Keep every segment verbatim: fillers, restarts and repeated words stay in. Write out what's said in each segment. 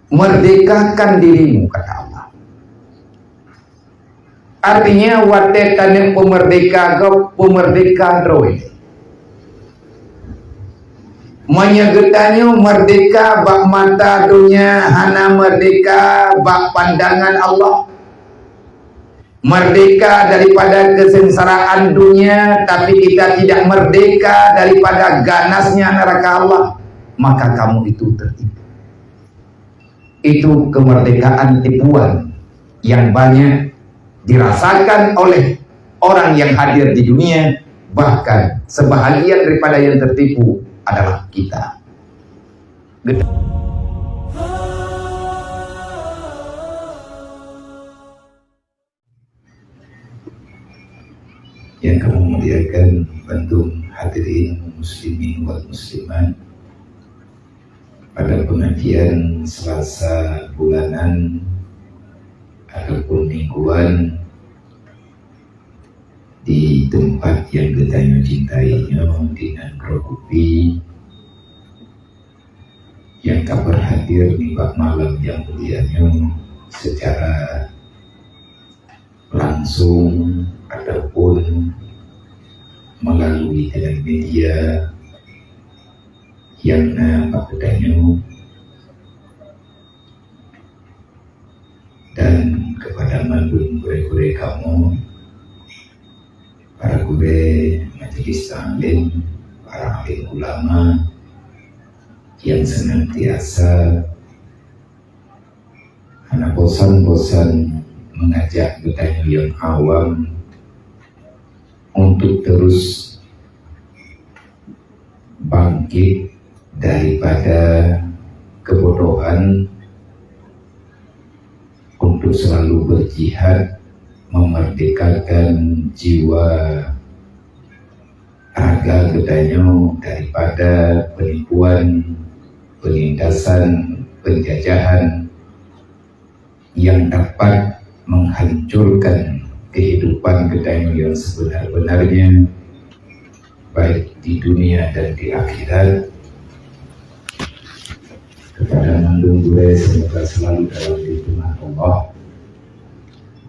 Merdekakan dirimu, kata Allah. Artinya, watée taneuk peumerdeka gob, peumerdeka droe. Meunyoe geutanyoe merdeka bak mata donya, hana merdeka bak pandangan Allah. Merdeka daripada kesengsaraan dunia, tapi kita tidak merdeka daripada ganasnya neraka Allah, maka kamu itu tertipu. Itu kemerdekaan tipuan yang banyak dirasakan oleh orang yang hadir di dunia, bahkan sebahagian daripada yang tertipu adalah kita. Yang kami muliakan bantu hadirin muslimin wal muslimat, pada pengajian Selasa bulanan ataupun mingguan di tempat yang geutanyoe cintai nyoe di Nanggroe Kupi, yang ka berhadir nibak malam yang mulia nyoe secara langsung ataupun melalui dengan media yang na bak geutanyoe, dan kepada mandum gurée-gurée kamoe, para gurée majelis taklim, para alim ulama yang senantiasa hana bosan-bosan mengajak geutanyoe nyang awam untuk terus bangkit daripada kebodohan, untuk selalu berjihad memerdekakan jiwa raga geutanyoe daripada penipuan, penindasan, penjajahan yang dapat menghancurkan kehidupan geutanyoe yang sebenar-benarnya, baik di dunia dan di akhirat. Kepada mandum gurée, semoga selalu dalam lindungan Allah,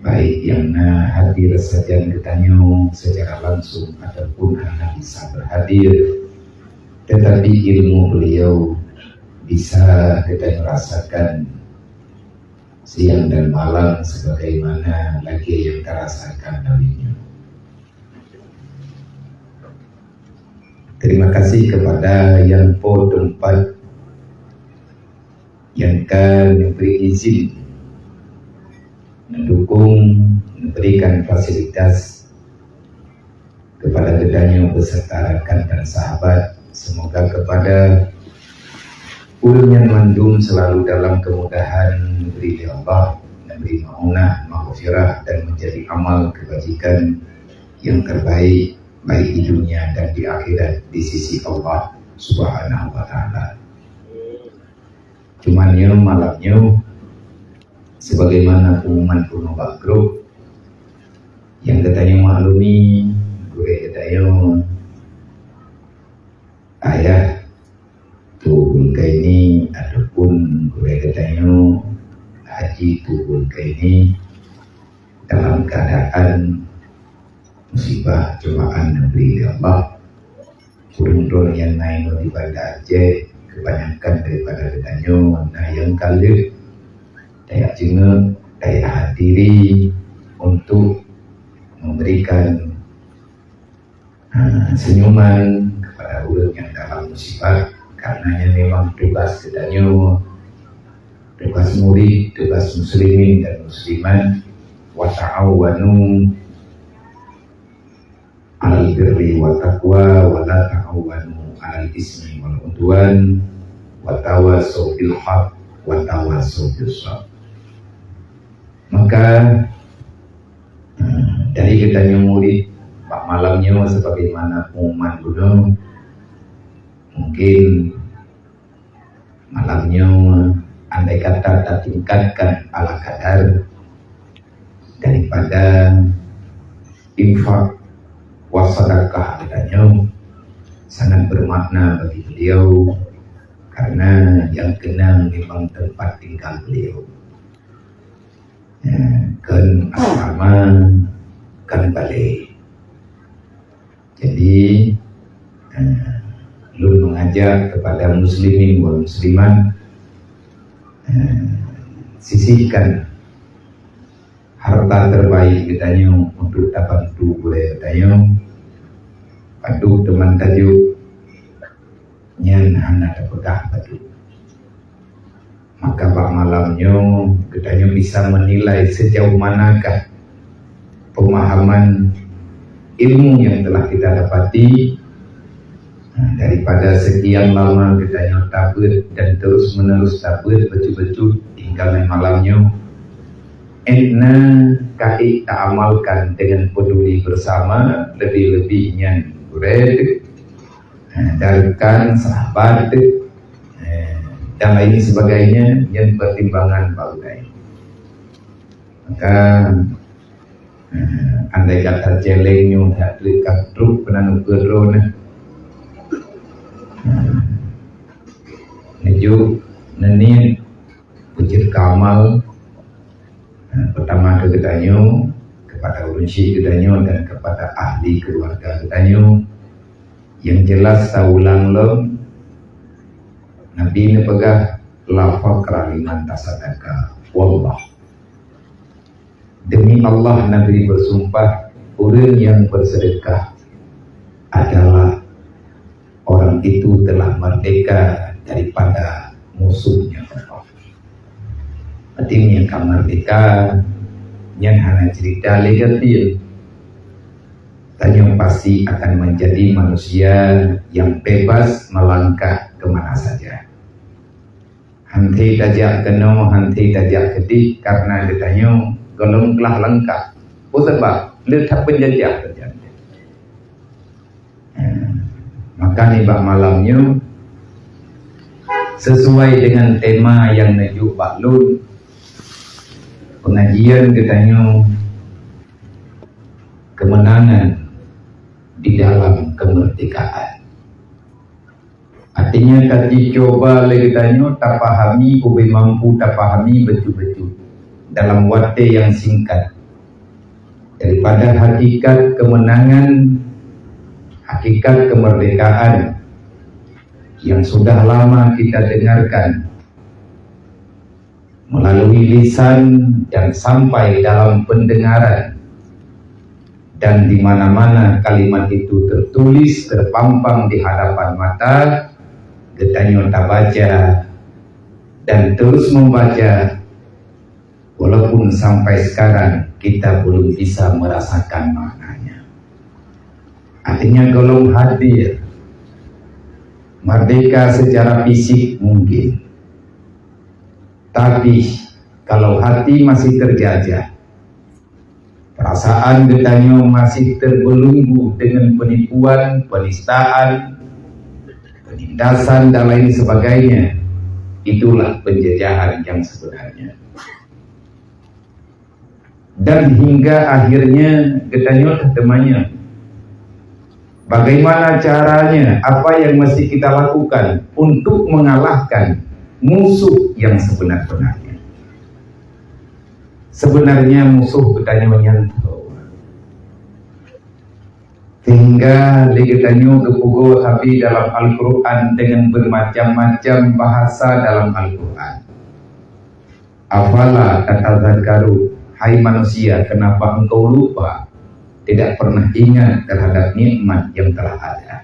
baik yang na hadir sajan geutanyoe secara langsung ataupun hana bisa berhadir, tetapi ilmu beliau bisa geutanyoe rasakan siang dan malam sebagaimana lagée yang tarasakan dari nyoe. Terima kasih kepada Yang Po Teumpat yang ka neubri izin, neudukong, neuberikan fasilitas kepada geutanyoe beserta rakan dan sahabat. Semoga kepada ulôn nyan mandum selalu dalam kemudahan, neubri lé Allah, neubri maunah, maghfirah, dan menjadi amal kebajikan yang terbaik, baik di dunia dan di akhirat di sisi Allah Subhanahu wa Ta'ala. Cuman nyoe malam nyoe, sebagaimana pengumuman bunoe bak grup, nyang geutanyoe maklumi, gurée geutanyoe Ayah Tu Zulkaini ataupun gurée geutanyoe Haji Tu Zulkaini dalam keadaan musibah cobaan neubri lé Allah. Ureuëng droe nyang na inoe di Banda Aceh, kebanyakan daripada geutanyoe na nyang ka lheueh tajak jingeuet, tajak hadiri untuk memberikan, ha, senyuman kepada ureuëng nyang dalam musibah, karena nyan memang tugas geutanyoe, tugas murid, tugas muslimin dan muslimat, wa ta'awanu 'alal birri wa taqwa wa la ta'awanu 'alal ismi wal 'udwan wa tawasau bil haq wa tawasau bis sabr. Maka, eh, dari geutanyoe murid bak malam nyoe sebagaimana pengumuman bunoe, mungkin malam nyoe, andai kata tatingkatkan ala kadar daripada infak wa sadakah geutanyoe, sangat bermakna bagi beliau, Karena nyang keunong memang tempat tinggal beliau. Ya, kon asrama, kon balé. Jadi, eh, lôn mengajak kepada muslimin wal muslimat, eh, sisihkan harta terbaik geutanyoe untuk tabantu gurée geutanyoe. Padub teuma tajok, nyan hana tapeugah padub. Maka bak malam nyoe geutanyoe bisa menilai sejauh manakah pemahaman ilmu yang telah kita dapati. Nah, daripada sekian lama geutanyoe tabeuet dan terus-menerus tabeuet beutôi-beutôi hingga malam nyoe, étna ka ék taamalkan dengan peduli bersama, lebih-lebih nyan gurée, eh, rakan, sahabat, eh, dan lain sebagainya, nyan pertimbangan bak geutanyoe. Maka, eh, andai kata celeng nyoe that treuk ka trok peunan ukeue droe nyoe. Eh, neujok neuniet beujeuet keu amal, eh, pertama keu geutanyoe, kepada ureuëng syik geutanyoe dan kepada ahli keluarga geutanyoe. Yang jelas taulang lom, Nabi neupeugah, "La faqra liman tasaddaqa." Wallah. Demi Allah, Nabi bersumpah, ureuëng yang bersedekah adalah orang itu telah merdeka daripada musuhnya Allah. Artinya, ka merdeka, nyan hana cerita lé gasien. Tanyoe pasti akan menjadi manusia yang bebas melangkah ke mana saja. Hana tajak keunoe, hana tajak keudeh, karena geutanyoe gohlom glah langkah. Peue sabab? Le that peunjajah teujadi. Eh, maka nibak malam nyoe, sesuai dengan tema yang neujok bak lôn, pengajian geutanyoe, kemenangan di dalam kemerdekaan. Artinya, tajicoba lé geutanyoe tapahami, ubé mampu tapahami beutôi-beutôi dalam watée nyang singkat daripada hakikat kemenangan, hakikat kemerdekaan yang sudah lama kita dengarkan melalui lisan dan sampai dalam pendengaran, dan di mana-mana kalimat itu tertulis, terpampang di hadapan mata, geutanyoe tabaca dan terus membaca, walaupun sampai sekarang kita belum bisa merasakan maknanya. Artinya, gohlom hadir, merdeka secara fisik mungkin, tapi kalau hati masih terjajah, perasaan geutanyoe masih terbelenggu dengan penipuan, penistaan, penindasan, dan lain sebagainya, itulah penjajahan yang sebenarnya. Dan hingga akhirnya geutanyoe teumanyong, bagaimana caranya, apa yang mesti kita lakukan untuk mengalahkan musuh yang sebenar-benarnya? Sebenarnya musuh geutanyoe nyan tho. Sehingga lé geutanyoe geupeugoe sabe dalam Al-Quran dengan bermacam-macam bahasa dalam Al-Quran. "Afala tatazakkaru, hai manusia, kenapa engkau lupa, tidak pernah ingat terhadap nikmat yang telah ada?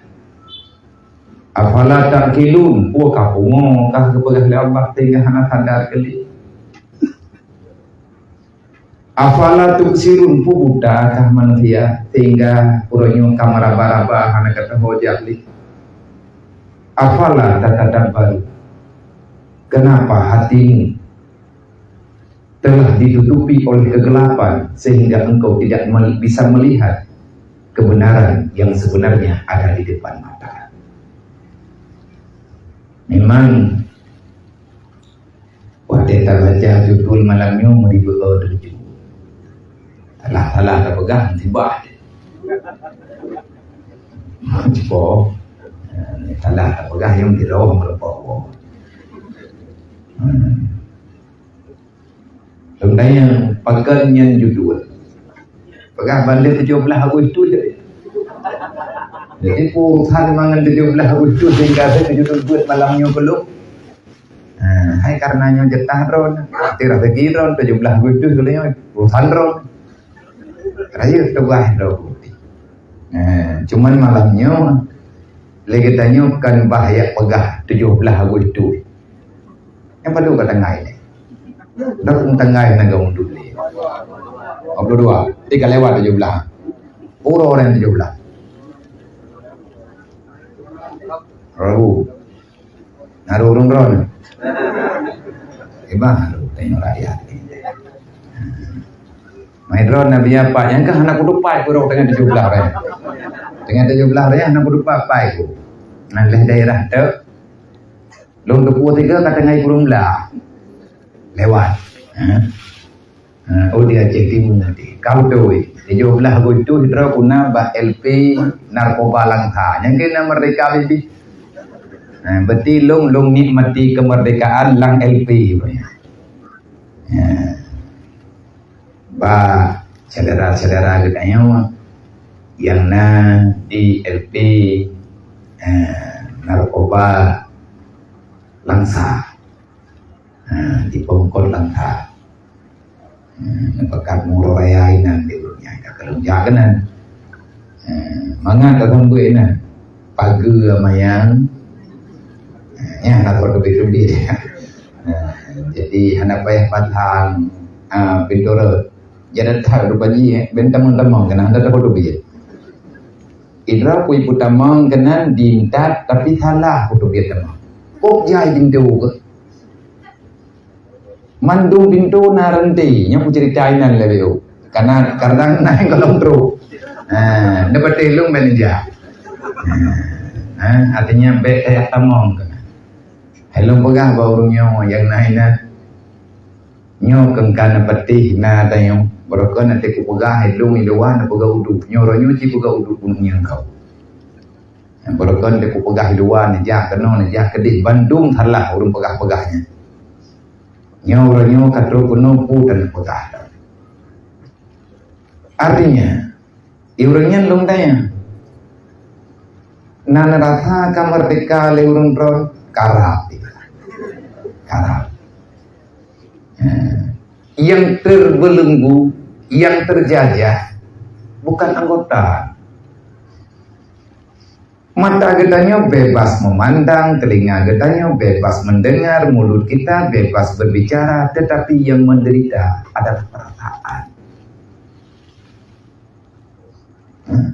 Afala ta'qilun, peue ka pungo kah geupeugah lé Allah sehingga hana sadar keuh lé? Afala tubsirun, peue buta kah manusia sehingga uroe nyoe ka meuraba-raba hana geutanyoe jak lé? Afala tatadabbaru, kenapa hatimu telah ditutupi oleh kegelapan sehingga engkau tidak mel-, bisa melihat kebenaran yang sebenarnya ada di depan mata?" Memang, watée tabaca judul malam nyoe meuribée tuju. Salah-salah tapeugah musibah. Musibah. Salah tapeugah nyang tiroh meureumpok. Lôn tanyong, pakon nyan judul? Peugah bandum tujoh blaih Agustus. Jadi, urusan mangat tujoh blaih Agustus, sehingga saya judul buet malam nyoe keu lôn. Ha, hai karena nyoe jatah droen. Tirah lagi droen, tujoh blaih Agustus keu lôn nyoe, urusan droen. Rayeuk tugaih droen. Ha, cuman malam nyoe, lé geutanyoe kan bah yak peugah tujoh blaih Agustus. Nyang padum ka tanggai nyoe? Dah pun tanggai na geuh mundur lé. Dua puluh dua. Jadi ka lewat tujoh blaih. Uroe nyang tujoh blaih. Rabu. Naru ureueng droen. Ibah, aduh, tengok rakyat ni. Mai droen Nabi apa? Nyang ka hana kutupat uroe teungoh tujoh blaih raya. Teungoh tujoh blaih raya hana kutupat pai ku. Nah, leh daerah tu. Lôn teupeu tiga ka tanggai kureueng blaih. Lewat. Ha? Ha, oh, di Aceh Timu nanti. Kau tu, tujoh blaih Agustus droe kuna bak L P Narkoba Langsa. Nyang kena merdeka bibi. Ha, berarti lôn, lôn nikmati kemerdekaan lam L P. Ya. Bak syedara-syedara geutanyoe nyang na di L P, eh, Narkoba Langsa. Ha, di Pongkot Langsa. Ha, neupakat uroe raya inan di ureueng nyan ka keureung jak keunan. Ha, mangat ka sambot inan. Pageue mayang. Ha, nyan hana teubiet-biet. Ha, jadi hana payah pathang, ha, pintoe rot. Jadi that rupa jih, eh, ben tamong-tamong keunan hana teubiet-biet. Idra kui putamong keunan dintat tapi salah kuteubiet tamong. Kok jai pintoe keuh? Mandum pintoe na rantai, nyoe kucerita inan lé beu. Karena kadang na nyang golom trok. Ha, neupatéh lôn ban jak. Ha, ha, artinya bèk tayak tamong keunan. Hai lôn peugah bak ureueng nyoe nyang na inan. Nyoe keu ka neupatéh na tanyoe. Barokon nanti kupeugah hai lôn i luwa neupeugah udeb. Nyoe uroe nyoe ci peugah udeb bunoe nyang kau. Barokon nanti kupeugah i luwa neujak keunoe neujak keudeh bandum salah ureueng peugah-peugah nyan. Nyoe uroe nyoe ka trok keunoe peue tan peugah. Artinya, di ureueng nyan lôn tanya, na neurasa ka merdeka lé ureueng droen? Karab. Karab. Ha. Yang terbelenggu, yang terjajah bukan anggota. Mata geutanyoe bebas memandang, telinga geutanyoe bebas mendengar, mulut kita bebas berbicara, tetapi yang menderita adalah perasaan. Hmm.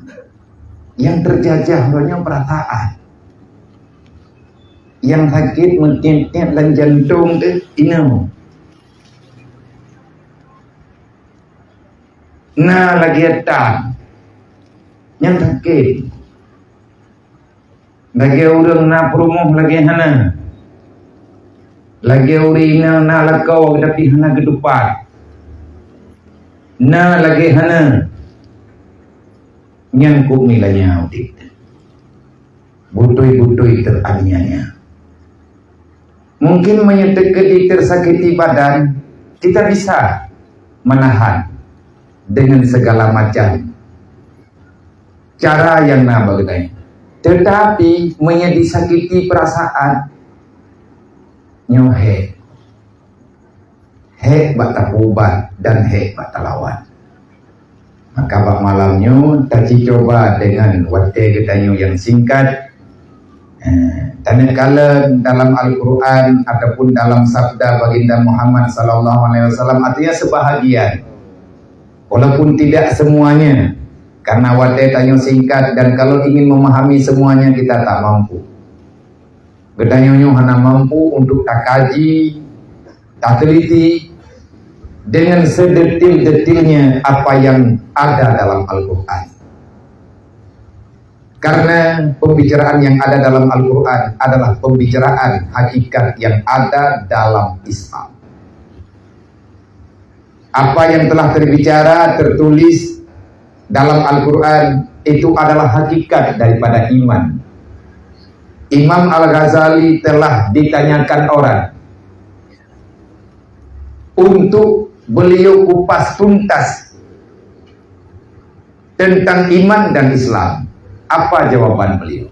Yang terjajah uroe nyoe perasaan. Yang sakét meutiet-tiet lam jantong teuh inong. Na lagèe tan nyang sakét. Lagèe ureueng na peurumoh lagèe hana. Lagèe ureueng inong na lakoe tapi hana geutupat. Na lagèe hana. Nyan keuh meulanya udép. Beutôi-beutôi teraniaya. Mungkin meunyoe teukeudi tersakiti badan, kita bisa menahan dengan segala macam cara nyang na bak geutanyoe. Tetapi meunyoe disakiti perasaan, nyoe hèk. Hèk bak tapeuubat dan hèk bak talawan. Maka bak malam nyoe taci cuba dengan watèe geutanyoe nyang singkat. Eh, taneukala dalam Al-Quran ataupun dalam sabda Baginda Muhammad sallallahu alaihi wasallam, artinya sebahagian. Walaupun tidak semuanya, karena watèe tanyoe singkat dan kalau ingin memahami semuanya kita tak mampu. Geutanyoe nyoe hana mampu untuk takaji, tateliti dengan sedetil-detilnya apa yang ada dalam Al-Quran. Karena pembicaraan yang ada dalam Al-Quran adalah pembicaraan hakikat yang ada dalam Islam. Apa yang telah terbicara, tertulis dalam Al-Quran, itu adalah hakikat daripada iman. Imam Al-Ghazali telah ditanyakan orang untuk beliau kupas tuntas tentang iman dan Islam. Apa jawaban beliau?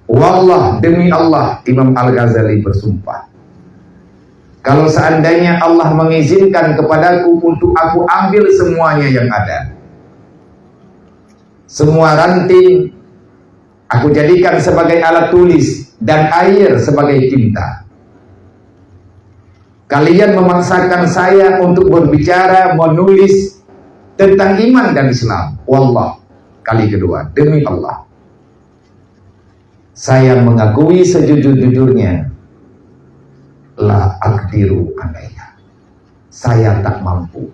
Wallah, demi Allah, Imam Al-Ghazali bersumpah, kalau seandainya Allah mengizinkan kepadaku untuk aku ambil semuanya yang ada, semua ranting aku jadikan sebagai alat tulis dan air sebagai tinta. Kalian memaksakan saya untuk berbicara, menulis tentang iman dan Islam. Wallah, kali kedua, demi Allah, saya mengakui sejujur-jujurnya, la aqdiru alaiha. Saya tak mampu.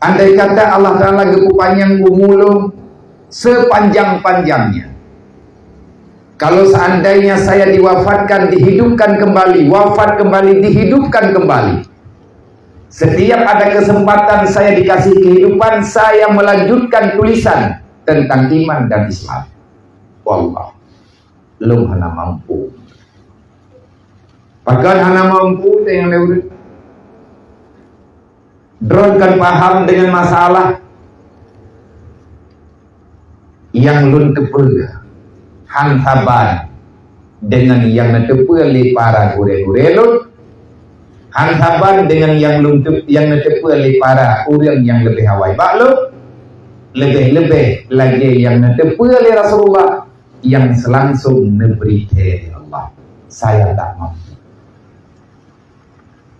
Andai kata Allah Ta'ala geupeu panyang umu lôn sepanjang-panjangnya, kalau seandainya saya diwafatkan, dihidupkan kembali, wafat kembali, dihidupkan kembali, setiap ada kesempatan saya dikasih kehidupan, saya melanjutkan tulisan tentang iman dan Islam. Wallah, lôn hana mampu. Pakon hana mampu, teuh nyang lé ureuëng. Droe kan paham dengan masalah nyang lôn teupeue, han saban dengan nyang neuteupeue lé para gurée-gurée lôn, han saban dengan nyang lôn teu-, nyang neuteupeue lé para ureuëng nyang leubeh awai bak lôn, leubeh-leubeh lagée nyang neuteupeue lé Rasulullah nyang seulangsong neubri thée lé Allah. Saya tak mampu.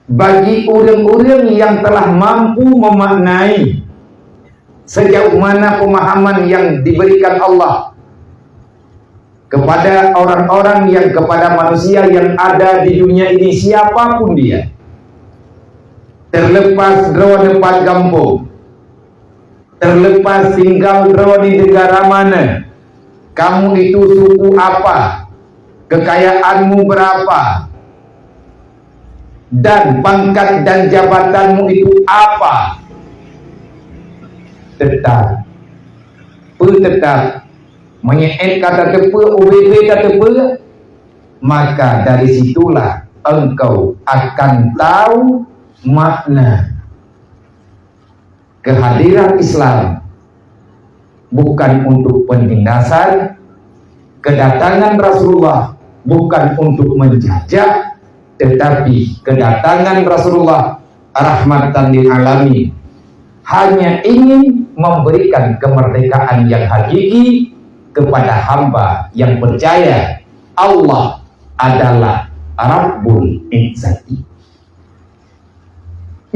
Bagi ureuëng-ureuëng nyang telah mampu memaknai sejauh mana pemahaman yang diberikan Allah kepada orang-orang yang, kepada manusia yang ada di dunia ini, siapa pun dia, terlepas droeneuh pat gampông, terlepas tinggal droe di negara mana, kamu itu suku apa, kekayaanmu berapa, dan pangkat dan jabatanmu itu apa, tetap, peutetap, meunyoe ka tateupeue, ubé-bé tateupeue, maka dari situlah engkau akan tahu makna kehadiran Islam bukan untuk penindasan, kedatangan Rasulullah bukan untuk menjajah, tetapi kedatangan Rasulullah rahmatan lil alamin hanya ingin memberikan kemerdekaan yang hakiki kepada hamba yang percaya Allah adalah Rabbul Izzati.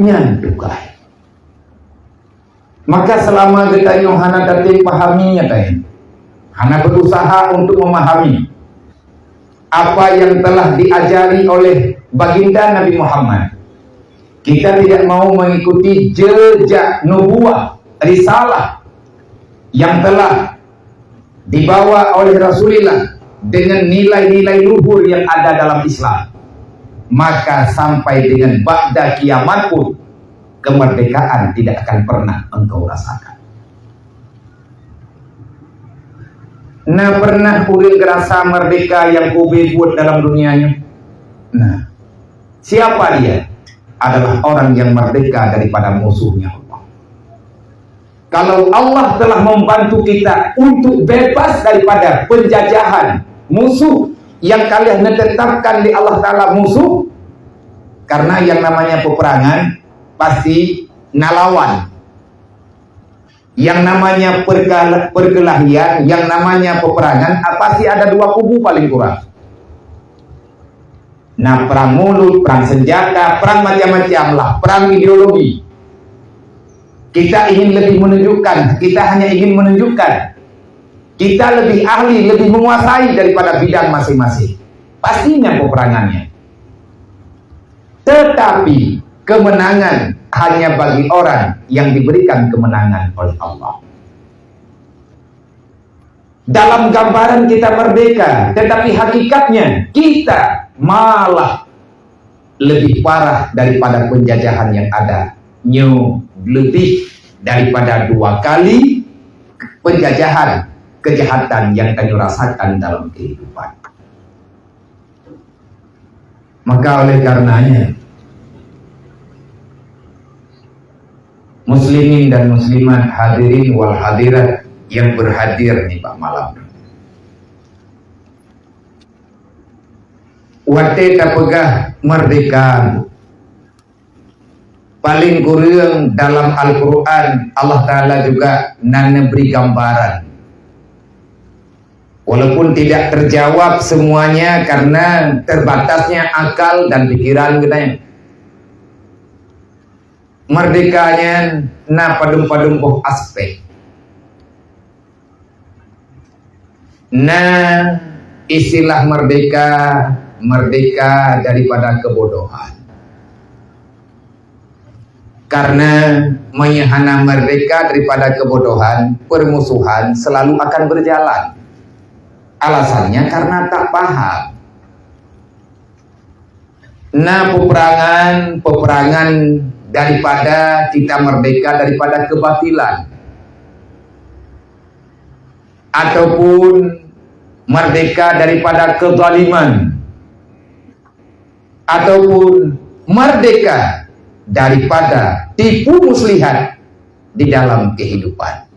Nyan tukai. Maka selama geutanyoe hana tatem pahami nyata nyan, hana berusaha untuk memahami apa yang telah diajari oleh Baginda Nabi Muhammad, kita tidak mau mengikuti jejak nubuah, risalah yang telah dibawa oleh Rasulullah dengan nilai-nilai luhur yang ada dalam Islam, maka sampai dengan ba'da kiamat pun kemerdekaan tidak akan pernah engkau rasakan. Nah, pernah ureuëng geurasa merdeka nyang ubé buet dalam dunia nyoe? Nah, siapa dia? Adalah orang yang merdeka daripada musuhnya Allah. Kalau Allah telah membantu kita untuk bebas daripada penjajahan musuh yang ka lheueh neutetapkan lé Allah Ta'ala musuh, karena yang namanya peperangan pasti na lawan. Yang namanya perkala-, perkelahian, yang namanya peperangan, pasti ada dua kubu paling kurang. Nah, perang mulut, perang senjata, perang macam-macam lah, perang ideologi. Kita ingin lebih menunjukkan, kita hanya ingin menunjukkan kita lebih ahli, lebih menguasai daripada bidang masing-masing. Pastinya peperangannya. Tetapi kemenangan hanya bagi orang yang diberikan kemenangan oleh Allah. Dalam gambaran kita merdeka, tetapi hakikatnya kita malah lebih parah daripada penjajahan yang ada. Nyoe lebih daripada dua kali penjajahan, kejahatan yang kami rasakan dalam kehidupan. Maka oleh karenanya, muslimin dan muslimat, hadirin wal hadirat yang berhadir nibak malam nyoe. Watée tapeugah merdeka, paléng kureueng dalam Al-Quran, Allah Ta'ala juga na neubri gambaran. Walaupun tidak terjawab semuanya karena terbatasnya akal dan pikiran geutanyoe. Merdeka nyan na padum-padum boh aspek. Na istilah merdeka, merdeka daripada kebodohan. Karena meunyoe hana merdeka daripada kebodohan, permusuhan selalu akan berjalan. Alasannya karena tak paham. Na peperangan, peperangan daripada kita merdeka daripada kebatilan, ataupun merdeka daripada kezaliman, ataupun merdeka daripada tipu muslihat di dalam kehidupan.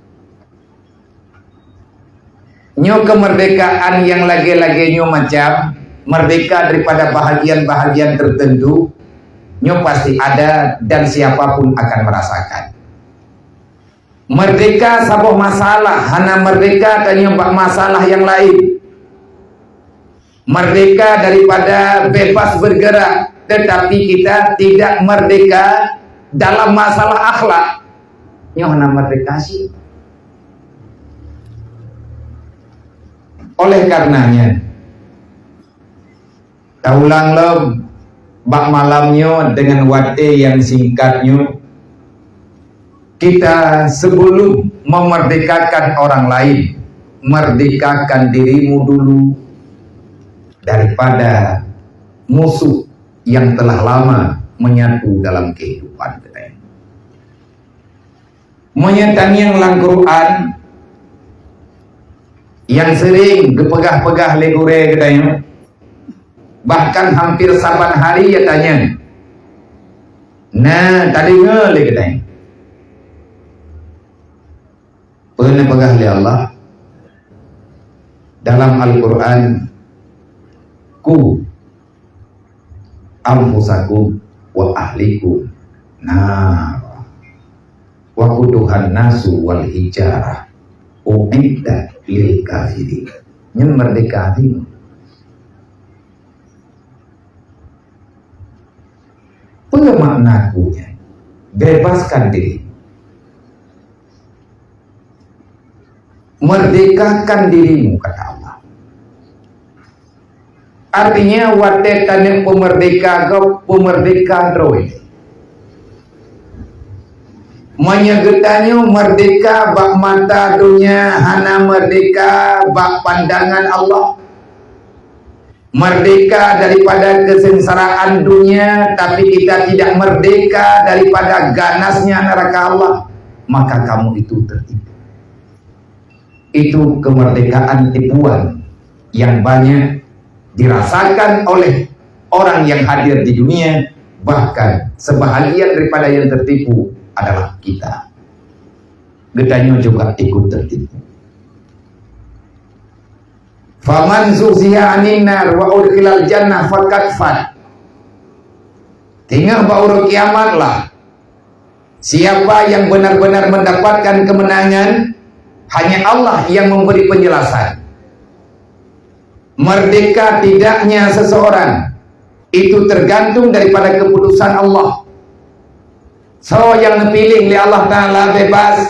Nyoe kemerdekaan nyang lagée-lagée nyoe macam, merdeka daripada bahagian-bahagian tertentu, nyoe pasti ada dan siapa pun akan merasakan. Merdeka saboh masalah, hana merdeka tanyoe bak masalah nyang laén. Merdeka daripada bebas bergerak, tetapi kita tidak merdeka dalam masalah akhlak. Nyoe hana merdeka cit. Oleh karenanya, taulang lom bak malam nyoe dengan watée nyang singkat nyoe, kita sebelum memerdekakan orang lain, merdekakan dirimu dulu daripada musuh yang telah lama menyatu dalam kehidupan kita ini. Meunyoe tangieng lam Quran nyang sering geupeugah-peugah lé gurée geutanyoe, bahkan hampir saban hari ya tangieng. Nah, tadeungoe lé geutanyoe. Peue neupeugah lé Allah dalam Al-Quran, "Ku anfusakum wa ahlikum nara, wa quduhan nasu wal hijarah, uiddat lil kafirin." Nyan merdeka diri. Peue makna ku nyan? Bebaskan diri. Merdekakan dirimu, kata Allah. Artinya, watée taneuk peumerdeka gob, peumerdeka droe. Meunyoe geutanyoe merdeka bak mata donya, hana merdeka bak pandangan Allah. Merdeka daripada kesengsaraan dunia, tapi kita tidak merdeka daripada ganasnya neraka Allah, maka kamu itu tertipu. Itu kemerdekaan tipuan yang banyak dirasakan oleh orang yang hadir di dunia, bahkan sebahagian daripada yang tertipu adalah kita. Geutanyoe juga ikut tertipu. Faman zuhziha 'anin nar wa udkhilal jannah faqad faz. Teungoh bak uroe kiamat lah, siapa yang benar-benar mendapatkan kemenangan, hanya Allah yang memberi penjelasan. Merdeka tidaknya seseorang itu tergantung daripada keputusan Allah. Soe nyang neupiléh lé Allah Ta'ala bebas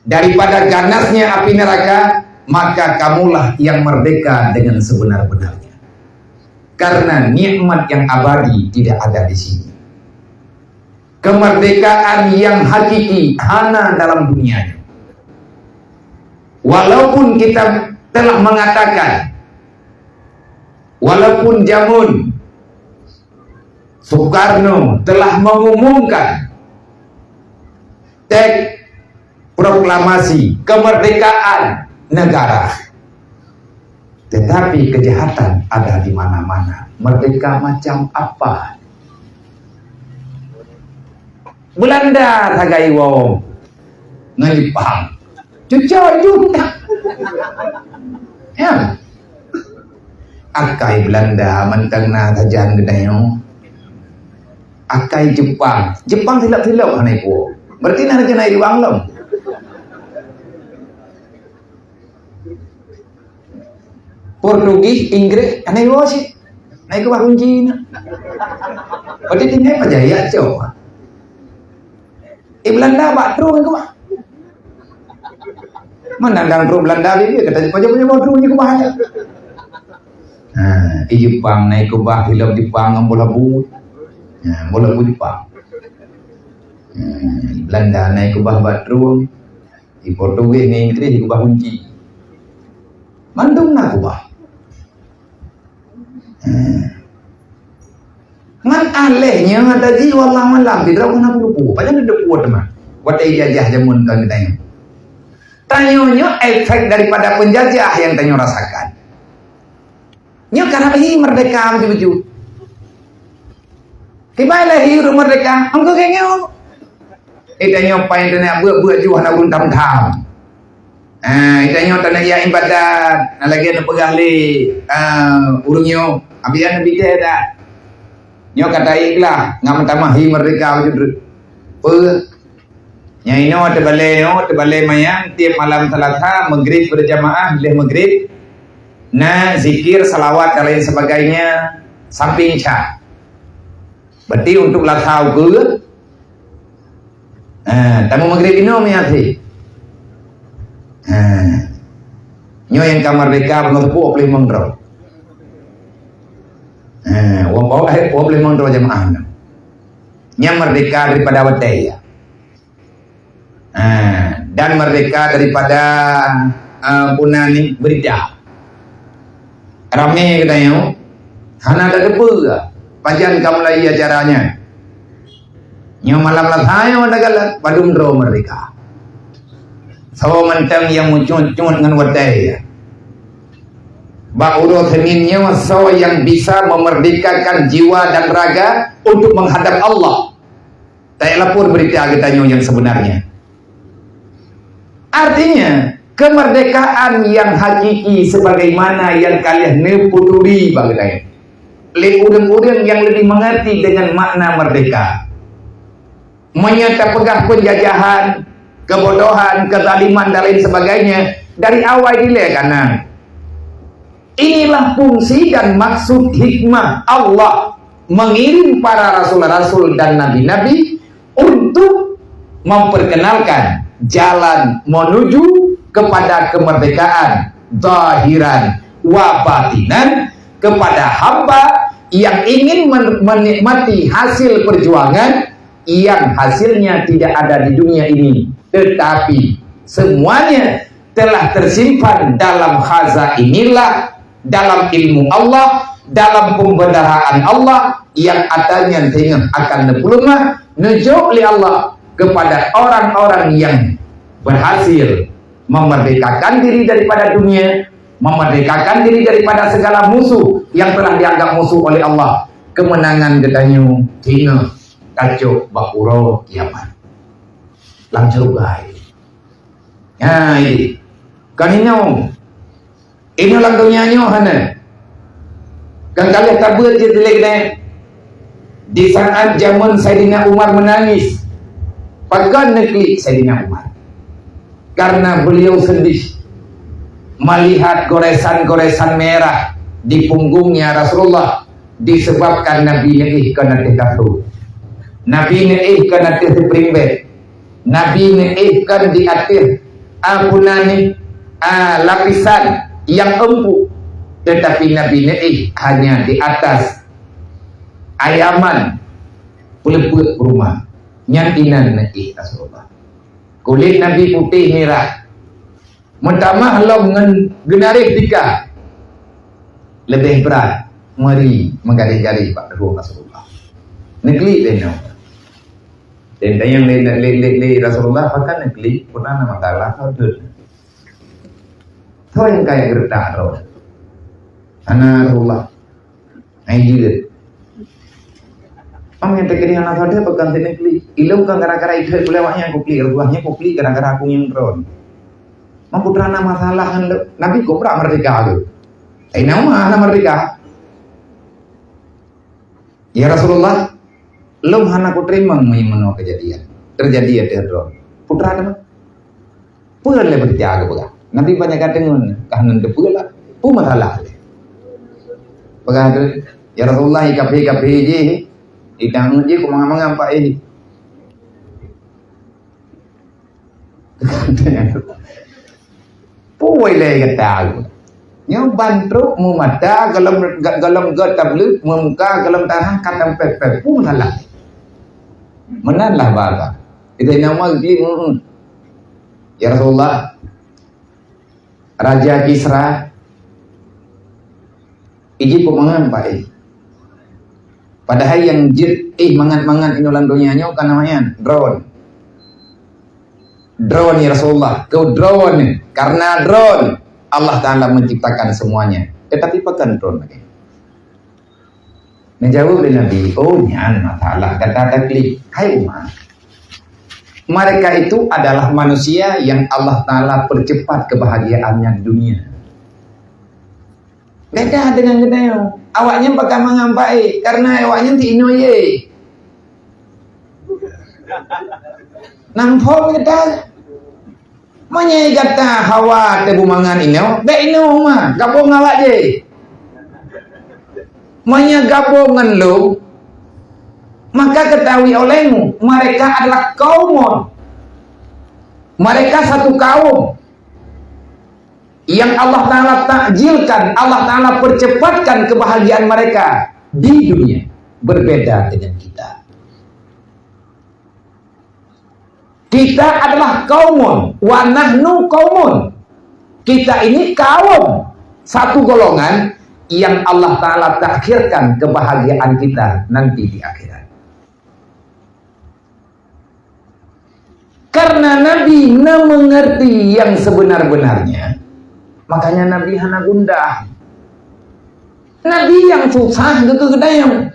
daripada ganasnya api neraka, maka kamulah yang merdeka dengan sebenar-benarnya. Karena nikmat yang abadi tidak ada di sini. Kemerdekaan yang hakiki hana dalam dunia ini. Walaupun kita telah mengatakan, walaupun jameun Soekarno telah mengumumkan teks proklamasi kemerdekaan negara. Tetapi kejahatan ada di mana-mana. Merdeka macam apa? Belanda sagai woe ngon Jepang. Cucok ju. Ya. Akai Belanda mantong na sajan geutanyoe. Akai Jepang. Jepang silap-silap hana ipo. Berarti na keuneuk iwang lom. Portugis, Inggris, hana ipo sih. Na keubah kunci na. Berarti tinggai pajaya cok. Eh, Belanda bak trok keubah. Mana dang trok Belanda dia, dia kata, "Paja-paja mau trok ni keubah aja." Ha, di Jepang naik keubah, hilang Jepang ngon bola bu. Ha, bola bu Jepang. Ha, Belanda naik keubah bak trok. Di Portugis ni Inggris keubah kunci. Mandum na keubah. Hmm. Ngan aleh nyoe tadi wallah malam di dalam mana puluh. Padahal ada kuat mah. Watèe ijazah jameun kan kita ini. Tanyoe nyoe efek daripada penjajah yang tanyoe rasakan. Nyoe karena hi merdeka betul-betul. Kibai lé hi ureueng merdeka, engkau kayak nyoe. Eh, tanyoe pai tanyoe buet-buet juh anak ureueng tham-tham. Ah, tanyoe tanyoe ya ibadat, nah lagi aneuk peugah lé, ah, ureueng nyoe, abi aneuk bidé dah. Nyoe kata ikhlas, ngam tamah hi merdeka beujeuet. Peue? Nyang inoe teubalée nyoe, teubalée manyang tiep malam Selasa, Maghrib berjamaah, lheueh Maghrib na zikir, salawat dan lain sebagainya, samping Isya. Berarti untuk Selasa ukeue, ha, tamong Maghrib inoe meuakhé. Ha. Nyoe nyang ka merdeka beungoh teupeu dua puluh limong droe. Ha, dua puluh, eh, dua puluh limong droe jamaah nyoe. Nyang merdeka daripada watèe, ya. Ah, dan merdeka daripada, ah, puna ni, berita. Ramé geutanyoe, hana tateupeue pajan ka mulai acara nyan. Nyoe malam Selasa nyoe tagala padum droe merdeka. Soe mantong nyang meucut-cut ngon watèe, ya. Bak uroe Senin nyoe soe nyang bisa memerdekakan jiwa dan raga untuk menghadap Allah. Tayue lapor berita geutanyoe nyang sebenarnya. Artinya, kemerdekaan yang hakiki sebagaimana yang ka lheueh neuputuri bak geutanyoe lé ureueng-ureueng nyang leubeh mengerti dengan makna merdeka. Meunyoe tapeugah penjajahan, kebodohan, kezaliman dan lain sebagainya, dari awai dilée ka na. Inilah fungsi dan maksud hikmah Allah mengirim para rasul-rasul dan nabi-nabi untuk memperkenalkan jalan menuju kepada kemerdekaan zahiran wa batinan kepada hamba yang ingin men-, menikmati hasil perjuangan yang hasilnya tidak ada di dunia ini, tetapi semuanya telah tersimpan dalam khazainillah, dalam ilmu Allah, dalam pembendaharaan Allah yang atanyan singoh akan neupeuleumah, neujok lé Allah kepada orang-orang yang berhasil memerdekakan diri daripada dunia, memerdekakan diri daripada segala musuh yang telah dianggap musuh oleh Allah. Kemenangan geutanyoe singoh tacok bak uroe kiamat. Lam syeuruga. Ha, ini. Kon inoe. Inoe lam donya nyoe hana. Kan ka lheueh tabeuet jeuet dilèe keudeh. Di saat jameun Saidina Umar menangis, pakon neuklik Saidina Umar? Karena beliau sedih melihat goresan-goresan merah di punggungnya Rasulullah disebabkan Nabi neuéh kon ateueh kasô. Nabi neuéh kon ateueh sipring bed. Nabi neuéh kon di ateueh, a, peue nan nyan, a, lapisan nyang empuk, tetapi Nabi neuéh hanya di atas ayaman peuleupeuet peurumoh. Nyan inan neuéh Rasulullah. Kulét Nabi putéh mirah. Meutamah lom ngon geunaréh tika, leubeh brat meuri meugaréh-garéh bak rueng Rasulullah. Neuklik lé nyoe. Dan tanyong lé, lé, lé, lé Rasulullah, "Pakon neuklik? Peue na masalah?" Soe nyang kaya geuretak droe? Hana Rasulullah. Hai jeuet. Am nyang teukeudi hana sadar peugah sini klik. Ilong kan gara-gara itu kuliah wak nyang kuklik, ruah nyang kuklik gara-gara aku nyang drone. Mau putra na masalah kan, Nabi kok prak merdeka tu. Ai nama hana merdeka? Ya Rasulullah, lôn hana kuteurimong meunyoe meunoe keujadian. Teujadi ateueh droe. Putra teuma. Peue lé beureuti geupeugah? Nabi banyak kata ngon, kah ngon teupeue lah. Peue masalah lé? Peugah tu, "Ya Rasulullah, i kafé-kafé jih, i tanggong jih, kumangang-mangang pak eh." Peue lé gata? Nyoe ban trok meumata golom, golom geutableuk, meumuka golom tanah ka tampék-pék. Peue salah? Meunan lah baba. Kita nama geuh, "Ya Rasulullah, Raja Kisra iji peue mangat bak eh." Padahai nyang jeuet eh mangat-mangat inoe lam donya nyoe ka nama nyan drone. Drone, ya Rasulullah, keu drone, karena drone Allah Taala menciptakan semuanya. Tetapi pakon drone lagèe? Neujaweueb lé Nabi, "Oh, nyan masalah gata taklik. Hai umat, mereka itu adalah manusia yang Allah Taala percepat kebahagiaannya di dunia. Beda dengan geutanyoe. Awaknyan pakon mangat bak eh, karena awaknyan ti inoe ye." Nang phon gata. Meunyoe gata hawa teubeumangat inoe, bèk inoe mah, gabong awak jih. Meunyoe gabong ngon lôn, maka ketahui olehmu, mereka adalah kaumun. Mereka satu kaum yang Allah Taala takjilkan, Allah Taala percepatkan kebahagiaan mereka di dunia, berbeda dengan kita. Kita adalah kaumun, wa nahnu kaumun. Kita ini kaum, satu golongan yang Allah Taala takhirkan kebahagiaan kita nanti di akhirat. Karena Nabi na mengerti yang sebenar-benarnya, makanya Nabi hana gundah. Nabi nyang susah geukeu geutanyoe.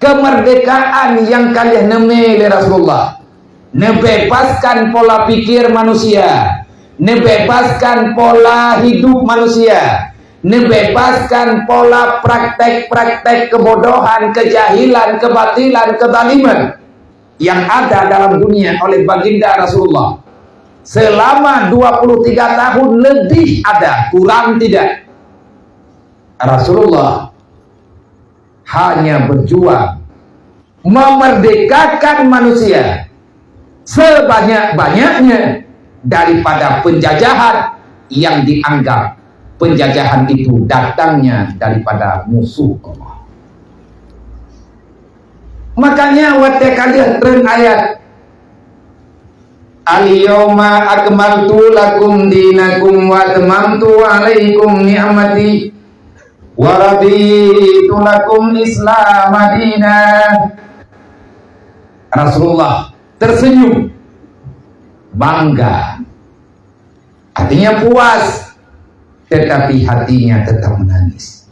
Kemerdekaan nyang ka lheueh neumé lé Rasulullah, neubebaskan pola pikir manusia, neubebaskan pola hidup manusia, neubebaskan pola praktek-praktek kebodohan, kejahilan, kebatilan, kezaliman yang ada dalam dunia oleh Baginda Rasulullah selama dua puluh tiga tahun lebih ada, kurang tidak. Rasulullah hanya berjuang memerdekakan manusia sebanyak-banyaknya daripada penjajahan yang dianggap penjajahan itu datangnya daripada musuh Allah. Makanya watèe ka lheueh treun ayat, "Al-yauma akmaltu lakum dinakum wa atmamtu alaikum ni'mati wa raditu lakum Islam dina." Rasulullah tersenyum, bangga, hatinya puas, tetapi hatinya tetap menangis.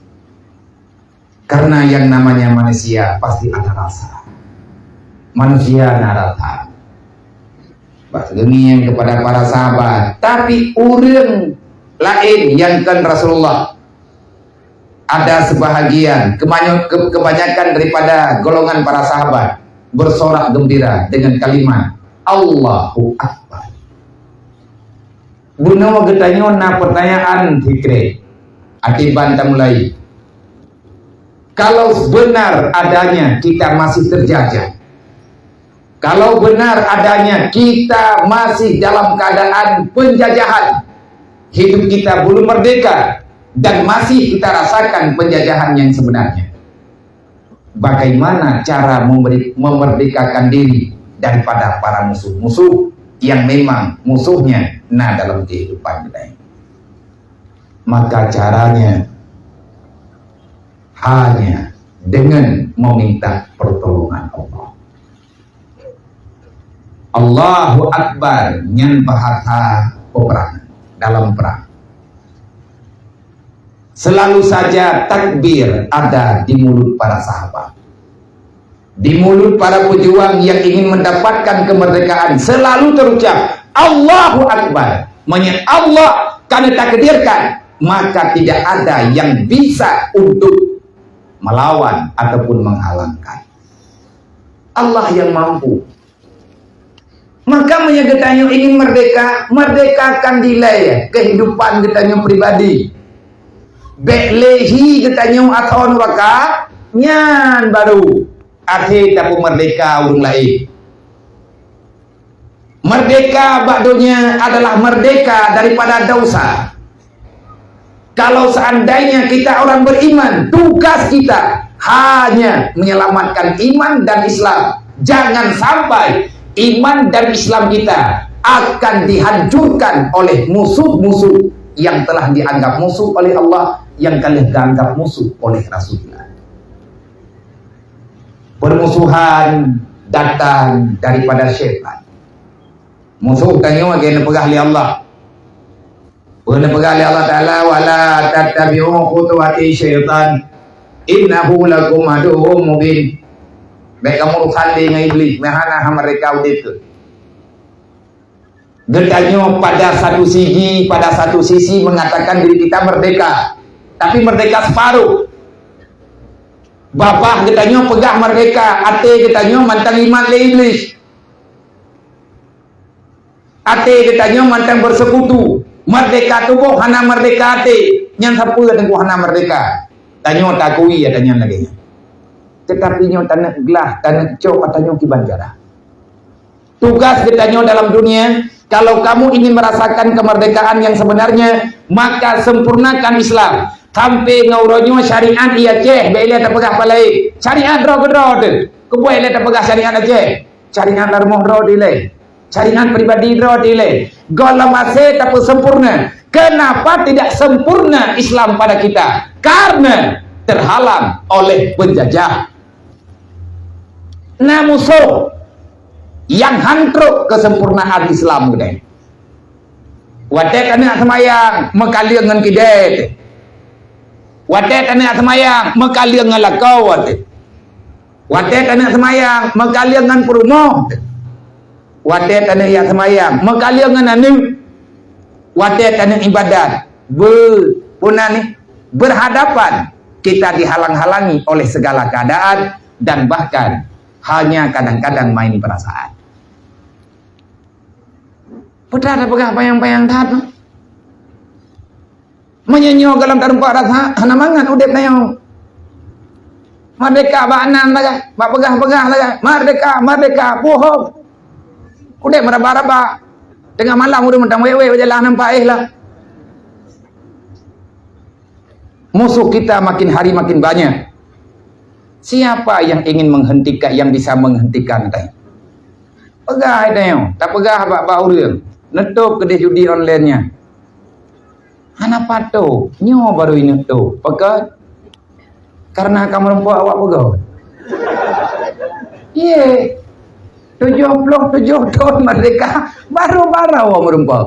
Karena yang namanya manusia pasti ada rasa. Manusia na rasa. Bak geungieng kepada para sahabat, tapi ureueng laén nyang kon Rasulullah, ada sebahagian, kebanyo-, ke-, kebanyakan daripada golongan para sahabat bersorak gembira dengan kalimat, "Allahu Akbar." Bunoe geutanyoe na peutanyaan, Fikri. Akiban tamulai. Kalau benar adanya kita masih terjajah, kalau benar adanya kita masih dalam keadaan penjajahan, hidup kita belum merdeka, dan masih kita rasakan penjajahan yang sebenarnya. Bagaimana cara memberi, memerdekakan diri daripada para musuh-musuh yang memang musuhnya na dalam kehidupan kita ini? Maka caranya hanya dengan meminta pertolongan Allah. Allahu Akbar nyan bahasa peperangan, dalam perang. Selalu saja takbir ada di mulut para sahabat. Di mulut para pejuang yang ingin mendapatkan kemerdekaan selalu terucap, "Allahu Akbar." Meunyo Allah ka neutakdirkan, maka tidak ada yang bisa untuk melawan ataupun menghalangkan. Allah yang mampu. Maka meunyo geutanyoe ingin merdeka, merdekakan dilée kehidupan geutanyoe pribadi. Bék lé hi geutanyoe ateueh nuraka, nyan baru akhé tapeumerdeka ureuëng laén. Merdeka bak donya adalah merdeka daripada dosa. Kalau seandainya kita orang beriman, tugas kita hanya menyelamatkan iman dan Islam. Jangan sampai iman dan Islam kita akan dihancurkan oleh musuh-musuh yang telah dianggap musuh oleh Allah, yang telah dianggap musuh oleh Rasulullah. Permusuhan datang daripada syaitan. Musuh tanyoe lagée neupeugah lé Allah. Peue neupeugah lé Allah Taala, "Wala tattabi'u khutuwati syaitan, innahu lakum aduwwum mubin." Bék kamu urusan lé ngon Iblis, meuhana ha merdeka udeb keuh. Geutanyoe pada satu segi, pada satu sisi mengatakan diri kita merdeka, tapi merdeka separuh. Babah geutanyoe peugah merdeka, até geutanyoe mantong iman lé Iblis. Até geutanyoe mantong bersekutu. Merdeka tuboh hana merdeka até. Nyan sapeue teungku hana merdeka? Tanyoe takui ata nyan lagée nyan. Tetapi nyoe taneuk glah, taneuk cok ata nyoe kiban cara. Tugas geutanyoe dalam dunia, kalau kamu ingin merasakan kemerdekaan yang sebenarnya, maka sempurnakan Islam. Sampai ngon uroe nyoe syariat di Aceh, bék lé tapeugah palai. Syariat droe keudroe teuh. Keupeue lé tapeugah syariat Aceh? Syariat lam rumoh droe dilée. Syariat pribadi droe dilée. Gohlom hase tapeusempurna. Kenapa tidak sempurna Islam pada kita? Karena terhalang oleh penjajah. Na musoh nyang han trok kesempurnaan Islam geude. Watée taneuk seumayang, meukaleueng ngon kidée. Watée taneuk seumayang, meukaleueng ngon lakoe. Watée taneuk seumayang, meukaleueng ngon peurumoh. Watée taneuk jak seumayang, meukaleueng ngon aneuk. Watée taneuk ibadat, be-, puna ni, berhadapan, kita dihalang-halangi oleh segala keadaan dan bahkan hanya kadang-kadang main perasaan. Peue that tapeugah panyang-panyang that. Meunyoe nyoe gohlom tarumpok rasa, hana mangat udeb tanyoe. Merdeka bak nan lagée, bak peugah-peugah lagée, merdeka, merdeka, bohong. Udeb meuraba-raba. Teungoh malam ureuëng mantong wék-wék bak jalan nampak éh lah. Musuh kita makin hari makin banyak. Siapa yang ingin menghentikan, yang bisa menghentikan tadi? Peugah tanyoe, tapeugah bak, bak ureuëng, neutôp keudeh judi online nyan. Hana patot, nyoe baru ineuk tôp. Pakon? Karena ka meurumpok awak peugah. Ye, tujuh puluh tujuh thon merdeka, baru-baru awak meurumpok.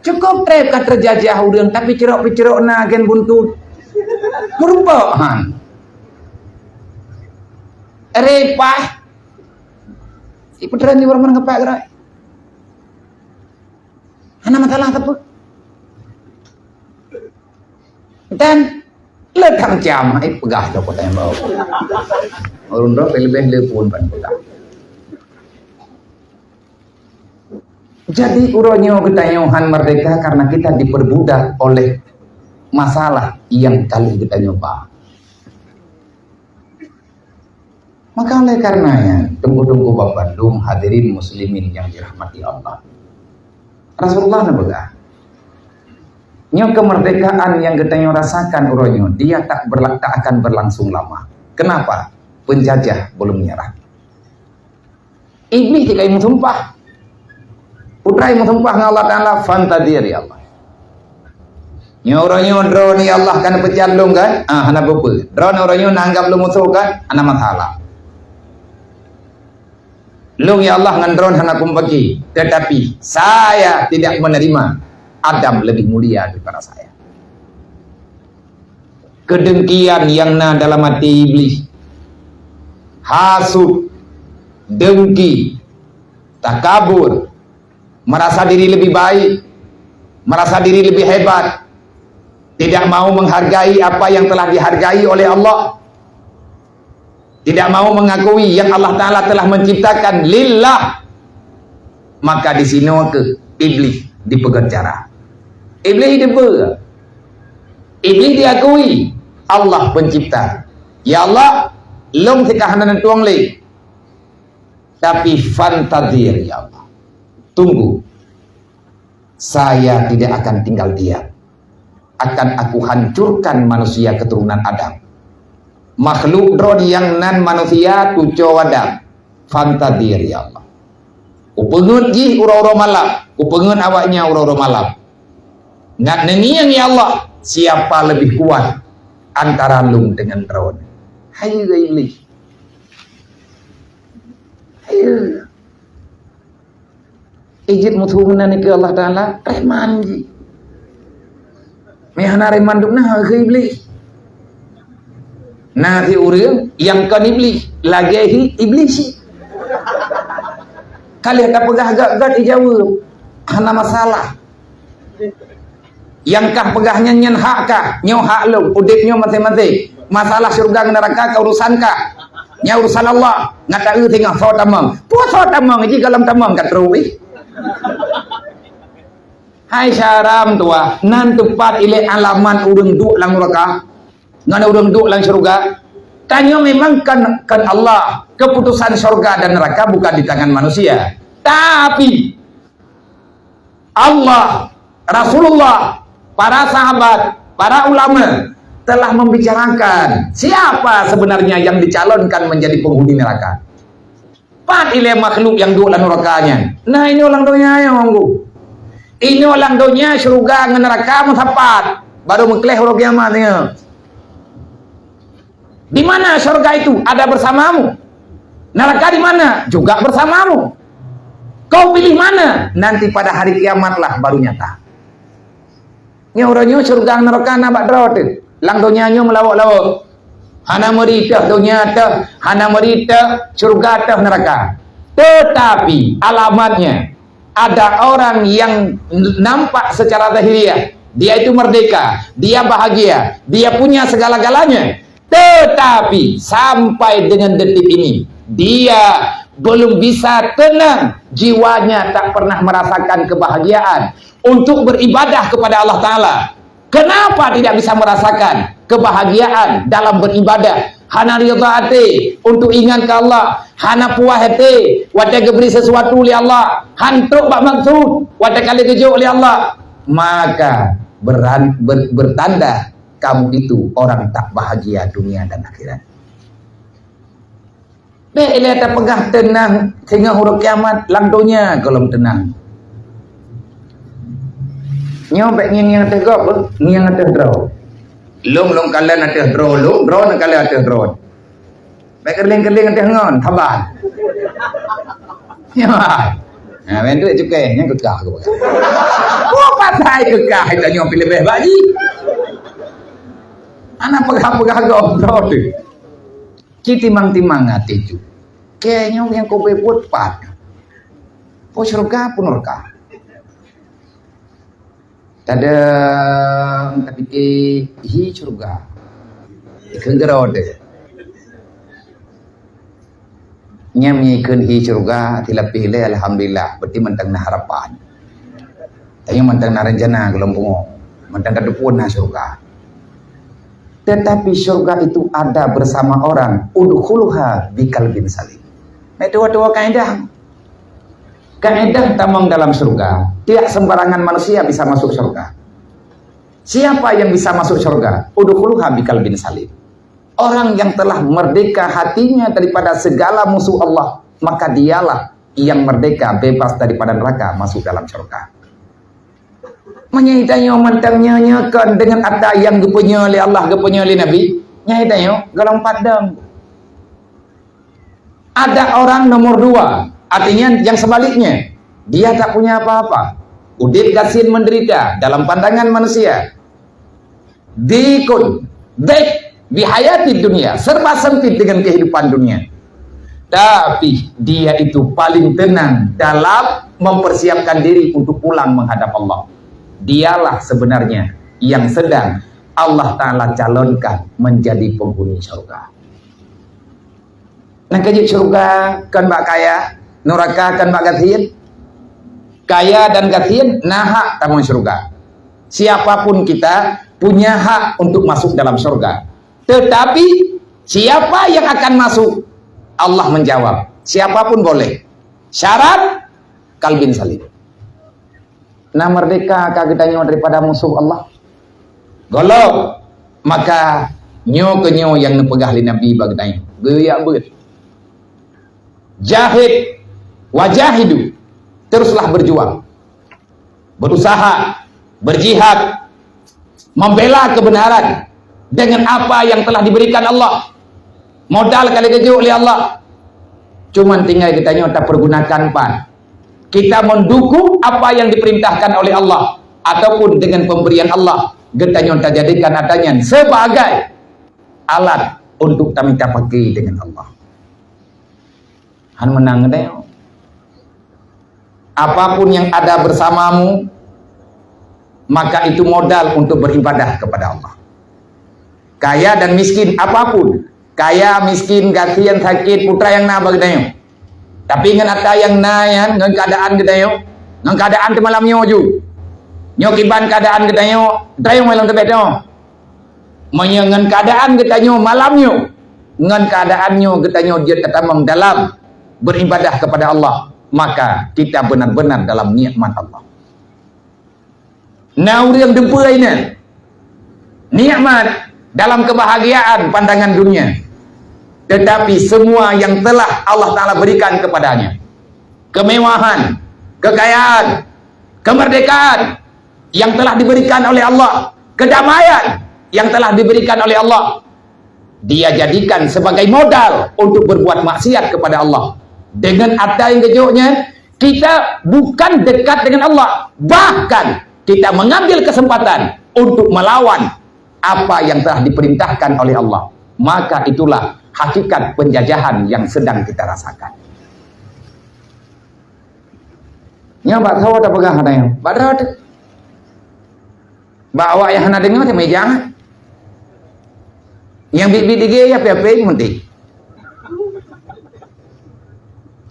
Cukup treb ka teujajah ureuëng, tapi cirok-picirok na gen buntut. Meurumpok han. Repah. Si putra ni baru menang kepak gerak. Hana masalah sapeue. Dan le kang cam, eh, peugah tu kota yang bau. Ureuëng droe leubeh le pun ban peugah. Jadi uroe nyoe geutanyoe han merdeka karena kita diperbudak oleh masalah yang kali geutanyoe ba. Maka oleh karenanya, teungku-teungku bandum hadirin muslimin yang dirahmati Allah, Rasulullah neupeugah, nyoe kemerdekaan yang geutanyoe rasakan uroe nyoe, dia tak berla-, tak akan berlangsung lama. Kenapa? Penjajah belum menyerah. Iblih jih ka meusumpah. Putra meusumpah ngon Allah Taala, "Fantadhir, ya Allah." Nyoe uroe nyoe droeneuh, ya Allah, ka neupeucalong kan? Ah, hana peue-peue. Droeneuh uroe nyoe na anggap lôn musoh kan? Hana masalah. Lôn, ya Allah, ngon droeneuh hana kumpaki. Tetapi saya tidak menerima Adam lebih mulia daripada saya. Keudengkian nyang na dalam até Iblih, hasut, dengki, takabur, merasa diri lebih baik, merasa diri lebih hebat, tidak mau menghargai apa yang telah dihargai oleh Allah, tidak mau mengakui yang Allah Ta'ala telah menciptakan lillah, maka di sinoe keuh Iblih dipeugét cara. Iblih dipeugét. Iblih diakui Allah pencipta. Ya Allah, lôn sika hana neutueng lé. Tapi fantazir, ya Allah. Tunggu. Saya tidak akan tinggal diam. Akan aku hancurkan manusia keturunan Adam. Makhluk droe nyang nan manusia cucoe Adam. Fantazir, ya Allah. Kupeungét jih uroe-uroe malam. Kupeungét awaknyan uroe-uroe malam. Ngat neungieng, ya Allah, siapa lebih kuat antara lôn dengan droe. Hai Iblih. Hai. Ijeuet musuh meunan keu Allah Ta'ala, reman jih. Meuhana reman dum na keu Iblih. Na si ureueng nyang kon Iblih, lagée hi Iblih. Ka lheueh tapeugah gét-gét, ijaweueb, hana masalah. Nyang kah peugah nyan, nyan hak kah, nyoe hak lôn, udeb nyoe maséng-maséng. Masalah syeuruga ngon neuraka ka urusan kah. Nyan urusan Allah. Ngat taeu singoh soe tamong. Peue soe tamong, jih gohlom tamong ka trok ih. Hai syaram tuah, nan teupat ilée alamat ureuëng duek lam neuraka ngon ureuëng duek lam syeuruga. Tanyoe memang kan, kan Allah, keputusan syeuruga dan neuraka bukan di tangan manusia. Tapi Allah, Rasulullah, para sahabat, para ulama telah membicarakan siapa sebenarnya yang dicalonkan menjadi penghuni neraka. Pat ilée makhluk nyang duek lam neuraka nyan? Nah, inoe lam donya nyoe, Teungku. Inoe lam donya syeuruga ngon neuraka meusapat, barô meukleh uroe kiamat nyoe. Di mana syurga itu? Ada bersamamu. Neraka di mana? Juga bersamamu. Kau pilih mana? Nanti pada hari kiamatlah baru nyata. Nyoe uroe nyoe syurga ngon neuraka na bak droe teuh. Lam donya nyoe meulawok-lawok. Hana meuri teuh donya teuh, hana meuri teuh syurga teuh neuraka. Tetapi alamatnya, ada orang yang nampak secara zahiriah, dia itu merdeka, dia bahagia, dia punya segala-galanya. Tetapi sampai dengan detik ini, dia belum bisa tenang, jiwanya tak pernah merasakan kebahagiaan untuk beribadah kepada Allah Ta'ala. Kenapa tidak bisa merasakan kebahagiaan dalam beribadah? Hana ridha até untuk ingat ke Allah, hana puas até watée geubri sesuatu lé Allah, hantok bak maksud watée ka lheueh geujok lé Allah, maka beran-, ber-, bertanda kamu itu orang tak bahagia dunia dan akhirat. Bék ilée tapeugah teunang singoh uroe kiamat, lam donya gohlom teunang. Nyoe bék ngieng-ngieng ateueh gob, ngieng ateueh droe. Lôn, lôn kalon ateueh droe lôn, droe neukalon ateueh droe. Bék keureuleng-keureuleng ateueh ngon, saban. Nyoe. Nah, ben duek cukai, nyan keukah aku peugah. Oh, pasai keukah, tanyoe pih leubeh baji. Hana peugah-peugah gob droe teuh. Ci timang-timang até ju. Kée nyoe nyang kobée buet pat. Po syeuruga pun neuraka. Tadong tapike hi syeuruga. Ikheun keudroe teuh. Nyan meunyo ikheun hi syeuruga, tilapih lé alhamdulillah, berarti mantong na harapan. Tanyoe mantong na rencana gohlom pungo, mantong ka teupeu na syeuruga. Tetapi syurga itu ada bersama orang, udkhuluha biqalbin salim. Nah, itu dua kaedah. Kaedah tamong dalam syurga, tidak sembarangan manusia bisa masuk syurga. Siapa yang bisa masuk syurga? Udkhuluha biqalbin salim. Orang yang telah merdeka hatinya daripada segala musuh Allah, maka dialah yang merdeka, bebas daripada neraka, masuk dalam syurga. Meunyoe tanyoe mantong nyoe-nyoe kon deungon ata nyang geupeunyoe lé Allah, geupeunyoe lé Nabi, nyan tanyoe golom pat dong. Ada orang nomor dua, artinya yang sebaliknya, dia tak punya apa-apa. Udeb gasien menderita dalam pandangan manusia. Dhiqun, Dhaik bihayatid dunya, serba sempit dengan kehidupan dunia. Tapi dia itu paling tenang dalam mempersiapkan diri untuk pulang menghadap Allah. Dialah sebenarnya yang sedang Allah Ta'ala calonkan menjadi penghuni syurga. Nyang ka jeuet syurga kon bak kaya, nuraka kon bak gasien. Kaya dan gasien na hak tamong syurga. Siapapun kita punya hak untuk masuk dalam syurga. Tetapi siapa yang akan masuk? Allah menjawab, siapapun boleh. Syarat, kalbin salim. Na merdeka ka geutanyoe daripada musoh Allah? Gohlom. Maka nyoe keuh nyoe nyang neupeugah lé Nabi bak geutanyoe, geuyue beuet. Jahid, wajahidu, teruslah berjuang, berusaha, berjihad, membela kebenaran dengan apa yang telah diberikan Allah. Modal ka lheueh geujok lé Allah. Cuman tinggai geutanyoe tapergunakan pat. Kita mendukung apa yang diperintahkan oleh Allah ataupun dengan pemberian Allah, geutanyoe tajadikan ata nyan sebagai alat untuk tamita pake dengan Allah. Han meunang deh. Apapun yang ada bersamamu, maka itu modal untuk beribadah kepada Allah. Kaya dan miskin, apapun, kaya, miskin, gasien, sakét, peue nyang na bak geutanyoe. Tapi ngon ata nyang na nyan, ngon keuadaan geutanyoe, ngon keuadaan teumalam nyoe ju. Nyoe kiban keuadaan geutanyoe, geutanyoe malam teubeh nyoe. Meunyoe ngon keuadaan geutanyoe malam nyoe, ngon keuadaan nyoe geutanyoe jeuet tatamong dalam beribadah kepada Allah, maka kita benar-benar dalam nikmat Allah. Na ureuëng deupeu inan nikmat dalam kebahagiaan pandangan dunia, tetapi semua yang telah Allah Ta'ala berikan kepadanya, kemewahan, kekayaan, kemerdekaan yang telah diberikan oleh Allah, kedamaian yang telah diberikan oleh Allah, dia jadikan sebagai modal untuk berbuat maksiat kepada Allah. Dengan ata nyang geujok nyan, kita bukan dekat dengan Allah, bahkan kita mengambil kesempatan untuk melawan apa yang telah diperintahkan oleh Allah. Maka itulah hakikat penjajahan yang sedang kita rasakan. Nyoe bak soe tapeugah hana nyoe? Bak droe teuh. Bak awak nyang hana deungoe teuma ijak. Nyang biet-biet dige ya pih-pih meuti.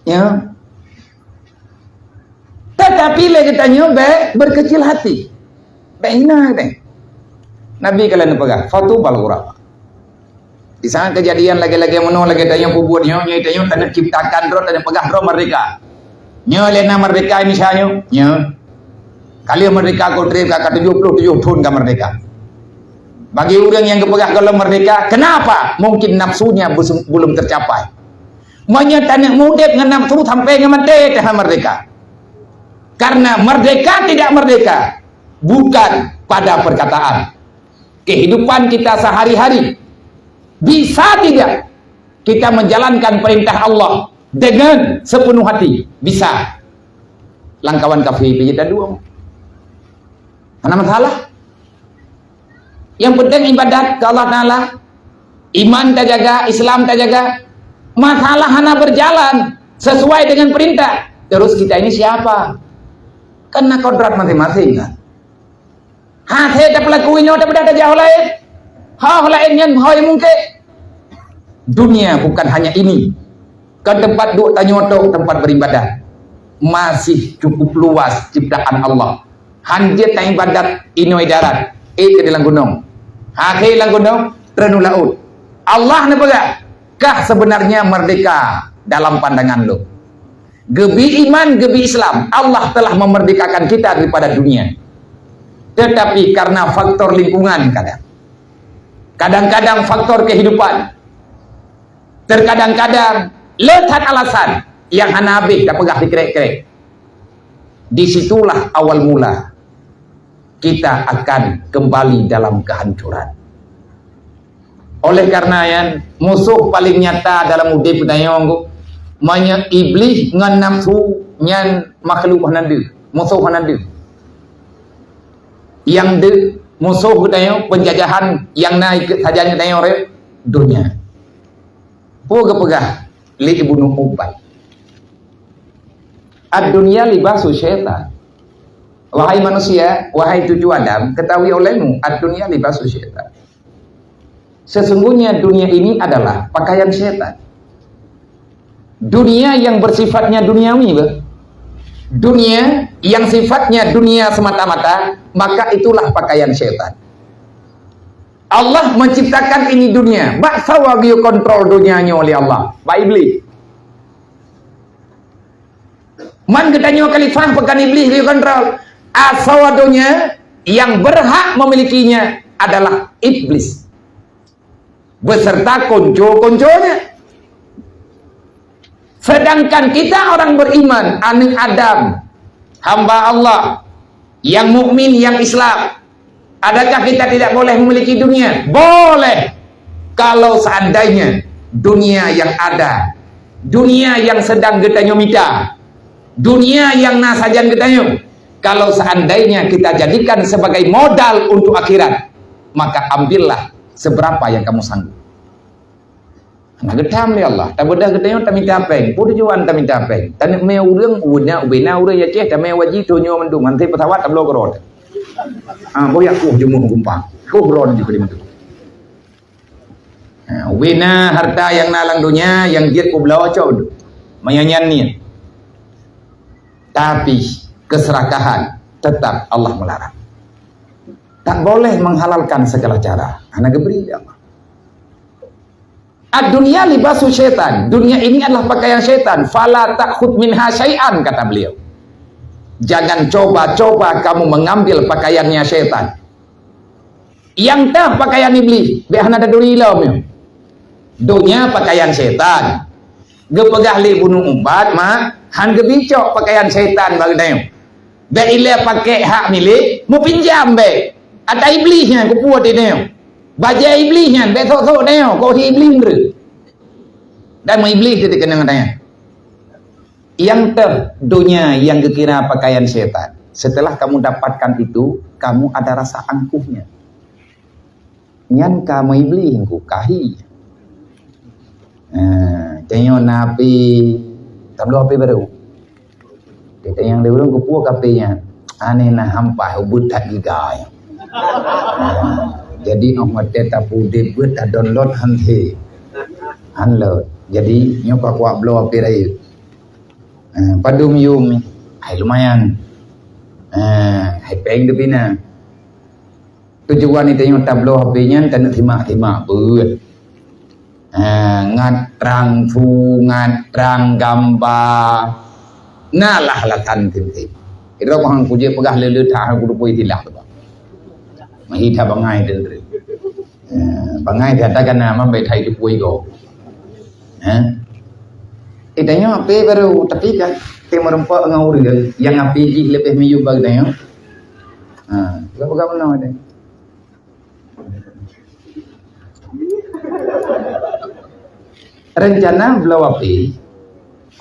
Ya. Tetapi lé geutanyoe bék berkecil hati. Bék hina deh. Nabi ka lheueh neupeugah, "Fatubal ghuraba." Di saat kejadian lagée-lagée meunoe lagée tanyoe peubuet nyoe, nyoe tanyoe taneuk ciptakan droe, taneuk peugah droe merdeka. Nyoe lé na merdeka Indonesia nyoe. Nyoe. Ka lheueh merdeka, ka treb ka, ka tujoh ploh tujoh thon ka merdeka. Bagi ureuëng nyang geupeugah gohlom merdeka, kenapa? Mungkin nafsunya bus-, belum tercapai. Meunyoe taneuk udeb ngon nafsu sampai ngon maté, tahan merdeka. Karena merdeka tidak merdeka bukan pada perkataan. Kehidupan kita sehari-hari bisa tidak kita menjalankan perintah Allah dengan sepenuh hati? Bisa. Lam kawan kafé pih jeuet tadueng. Hana masalah. Yang penting ibadat ke Allah Ta'ala. Iman tajaga, Islam tajaga. Masalah hana berjalan sesuai dengan perintah. Terus kita ini siapa? Kan na kodrat masing-masing kan. Hase tapeulaku nyoe tapeugah tajak ho laén. Ho laén nyan ho nyang mungkén. Dunia bukan hanya ini. Kan tempat duek tanyoe tok tempat beribadah. Masih cukup luas ciptaan Allah. Han jeuet taibadat inoe darat, ék di lam gunong. Hase lam gunong, treun u laôt. Allah neupeugah, kah sebenarnya merdeka dalam pandangan lôn. Geubi iman, geubi Islam, Allah telah memerdekakan kita daripada dunia. Tetapi karena faktor lingkungan kadang, kadang-kadang faktor kehidupan, terkadang-kadang le that alasan nyang hana habéh tapeugah sikrek-krek. Di situlah awal mula kita akan kembali dalam kehancuran. Oleh karena nyan, musoh paling nyata dalam udeb geutanyoe, meunyoe Iblih ngon nafsu nyan makhluk hana deuh, musoh hana deuh. Nyang deuh Musoh geutanyoe, penjajahan nyang na ikeue sajan geutanyoe rhot, dunia. Peue geupeugah lé Ibnu Ubbad? "Ad-dunya libasu syaitan." Wahai manusia, wahai cucu Adam, ketahui olehmu, ad-dunya libasu syaitan. Sesungguhnya dunia ini adalah pakaian syaitan. Dunia yang bersifatnya duniawi, beh. Dunia yang sifatnya dunia semata-mata, maka itulah pakaian syaitan. Allah menciptakan ini dunia. Bak sawa geuyue kontrol dunia nyoe oleh Allah? Bak Iblis. Man geutanyoe khalifah, pakon Iblis geuyue kontrol? Asoe donya yang berhak memilikinya adalah Iblis beserta konco-konconya. Sedangkan kita orang beriman, aneuk Adam, hamba Allah, yang mukmin, yang Islam, adakah kita tidak boleh memiliki dunia? Boleh. Kalau seandainya dunia yang ada, dunia yang sedang geutanyoe mita, dunia yang na sajan geutanyoe, kalau seandainya kita jadikan sebagai modal untuk akhirat, maka ambillah seberapa yang kamu sanggup. Hana geutham lé Allah. Tabeudah geutanyoe tamita péng. Peue tujuan tamita péng? Taneuk mé ureuëng, ubena, ubena ureuëng Aceh, tamé haji, tunyok mandum, mantong pesawat tabloe keudroe. Ah, boyak kuh jeumuh gumpang. Kuh ron jih keu dimantong. Ha, ubena harta nyang na lam donya, nyang jeuet peubloe cok. Meunyan nyan niet. Tapi keserakahan tetap Allah melarang. Tak boleh menghalalkan segala cara. Hana geubri lé Allah. "Ad-dunya libasu syaitan." Dunia ini adalah pakaian syaitan. "Fala ta'khud minha syai'an," kata beliau. Jangan coba-coba kamu mengambil pakaiannya syaitan. Nyang teuh pakaian Iblis, bék hana taturi lom nyoe. Donya pakaian syaitan. Geupeugah lé Ibnu Ubbad, mak, han geubicok pakaian syaitan bak geutanyoe. Bék ilée pakék hak milék, meupinjam bék. Ata Iblis nyan kupuet di tanyoe. Bajée Iblis nyan bék sok-sok tanyoe, kok hi Iblis meureuek. Dan meu Iblis teukeunong tanyoe. Nyang teuh donya nyang geukira pakaian syaitan. Setelah kamu dapatkan itu, kamu ada rasa angkuhnya. Nyan ka meu Iblis engku, ka hi. Ha, tanyoe na api, tabloe api barô. Teuntang nyang lé ureuëng kupuek api nyan. Aneh na hampah ubeut that giga nyan. Ha, jadi óh watée tapeudeuh beuet tadownload han thé. Han lot. Jadi nyoe ka kuwak bloe api rayeuk. Ha, padum yum ni. Hai lumayan. Ha, hai péng teupina. Tujuan tanyoe tabloe api nyan taneuk simak-simak beuet. Ha, ngat trang su, ngat trang gamba. Na lah alasan teuntang. Idroe hang kujeuet peugah le-le that hang kuteupue istilah tu. Mahi that bangai teuntang. Ha, bangai that kana man bék that teupue go. Ha? Eh, tanyoe api barô, tapi kan, teumeureumpok ngon ureuëng nyang api jih leubeh miyueb bak tanyoe. Ha, peugah-peugah meunoe deh. Rencana bloe api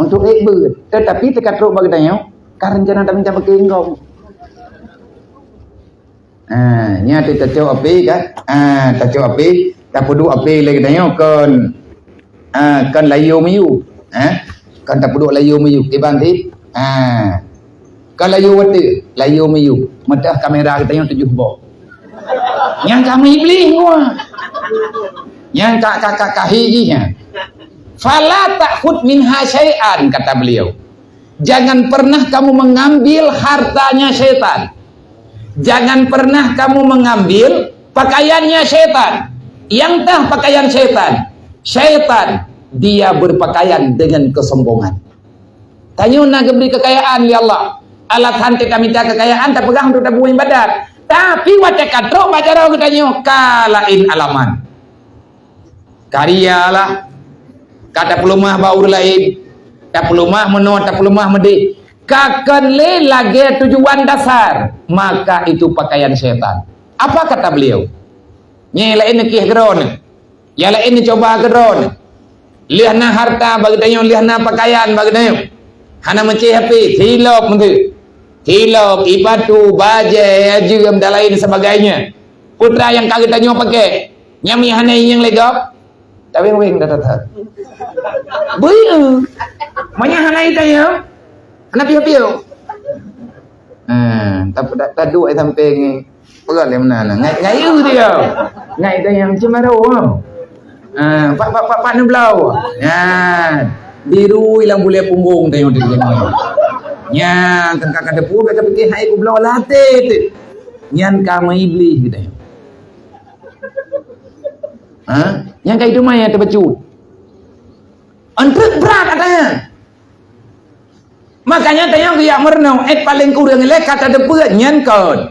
untuk ék beuet, tetapi teuka trok bak geutanyoe, ka rencana taminta beuke inggong. Ah, nyan tacok api kan? Ah, tacok api, tapeuduek api lé geutanyoe kon, ah, kon layô miyueb. Eh? Kon tapeuduek layô miyueb, kiban sit. Ah. Kon layô watée, layô miyueb. Meudah kamera geutanyoe tujoh boh. Nyang ka meu Iblis nyoe. Nyang ka, ka, ka, ka hi jih nyan. "Fala ta'khud minha syai'an," kata beliau. Jangan pernah kamu mengambil hartanya syaitan. Jangan pernah kamu mengambil pakaiannya syaitan. Nyang teuh pakaian syaitan. Syaitan, dia berpakaian dengan kesombongan. Tanyoe na geubri keukayaan lé Allah. Alasan teuka mita keukayaan tapeugah untuk tabuet ibadat. Tapi watée ka trok bak jaroe geutanyoe ka laén alamat. Karya lah, ka tapeuleumah bak ureuëng laén, tapeuleumah meunoe, tapeuleumah meudeh, ka kon lé lagée tujuan dasar, maka itu pakaian syaitan. Apa kata beliau? Nyang laén neukieh keudroe, nyang laén neucuba keudroe, lheueh na harta bak geutanyoe, lheueh na pakaian bak geutanyoe, hana meucéh api, silop meunteuek, silop, ie batu, bajée, ajeum dan lain sebagainya. Putra nyang ka geutanyoe pakai, nyang mi hana ingat lé gob, tapi weng dah that. Bui eu. Manya hana itanya, hana piu-piu. Ha, tapi dah, dah duduk sampai ni. Peugah lé meunan. Ngai, ngai eu dia. Ngai dia yang cemaro. Ha, pak, pak, pak, pak neublau. Ha, biru ilang bulée punggong tayong di sini. Nya, kan kakak depu, kakak fikir hai ku blau latih tu. Nyan ka meuiblih gitu. Ha? Nyang ka itu mah ya terbacut. Entreuk brat ada. Makanya tayong geujak meurunoe, eh, paling kureueng lé ka tadeupeuet nyan kon.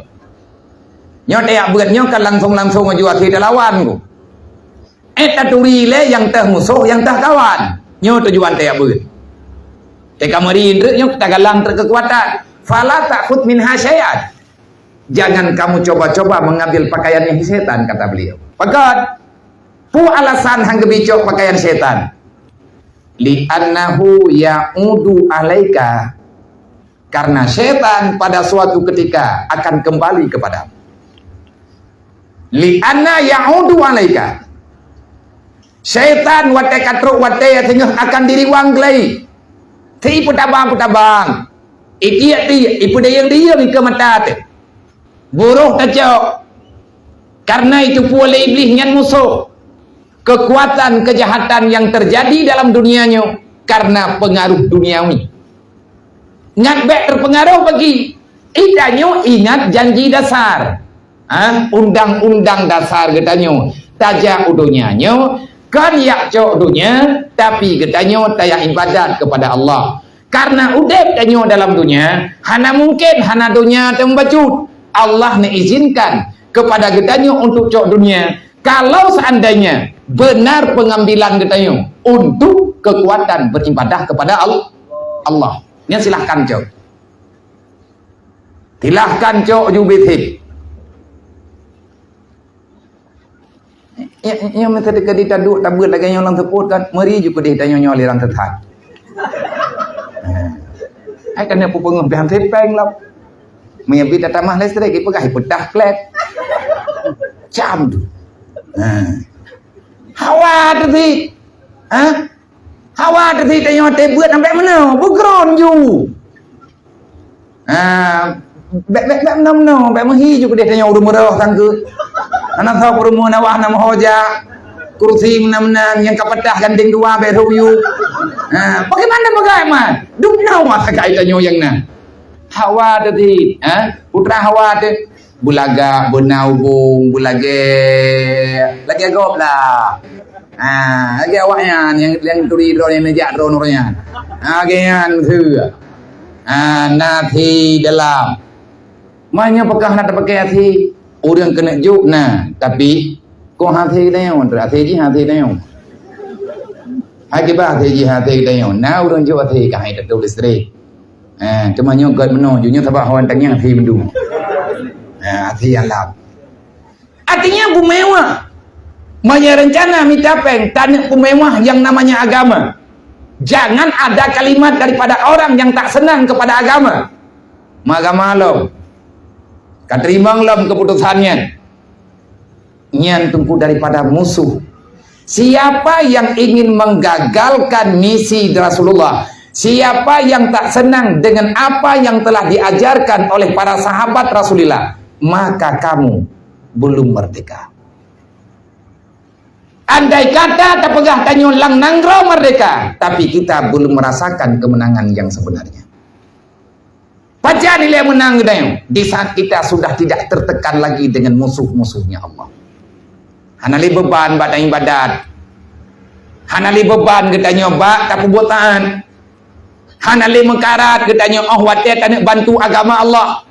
Nyoe tajak beuet nyoe kan langsong-langsong aju akhé talawan ku. Eh, taturi lé nyang teuh musoh, nyang teuh kawan. Nyoe tujuan tajak beuet. Teuka meuri treuk nyoe tagalang treuk keukuatan. Fala ta'khud minha syai'an. Jangan kamu coba-coba mengambil pakaiannya setan, kata beliau. Pakon? Peue alasan han geubicok pakaian setan? Li'annahu ya'udu alaika. Karena setan pada suatu ketika akan kembali kepadamu. Li'anna ya'udu alaika. Setan watée ka trok watée singoh akan diriwang glai. Si peutabang-peutabang. Itiek-tiek, ipeudayeueng-dayeueng ke mata teh. Buroh tacok. Karena itu pue lé Iblih nyan musoh. Kekuatan kejahatan yang terjadi dalam dunia nyoe karena pengaruh duniawi. Ngat bék terpengaruh bagi. Itanyoe ingat janji dasar. Ha? Undang-undang dasar geutanyoe. Tajak u donya nyoe, kon jak cok donya, tapi geutanyoe tajak ibadat kepada Allah. Karena udeb tanyoe dalam donya, hana mungkin hana donya teumbacut. Allah neuizinkan kepada geutanyoe untuk cok donya. Kalau seandainya benar pengambilan geutanyoe untuk kekuatan beribadah kepada Al-, Allah, nyan silahkan cok. Silahkan cok ju bitik. Ya, ya, masa dekat di taduk tabut lagée nyoe lam seupôt kan, meri ju keudeh tanyoe nyoe aliran sesat. Hai kena peupengeuh bihan sepeng lah. Meunyoe bi tatamah listrik, ipeugah ipeudah klet. Cam tu. Ha. Hawa tu si. Ha? Hawa teusi tanyoe teubuet sampai meunoe, beugron ju. Ha, bék, bék, bék meunoe-meunoe, bék meuhi ju keudeh tanyoe ureuëng meurôh sangkeue. Hana soe peurumoh na wah na meuhoja. Kursi meunan-meunan nyang ka patah gandeng dua bék rhub yu. Ha, bagaimana bagaimana? Dum nyoe masa kai tanyoe nyang na. Hawa teusi, ha? Putra Hawa teu. Beulagak, beuna ubong, beulagée, lagée gob lah. Ha, lagée awaknyan nyang, nyang turi droe nyang neujak droe nurée nyan. Ha, lagée nyan meuseu. Ha, na até dalam. Meunyoe peugah na tapakée até, ureuëng keuneuk jok na, tapi kon até geutanyoe, até jih até geutanyoe. Hai kiban até jih até geutanyoe, na ureuëng jok até ka hai tatuléh listrik. Eh, teuma nyoe gét meunoe, ju nyoe sabab hawa tanyang até meudu. Eh, até alam. Artinya bumewah. Meunyoe rencana mita péng, taneuk bumewah yang namanya agama. Jangan ada kalimat daripada orang yang tak senang kepada agama. Meuagama lom. Ka teurimong lom keuputosan nyan. Nyan teungku daripada musuh. Siapa yang ingin menggagalkan misi Rasulullah, siapa yang tak senang dengan apa yang telah diajarkan oleh para sahabat Rasulullah, maka kamu belum merdeka. Andai kata tapeugah tanyoe lam nanggroe merdeka, tapi kita belum merasakan kemenangan yang sebenarnya. Pajan ilée meunang geutanyoe? Di saat kita sudah tidak tertekan lagi dengan musuh-musuhnya Allah. Hana lé beban bak ibadat. Hana lé beban geutanyoe bak tapeubuet taat. Hana lé meukarat geutanyoe óh watée taneuk bantu agama Allah.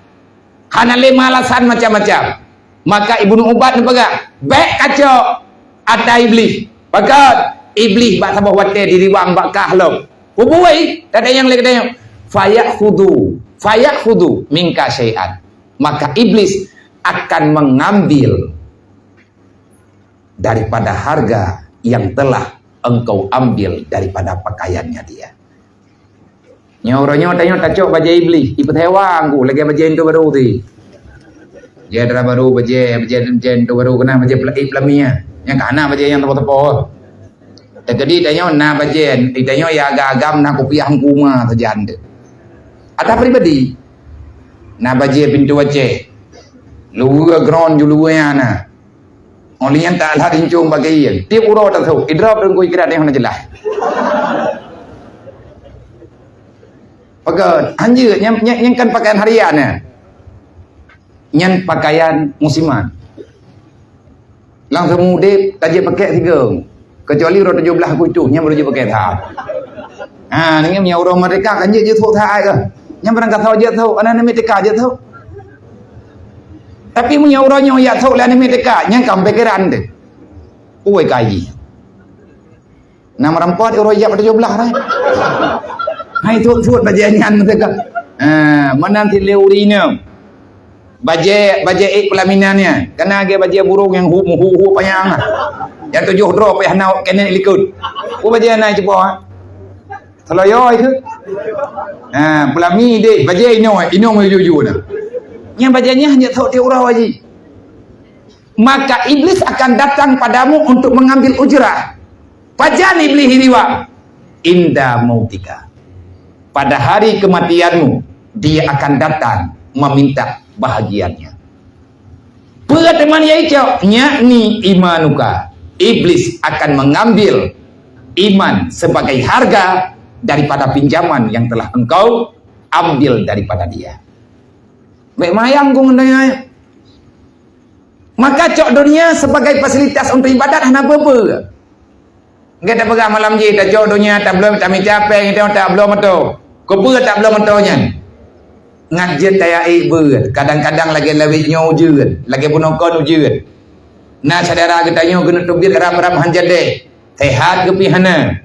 Hana lé alasan macam-macam. Maka Ibnu Ubaid neupeugah, "Bék kacok ata Iblih." Pakon? Iblih bak saboh watée diriwang bak kah lom. Pubui, tadayang lé geutanyoe. Fayakhudu, fayakhudu minka syai'an. Maka iblis akan mengambil daripada harga yang telah engkau ambil daripada pakaiannya dia. Nyoe uroe nyoe tanyoe tacok bajée iblih, ipeutewang ku lagée bajée intu barô teuh. Bajèe dara barô, bajèe, bajèe, bajèe tu barô keunan, bajèe pela-, eh, peulami, ya. Nyang ka hana bajèe nyang teupeu-teupeu. Jadi tanyoe na bajèe, tanyoe ya agam-agam na kupiah hukuma sajan tu. Ata pribadi. Na bajèe pintoe Aceh. Luweue ground ju luweue na. Óh lheueh nyan ta lhat rincong bak kayèe. Tiep uroe tasôk, idrop deungon ikrat nyang hana jeulaih. Pakon, hanjeuet, nyan, nyan, nyan kan pakaian harian nyan. Nyan pakaian musiman. Langsung udép, tajak pakèk sigoe. Kecuali uroe tujoh blaih Agustus, nyan baru jeuet pakèk that. Ha, nyan meunyoe uroe merdeka kan jeuet jeuet sôk that ai keuh. Nyan barang ka sôk jeuet sôk, aneuk merdeka jeuet sôk. Tapi meunyoe uroe nyoe jak sôk lé aneuk merdeka, nyan ka pikiran teuh. Uwai kaji. Na meurampok uroe jak tujoh blaih rai. Hai sôk-sôk bajèe nyan merdeka. Ha, meunan cit lé ureueng inong. Bajèe, bajèe ék peulaminan nyan. Ka na lagèe bajèe burông nyang hu-, hu-, hu panyang. Nyang tujoh droe payah na keuneuk likot. Peue bajèe na jipo, ha? Seloyo itu. Ha, peulami deh, bajèe inong, inong ju-ju na. Nyang bajèe nyan hana tho tiep uroe jih. Maka iblis akan datang padamu untuk mengambil ujrah. Pajan iblis iriwak? Inda mautika. Pada hari kematianmu, dia akan datang meminta bahagiannya. Peue teuma nyang icok? Yakni imanuka. Iblis akan mengambil iman sebagai harga daripada pinjaman yang telah engkau ambil daripada dia. Bèk mayang kong donya. Maka cok donya sebagai fasilitas untuk ibadat hana peue-peue. Enggak tapeugah malam jih, tacok donya, tabloe, tamita péng, tabloe moto. Keupeue tabloe moto nyan? Ngat jeuet tayak ék beuet, kadang-kadang lagèe lawét nyoe ujeuen, lagèe bunoe kon ujeuen. Na syedara geutanyoe keuneuk teubiet rab-rab han jadeh, sehat geupih hana.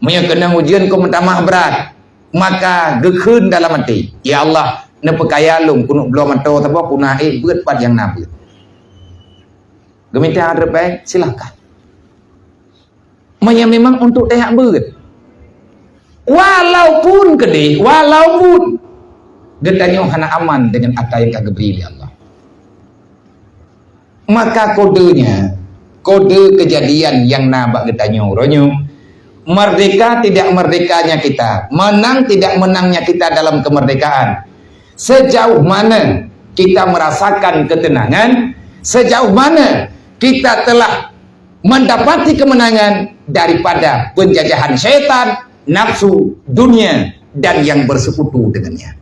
Meunyoe keunong ujeuen keu meutamah brat, maka geukheun dalam até, "Ya Allah, neupeukaya lôn keuneuk bloe moto saboh, keuneuk ék beuet pat nyang na beuet." Geumita reubèe, silahkan. Meunyoe memang untuk tayak beuet. Walaupun keudeh, walaupun geutanyoe hana aman dengan ata nyang ka geubri lé Allah. Maka kodenya, kode kejadian nyang na bak geutanyoe uroe nyoe, merdeka tidak merdekanya kita, menang tidak menangnya kita dalam kemerdekaan, sejauh mana kita merasakan ketenangan, sejauh mana kita telah mendapati kemenangan daripada penjajahan syaitan, nafsu, dunia, dan yang bersekutu dengannya.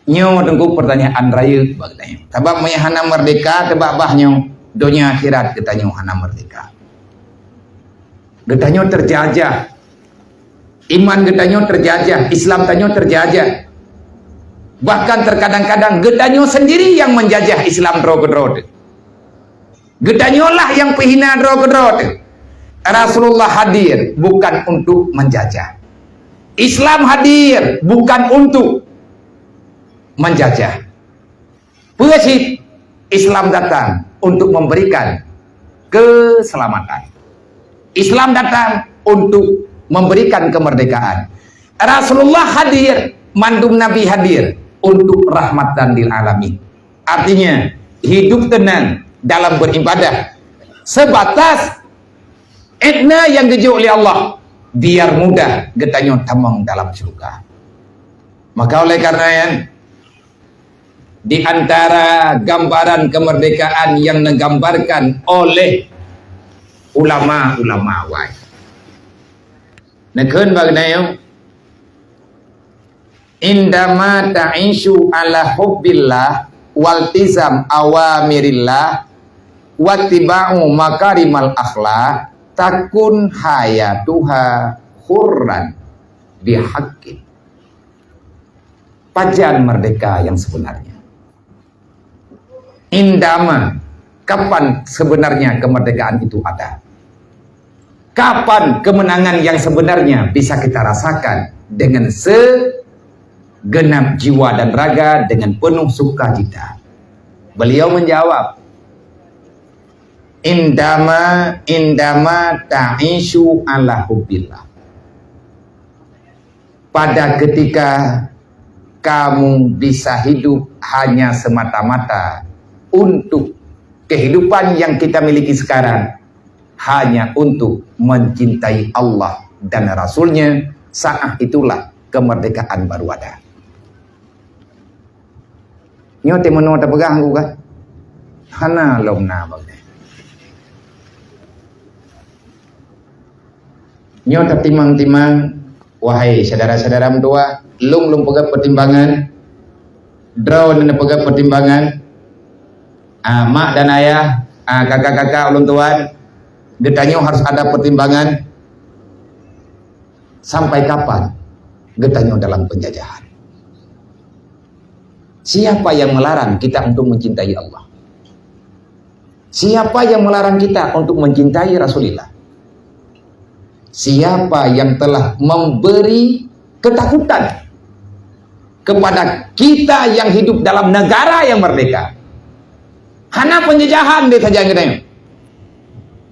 Nyoe teungku pertanyaan rayeuk bak geutanyoe. Sabab meunyoe hana merdeka, teubak bah nyoe, donya akhirat geutanyoe hana merdeka. Geutanyoe terjajah. Iman geutanyoe terjajah, Islam tanyoe terjajah. Bahkan terkadang-kadang geutanyoe sendiri yang menjajah Islam droe keudroe teuh. Geutanyoe lah nyang peuhina droe keudroe teuh. Rasulullah hadir bukan untuk menjajah. Islam hadir bukan untuk menjajah. Peue cit? Islam datang untuk memberikan keselamatan. Islam datang untuk memberikan kemerdekaan. Rasulullah hadir, mandum nabi hadir untuk rahmatan lil alamin. Artinya, hidup tenang dalam beribadah. Sebatas edna nyang geujok lé Allah, biar mudah geutanyoe tamong dalam syeuruga. Maka oleh karena nyan, di antara gambaran kemerdekaan yang digambarkan oleh ulama-ulama awai. Neukheun bak geutanyoe, indama ta'isyu ala hubbillah waltizam awamirillah wattiba'u makarimal akhlak takun hayatuha hurran bihaqqin. Pajan merdeka yang sebenarnya? Indama, kapan sebenarnya kemerdekaan itu ada? Kapan kemenangan yang sebenarnya bisa kita rasakan dengan segenap jiwa dan raga, dengan penuh sukacita? Beliau menjawab, indama, indama ta'isyu ala hubbillah. Pada ketika kamu bisa hidup hanya semata-mata untuk kehidupan yang kita miliki sekarang, hanya untuk mencintai Allah dan Rasul-Nya, saat itulah kemerdekaan baru ada. Nyoe teuh meunoe tapeugah ngon geuh? Hana lom na bak nyoe. Nyoe tatimang-timang, wahai syedara-syedara meutuwah, lôn lôn peugah peutimbangan, droeneuh neupeugah peutimbangan, ah, mak dan ayah, ah, kakak-kakak ulôn tuan, geutanyoe harus ada peutimbangan. Sampai kapan geutanyoe dalam penjajahan? Siapa yang melarang kita untuk mencintai Allah? Siapa yang melarang kita untuk mencintai Rasulullah? Siapa yang telah memberi ketakutan kepada kita yang hidup dalam negara yang merdeka? Hana penjajahan di sajan geutanyoe.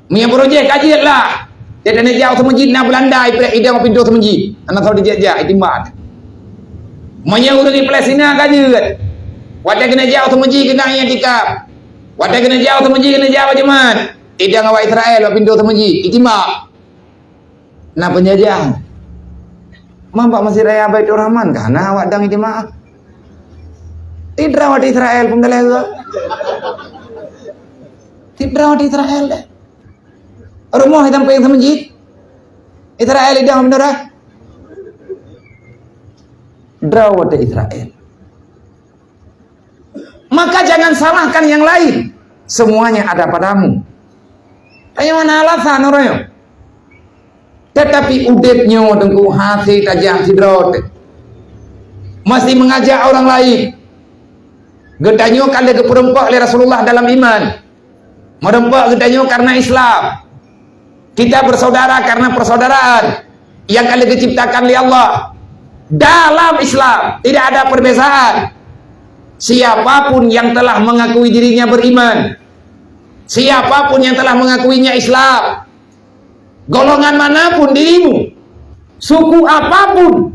Meunyoe beurujeh ka jeuet lah. Jadi neujak u masjid na Belanda, ipilih idong pintoe masjid. Hana soe dijak-jak, itimbak. Meunyoe ureueng di Palestina ka jeuet. Watèe keuneuk jak u masjid keuneuk iktikaf. Watèe keuneuk jak u masjid keuneuk jak bak jeumat. Idong awak Israel bak pintoe masjid, itimbak. Na penjajahan. Mambak Masjid Raya Baiturrahman ka hana awak dang ijtimaah. Tidra watèe Israel pun galak geuh. Tidra watèe Israel deh. Rumoh hitam peng seumeuji. Israel idang meunurah. Dra watèe Israel. Maka jangan salahkan yang lain. Semuanya ada padamu. Tanyoe hana alasan uroe nyoe. Tetapi udeb nyoe teungku hase tajak sidroe teuh. Masih mengajak orang lain. Geutanyoe ka lheueh geupeureumpok lé Rasulullah dalam iman. Meureumpok geutanyoe karena Islam. Kita bersaudara karena persaudaraan yang ka lheueh geuciptakan lé Allah. Dalam Islam tidak ada perbezaan. Siapapun yang telah mengakui dirinya beriman, siapapun yang telah mengakuinya Islam, golongan manapun dirimu, suku apapun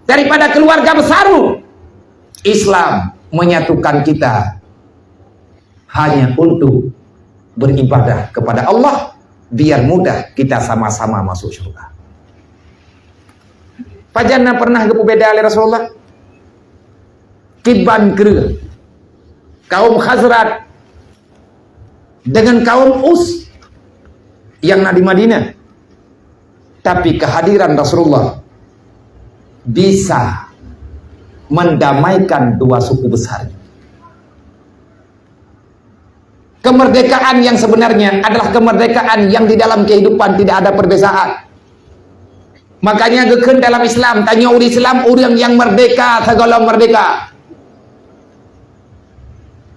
daripada keluarga besarmu, Islam menyatukan kita hanya untuk beribadah kepada Allah, biar mudah kita sama-sama masuk syurga. Pajan na pernah geupeubeda lé Rasulullah? Kiban kreueh kaum Khazraj dengan kaum Aus yang na di Madinah. Tapi kehadiran Rasulullah bisa mendamaikan dua suku besar. Kemerdekaan yang sebenarnya adalah kemerdekaan yang di dalam kehidupan tidak ada perbezaan. Makanya geukheun dalam Islam, tanyoe ureueng Islam ureueng nyang merdeka sigohlom merdeka.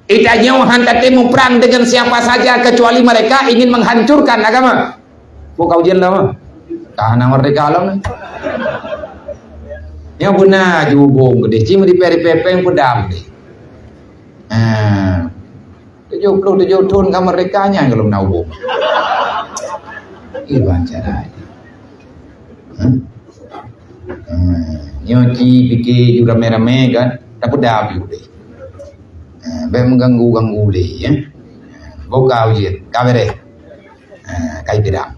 Geutanyoe han tatem muprang dengan siapa saja kecuali mereka ingin menghancurkan agama. Bôh ka ujeuen lom, ka hana merdeka lom. Nyoe beuna jubông keudeh, ci meuripèe-ripèe pèng peudam deh. Ah. Tujoh ploh tujoh thon ka merdeka nyan golom na ubông. Iban cara. Hah? Ah, nyoe ci pike ju ramé-ramé kan, tapeudam ju deh. Ah, bèk meuganggu-ganggu lé, ya. Bôh ka ujeuen, ka beureh. Ah, kai peudam.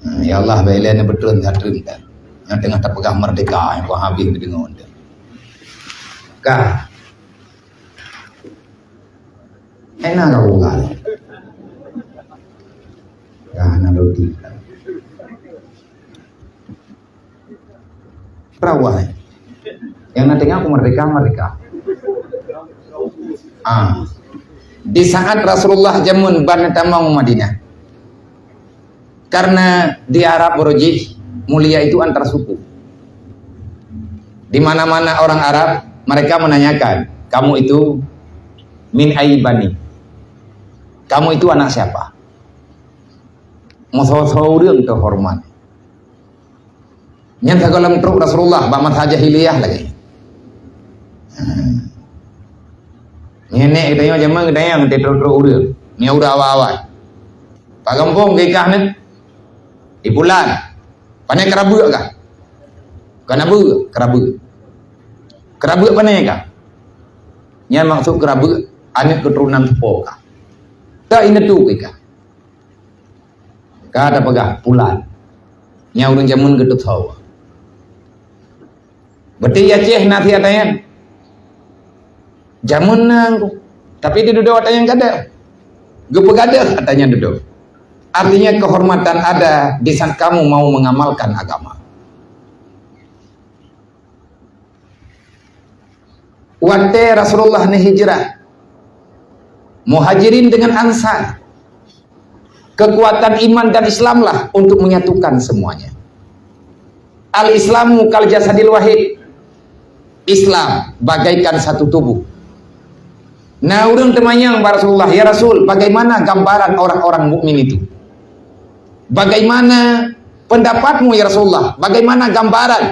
Ah, ya Allah, bèk ilèe neubeutrön that treun kan. Nyang teungoh tapeugah merdeka, nyang keu habéh geudeungoe. Ka. Enak kau bukan. Ka hana roti. Perawah, eh. Nyang na teungoh aku merdeka, merdeka. Ah. Di saat Rasulullah jameun ban tamong Madinah. Karena di Arab beurujih, mulia itu antar suku. Di mana-mana orang Arab, mereka menanyakan, "Kamu itu min ayyi bani? Kamu itu anak siapa?" Meusoe-soe ureueng teuhoreumat. Nyan sigohlom trok Rasulullah bak masa jahiliyah lagèe nyan. Hmm. Nyan nèk geutanyoe jameun geutanyoe trok-trok ureueng. Nyan ureueng awai-awai. Bak gampông geukah nyan. Di bulan. Pane keurabeuek kah? Ka na beuet, keurabeuet. Keurabeuet pane ka? Nyan maksud keurabeuet, aneuk keuturonan seupôt ka. Tak ingat tu ka. Ka tapeugah pulan. Nyan ureueng jameun geuteupeue. Berarti Aceh na siat nyan. Jameun na, tapi di dudoe ata nyang gadôh. Geupeugadôh ata nyang dudoe. Artinya kehormatan ada di saat kamu mau mengamalkan agama. Watée Rasulullah neuhijrah, Muhajirin dengan Ansar, kekuatan iman dan Islamlah untuk menyatukan semuanya. Al-Islamu kal jasadil wahid. Islam bagaikan satu tubuh. Nah, ureueng teumanyong bak Rasulullah, "Ya Rasul, bagaimana gambaran orang-orang mukmin itu? Bagaimana pendapatmu, ya Rasulullah? Bagaimana gambaran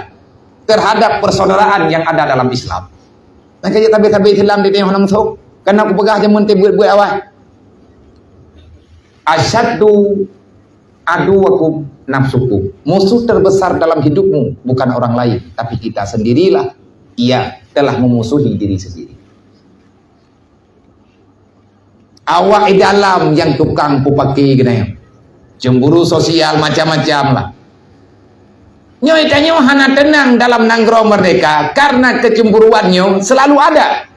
terhadap persaudaraan yang ada dalam Islam?" Nah, kaya tabe-tabe Islam di tengah nama sok. Karena aku peugah jameun teuh buet-buet awai. Asyaddu aduwakum nafsukum. Musuh terbesar dalam hidupmu bukan orang lain, tapi kita sendirilah yang telah memusuhi diri sendiri. Awak di dalam nyang tukang pupaki keunoe. Cemburu sosial macam-macam lah. Nyoe tanyoe hana tenang dalam nanggroe merdeka karena kecemburuan nyoe selalu ada.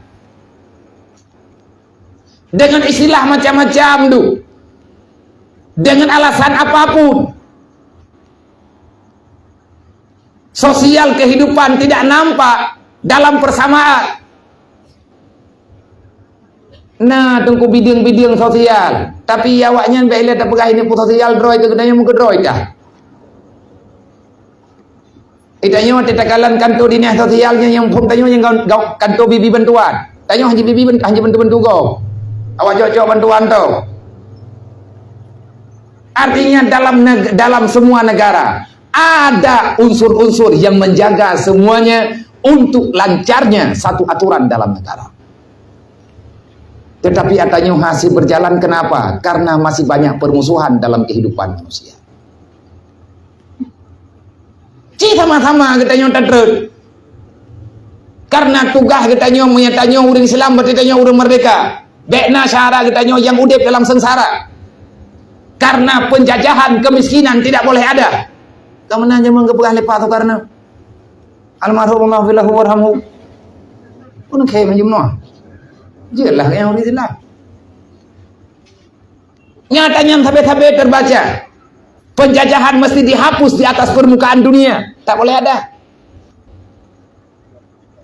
Dengan istilah macam-macam tu. Dengan alasan apapun. Sosial kehidupan tidak nampak dalam persamaan. Nah, teungku bideueng-bideueng sosial. Tapi awaknyan bèk ilèe tapeugah ini pun sosial droe keu geutanyoe meukeudroe kah? Itanyoe teuka lam kantor dinas sosial nyang, nyang phon tanyoe nyang gau-, gau-, kantor bibi bantuan. Tanyoe hana bibi ban-, hana bantu-bantu gob. Awak cok-cok bantuan tu. Artinya dalam neg-, dalam semua negara ada unsur-unsur yang menjaga semuanya untuk lancarnya satu aturan dalam negara. Tetapi atanyoe hase berjalan kenapa? Karena masih banyak permusuhan dalam kehidupan manusia. Ci sama-sama geutanyoe tatreun. Karena tugaih geutanyoe, meunyoe tanyoe ureueng Islam, berarti tanyoe ureueng merdeka. Bèk na syedara geutanyoe nyang udép dalam seungsara. Karena penjajahan, kemiskinan tidak boleh ada. Ka meunan jameun geupeugah lé Pak Sukarno. Almarhum Allah filahu warhamhu. Pun khe meunyoe meunoe. Jeulaih nyang ureueng Islam. Nyata nyan sabe-sabe terbaca. Penjajahan mesti dihapus di atas permukaan dunia. Tak boleh ada.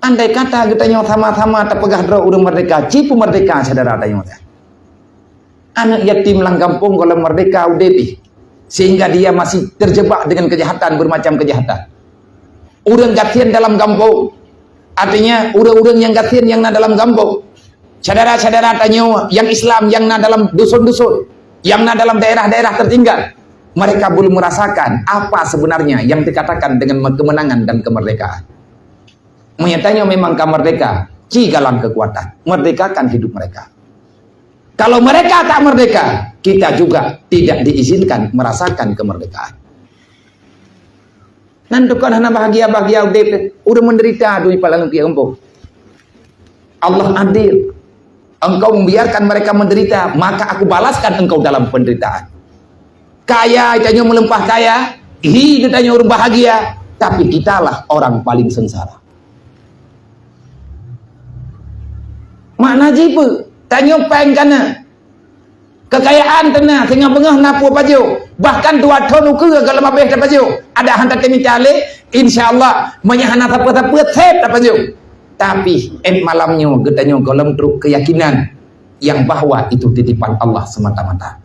Andai kata geutanyoe sama-sama tapeugah droe ureueng merdeka, ci peumerdeka syedara tanyoe teuh. Aneuk yatim lam gampông gohlom merdeka udép jih, sehingga dia masih terjebak dengan kejahatan, bermacam kejahatan. Ureueng gasien dalam gampông, artinya ureueng-ureueng nyang gasien nyang na dalam gampông. Syedara-syedara tanyoe nyang Islam nyang na dalam dusun-dusun, nyang na dalam daerah-daerah tertinggal, mereka belum merasakan apa sebenarnya yang dikatakan dengan kemenangan dan kemerdekaan. Meunyoe tanyoe memang ka merdeka, ci galang kekuatan, merdekakan hidup mereka. Kalau mereka tak merdeka, kita juga tidak diizinkan merasakan kemerdekaan. Nan tukon hana bahagia-bahagia udép, ureueng menderita duit palang piang empoh. Allah adil. Engkau membiarkan mereka menderita, maka aku balaskan engkau dalam penderitaan. Kaya tanyoe meulimpah kaya, hi geutanyoe ureueng bahagia, tapi kitalah orang paling sengsara. Makna jih peue? Tanyoe péng ka na. Kekayaan teuna, singoh beungoh na peue pajoh. Bahkan dua thon ukeue gohlom habéh tapajoh. Ada han tatem mita lé, insya Allah, meunyoe hana sapeue-sapeue, sép tapajoh. Tapi, ék malam nyoe geutanyoe gohlom trok keuyakinan nyang bahwa itu titipan Allah semata-mata.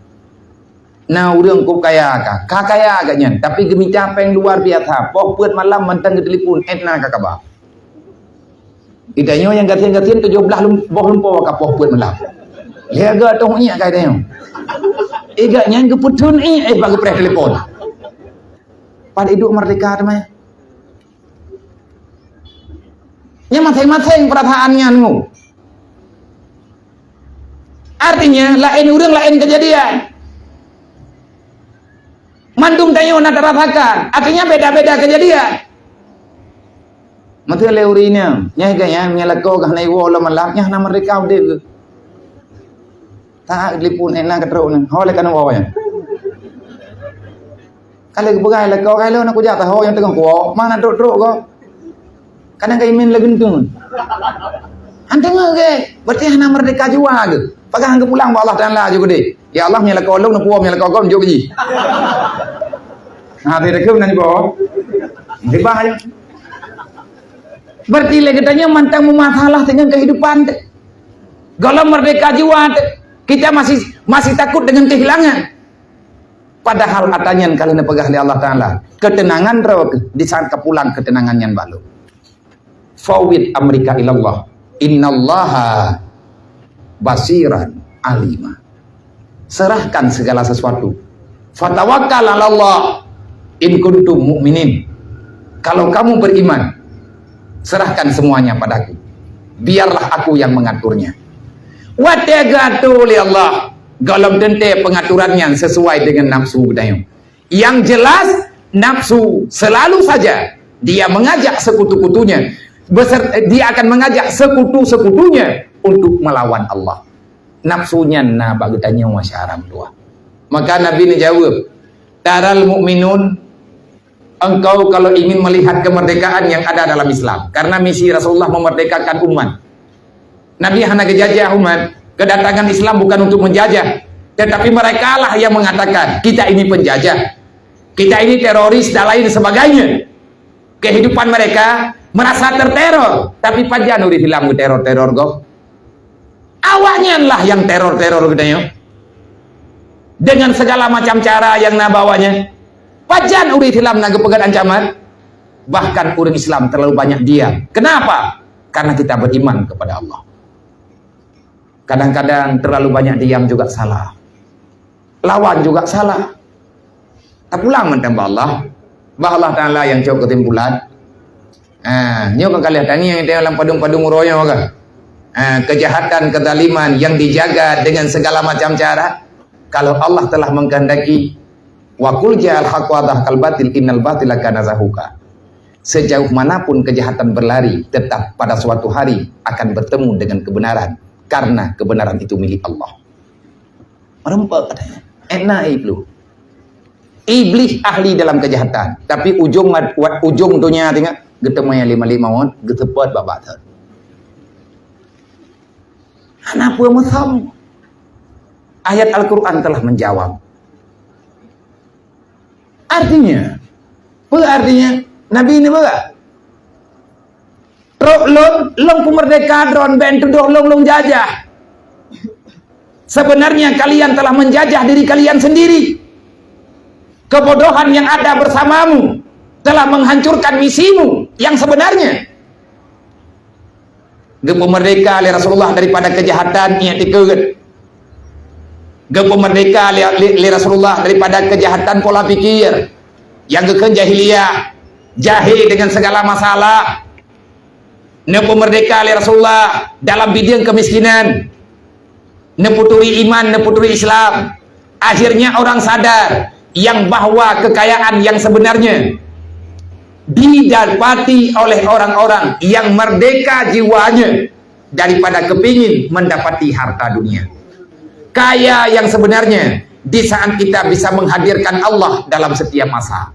Na ureueng kôb kaya ka, ka kaya geuh nyan, tapi geumita péng luar biasa. Poh peuet malam mantong geutelepon, "Ék na ka kaba?" Geutanyoe nyang gasien-gasien tujoh blaih lum-, boh lumpoe ka poh peuet malam. Lhèe geuh toh iék ka geutanyoe. Iék nyan geupeutheun iék, eh, bak geupreh telepon. Pat iduek merdeka teuma. Nyan maséng-maséng peurasaan nyan ngu. Artinya, laén ureueng laén keujadian. Mandum tanyoe na tarasakan, artinya beda-beda keujadian. Meuteulée ureuëng inong, nyai gaya, nyai lakoe geuh na iwoe lom malam, nyang hana meurdeka udeb geuh. Taát geuliput, eh, na keutrok na. Ho lé kan woe nyan. Ka lheueh geupeugah lakoe, "Hai lôn, aku jak taho nyang teungoh kuwoe, ma na trok-trok ko." Kadang ka imin lagèe tu. Han teungoh ke, berarti hana meurdeka jiwa geuh. Pakat han geupulang bak Allah Taala ju keudeh. "Ya Allah, meunyo lakoe lôn, neupuwoe, meunyo lakoe gob, jok jih." Ha, teuka meunan jiboh. Ribah aja. Berarti lé geutanyoe mantong meumasalah dengan kehidupan teuh. Gohlom meurdeka jiwa teuh, kita masih, masih takut dengan kehilangan. Padahal ata nyan ka lheueh neupeugah lé Allah Taala, keuteunangan droe di saat ka pulang keuteunangan nyan bak Lôn. Fawwid amrika ilallah. Innallaha basiran alima. Serahkan segala sesuatu. Fatawakkal 'alallah in kuntum mu'minin. Kalau kamu beriman, serahkan semuanya padaku. Biarlah aku yang mengaturnya. Watée geuatur lé Allah, gohlom teuntée pengaturan nyan sesuai dengan nafsu geutanyoe. Yang jelas, nafsu selalu saja dia mengajak sekutu-kutunya, beser-, dia akan mengajak sekutu-sekutunya untuk melawan Allah. Nafsu nyan na bak geutanyoe, syedara meutuah. Maka Nabi neujaweueb, "Taral mu'minun, engkau kalau ingin melihat kemerdekaan yang ada dalam Islam." Karena misi Rasulullah memerdekakan umat. Nabi hana geujajah umat. Kedatangan Islam bukan untuk menjajah. Tetapi merekalah yang mengatakan, "Kita ini penjajah. Kita ini teroris dan lain sebagainya." Kehidupan mereka merasa terteror. Tapi pajan ureuëng Islam geuteror-teror gob? Awaknyan lah yang teror-teror geutanyoe. Dengan segala macam cara yang na bak awaknyan. Pajan ureuëng Islam na geupeugét ancaman? Bahkan ureuëng Islam terlalu banyak diam. Kenapa? Karena kita beriman kepada Allah. Kadang-kadang terlalu banyak diam juga salah. Lawan juga salah. Tapulang mantong bak Allah. Bak Allah Taala nyang cok keusimpulan. Ah, nyoe kan ka lheueh tangieng teuh lam padum-padum uroe nyoe kan. Ah, kejahatan, kezaliman yang dijaga dengan segala macam cara. Kalau Allah telah mengkehendaki, "Wa qul ja'al haqqu wa zahaqal batil innal batila kana zahuqa." Sejauh manapun kejahatan berlari, tetap pada suatu hari akan bertemu dengan kebenaran, karena kebenaran itu milik Allah. Meureumpok katanya. Enak iblis. Iblis ahli dalam kejahatan, tapi ujong, ujong donya tengok geuteumé lima-lima wan geuseupôt babah thon. Hana peue meusom. Ayat Al-Quran telah menjawab. Artinya, peue artinya? Nabi ni peugah, "Trok lôn, lôn peumeurdeka droe, bèk tudoh lôn, lôn jajah. Sebenarnya kalian telah menjajah diri kalian sendiri. Kebodohan yang ada bersamamu telah menghancurkan misimu yang sebenarnya." Geupeumerdeka lé Rasulullah daripada kejahatan, ingat dikeue. Geupeumerdeka lé, lé, lé Rasulullah daripada kejahatan pola pikir nyang geukheun jahiliyah, jahé dengan segala masalah. Neupeumerdeka lé Rasulullah dalam bidang kemiskinan. Neuputuri iman, neuputuri Islam. Akhirnya orang sadar yang bahwa kekayaan yang sebenarnya didapati oleh orang-orang yang merdeka jiwanya daripada kepingin mendapati harta dunia. Kaya yang sebenarnya di saat kita bisa menghadirkan Allah dalam setiap masa.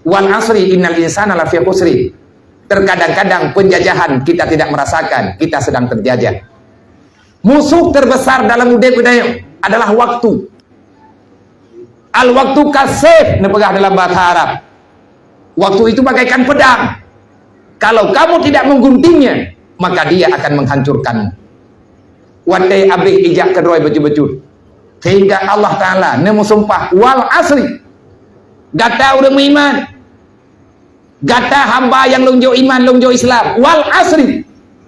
"Wal asri innal insana lafi khusri." Terkadang-kadang penjajahan kita tidak merasakan, kita sedang terjajah. Musuh terbesar dalam udeb geutanyoe adalah waktu. Al-waktu kasayf neupeugah dalam bahasa Arab. Waktu itu bagaikan pedang. Kalau kamu tidak mengguntingnya, maka dia akan menghancurkanmu. Watée abéh ijak keudroe bacut-bacut. Sehingga Allah Taala neumeusumpah, "Wal asri." Gata ureuëng meuiman, gata hamba nyang lôn jok iman, lôn jok Islam, "Wal asri."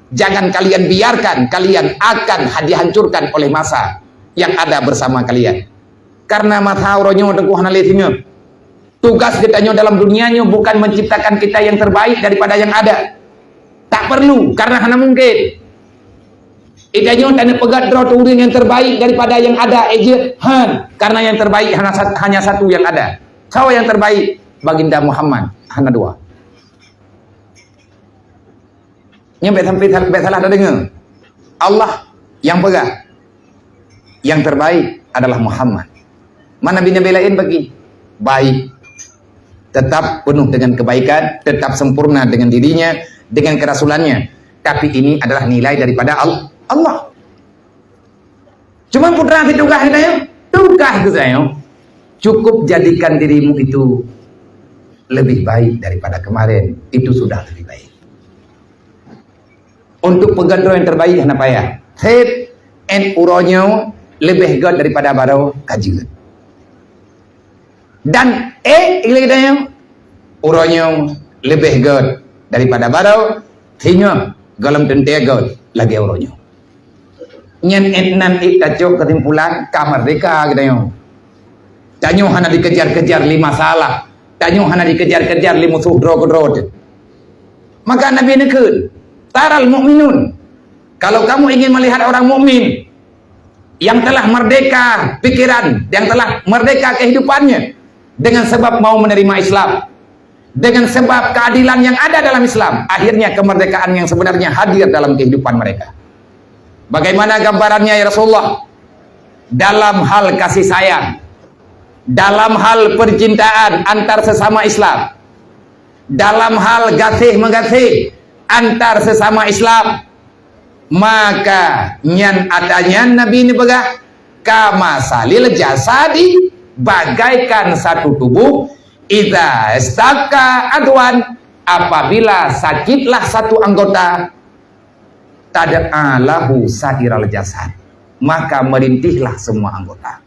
Jangan kalian biarkan kalian akan ha-, dihancurkan oleh masa yang ada bersama kalian. Karena masa uroe nyoe teungku hana lé singoh. Tugas geutanyoe dalam dunia nyoe bukan menciptakan kita yang terbaik daripada yang ada. Tak perlu, karena hana mungkin. Geutanyoe taneupeugét droe teuh ureuëng yang terbaik daripada yang ada, eh, jeuet, han, karena yang terbaik hana sat-, hanya satu yang ada. Soe yang terbaik? Baginda Muhammad, hana dua. Nyan bèk sampai sal-, bèk salah tadeungoe. Allah nyang peugah, yang terbaik adalah Muhammad. Mana nabi-nabi laén bagi? Baik. Tetap penuh dengan kebaikan, tetap sempurna dengan dirinya, dengan kerasulannya. Tapi ini adalah nilai daripada Al-, Allah. Cuma putra si tugaih geutanyoe, tugaih geutanyoe, cukup jadikan dirimu itu lebih baik daripada kemarin. Itu sudah lebih baik. Untuk peugöt droe nyang terbaik hana payah. Sép, 'et uroe nyoe leubeh göt daripada barô ka jeuet. Dan ék lé geutanyoe, uroe nyoe leubeh göt daripada barô, singoh gohlom teuntèe göt lagèe uroe nyoe. Nyan 'et nan ék tacok keusimpulan ka merdeka geutanyoe. Tanyoe hana dikejar-kejar lé masalah, tanyoe hana dikejar-kejar lé musoh droe keudroe teuh. Maka Nabi neukheun, "Taral mu'minun." Kalau kamu ingin melihat orang mukmin, yang telah merdeka pikiran, yang telah merdeka kehidupannya dengan sebab mau menerima Islam, dengan sebab keadilan yang ada dalam Islam, akhirnya kemerdekaan yang sebenarnya hadir dalam kehidupan mereka. Bagaimana gambarannya, ya Rasulullah? Dalam hal kasih sayang, dalam hal percintaan antar sesama Islam, dalam hal gaséh-meugaséh antar sesama Islam, maka nyan ata nyan Nabi neupeugah, "Kamasalil jasadi," bagaikan satu tubuh, "idza istaka adwan," apabila sakitlah satu anggota, "tada'a lahu sairal jasad," maka merintihlah semua anggota.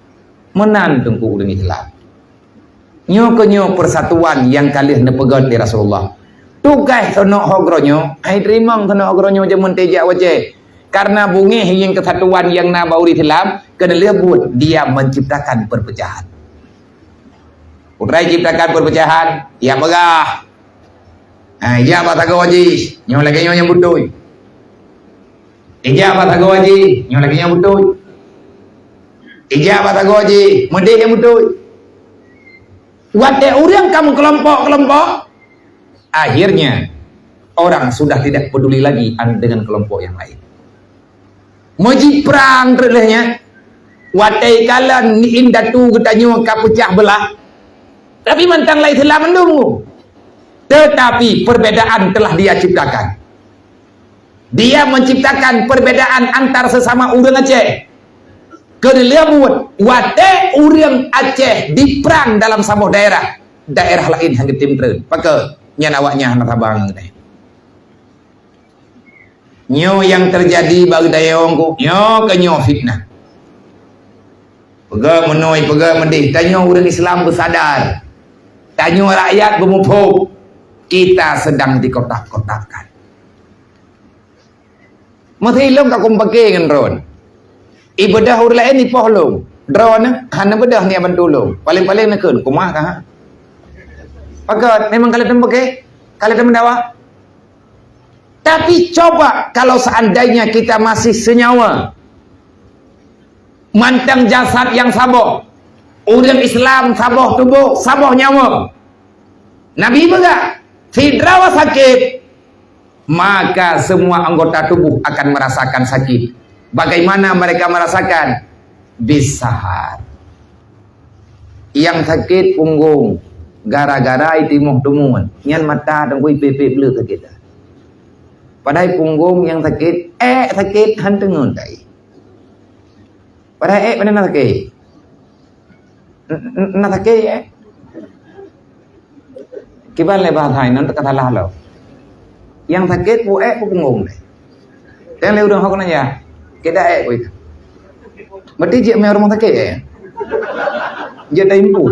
Meunan teungku ureueng Islam. Nyoe keuh nyoe persatuan nyang ka lheueh neupeugöt lé Rasulullah. Tugaih sonok ho geuronyoe, hai teurimong sonok ho geuronyoe jameun teuh jak wacée. Karena beungéh ngieng keusatuan nyang na bak ureueng Islam, keuneulheueh buet dia menciptakan perpecahan. Putra ciptakan perpecahan, ya peugah. Ha, ijak bak sagoe jih, nyoe lagèe nyoe nyang beutôi. Ijak bak sagoe jih, nyoe lagèe nyoe beutôi. Ijak bak sagoe jih, meudeh nyang beutôi. Watèe ureueng ka meukelompok-kelompok, akhirnya orang sudah tidak peduli lagi an-, dengan kelompok yang lain. Meujiprang treuk lheueh nyan, watèe kalon indatu geutanyoe ka peucah beulah, tapi mantong lam Islam mandum. Tetapi perbedaan telah dia ciptakan. Dia menciptakan perbedaan antar sesama ureueng Aceh. Keuneulheueh buet, watèe ureueng Aceh diprang dalam saboh daerah, daerah laén han geutem treun. Pakon? Nyan awaknyan hana sabar ngon geutanyoe. Nyoe nyang teujadi bak geutanyoe, nyoe keuh nyoe fitnah. Peugah meunoe, peugah meudeh, tanyoe ureueng Islam beusadar. Tanyoe rakyat beumuphom, kita sedang dikotak-kotakkan. Meusilông ka kum paké ngon droe. Ibeudôh ureueng laén ipoh lông. Droe hana beudôh neujak bantu lông. Paléng-paléng neukheun, "Kumah ka, ha?" Pakon, memang ka lheueh teumeupaké, ka lheueh teumeudawa. Tapi coba kalau seandainya kita masih senyawa, mantong jasad nyang saboh, ureueng Islam saboh tuboh, saboh nyawa. Nabi peugah, sidroe sakét, maka semua anggota tubuh akan merasakan sakit. Bagaimana mereka merasakan? Bisahar. Nyang sakét punggong, gara-gara itimoh teumun, nyan mata teungku ipék-pék bleue sakét. Padahai punggong nyang sakét, ék sakét han teungeut tai. Padahai ék pane na sakét. N-, n-, na sakét ék. Kiban lé bahasa inan teuka salah lom. Nyang sakét peue ék peue punggong lé. Nyang lé ureueng hok nanya, "Keda ék peue?" Berarti jeuet mé ureueng sakét ék. Jeuet taimpu.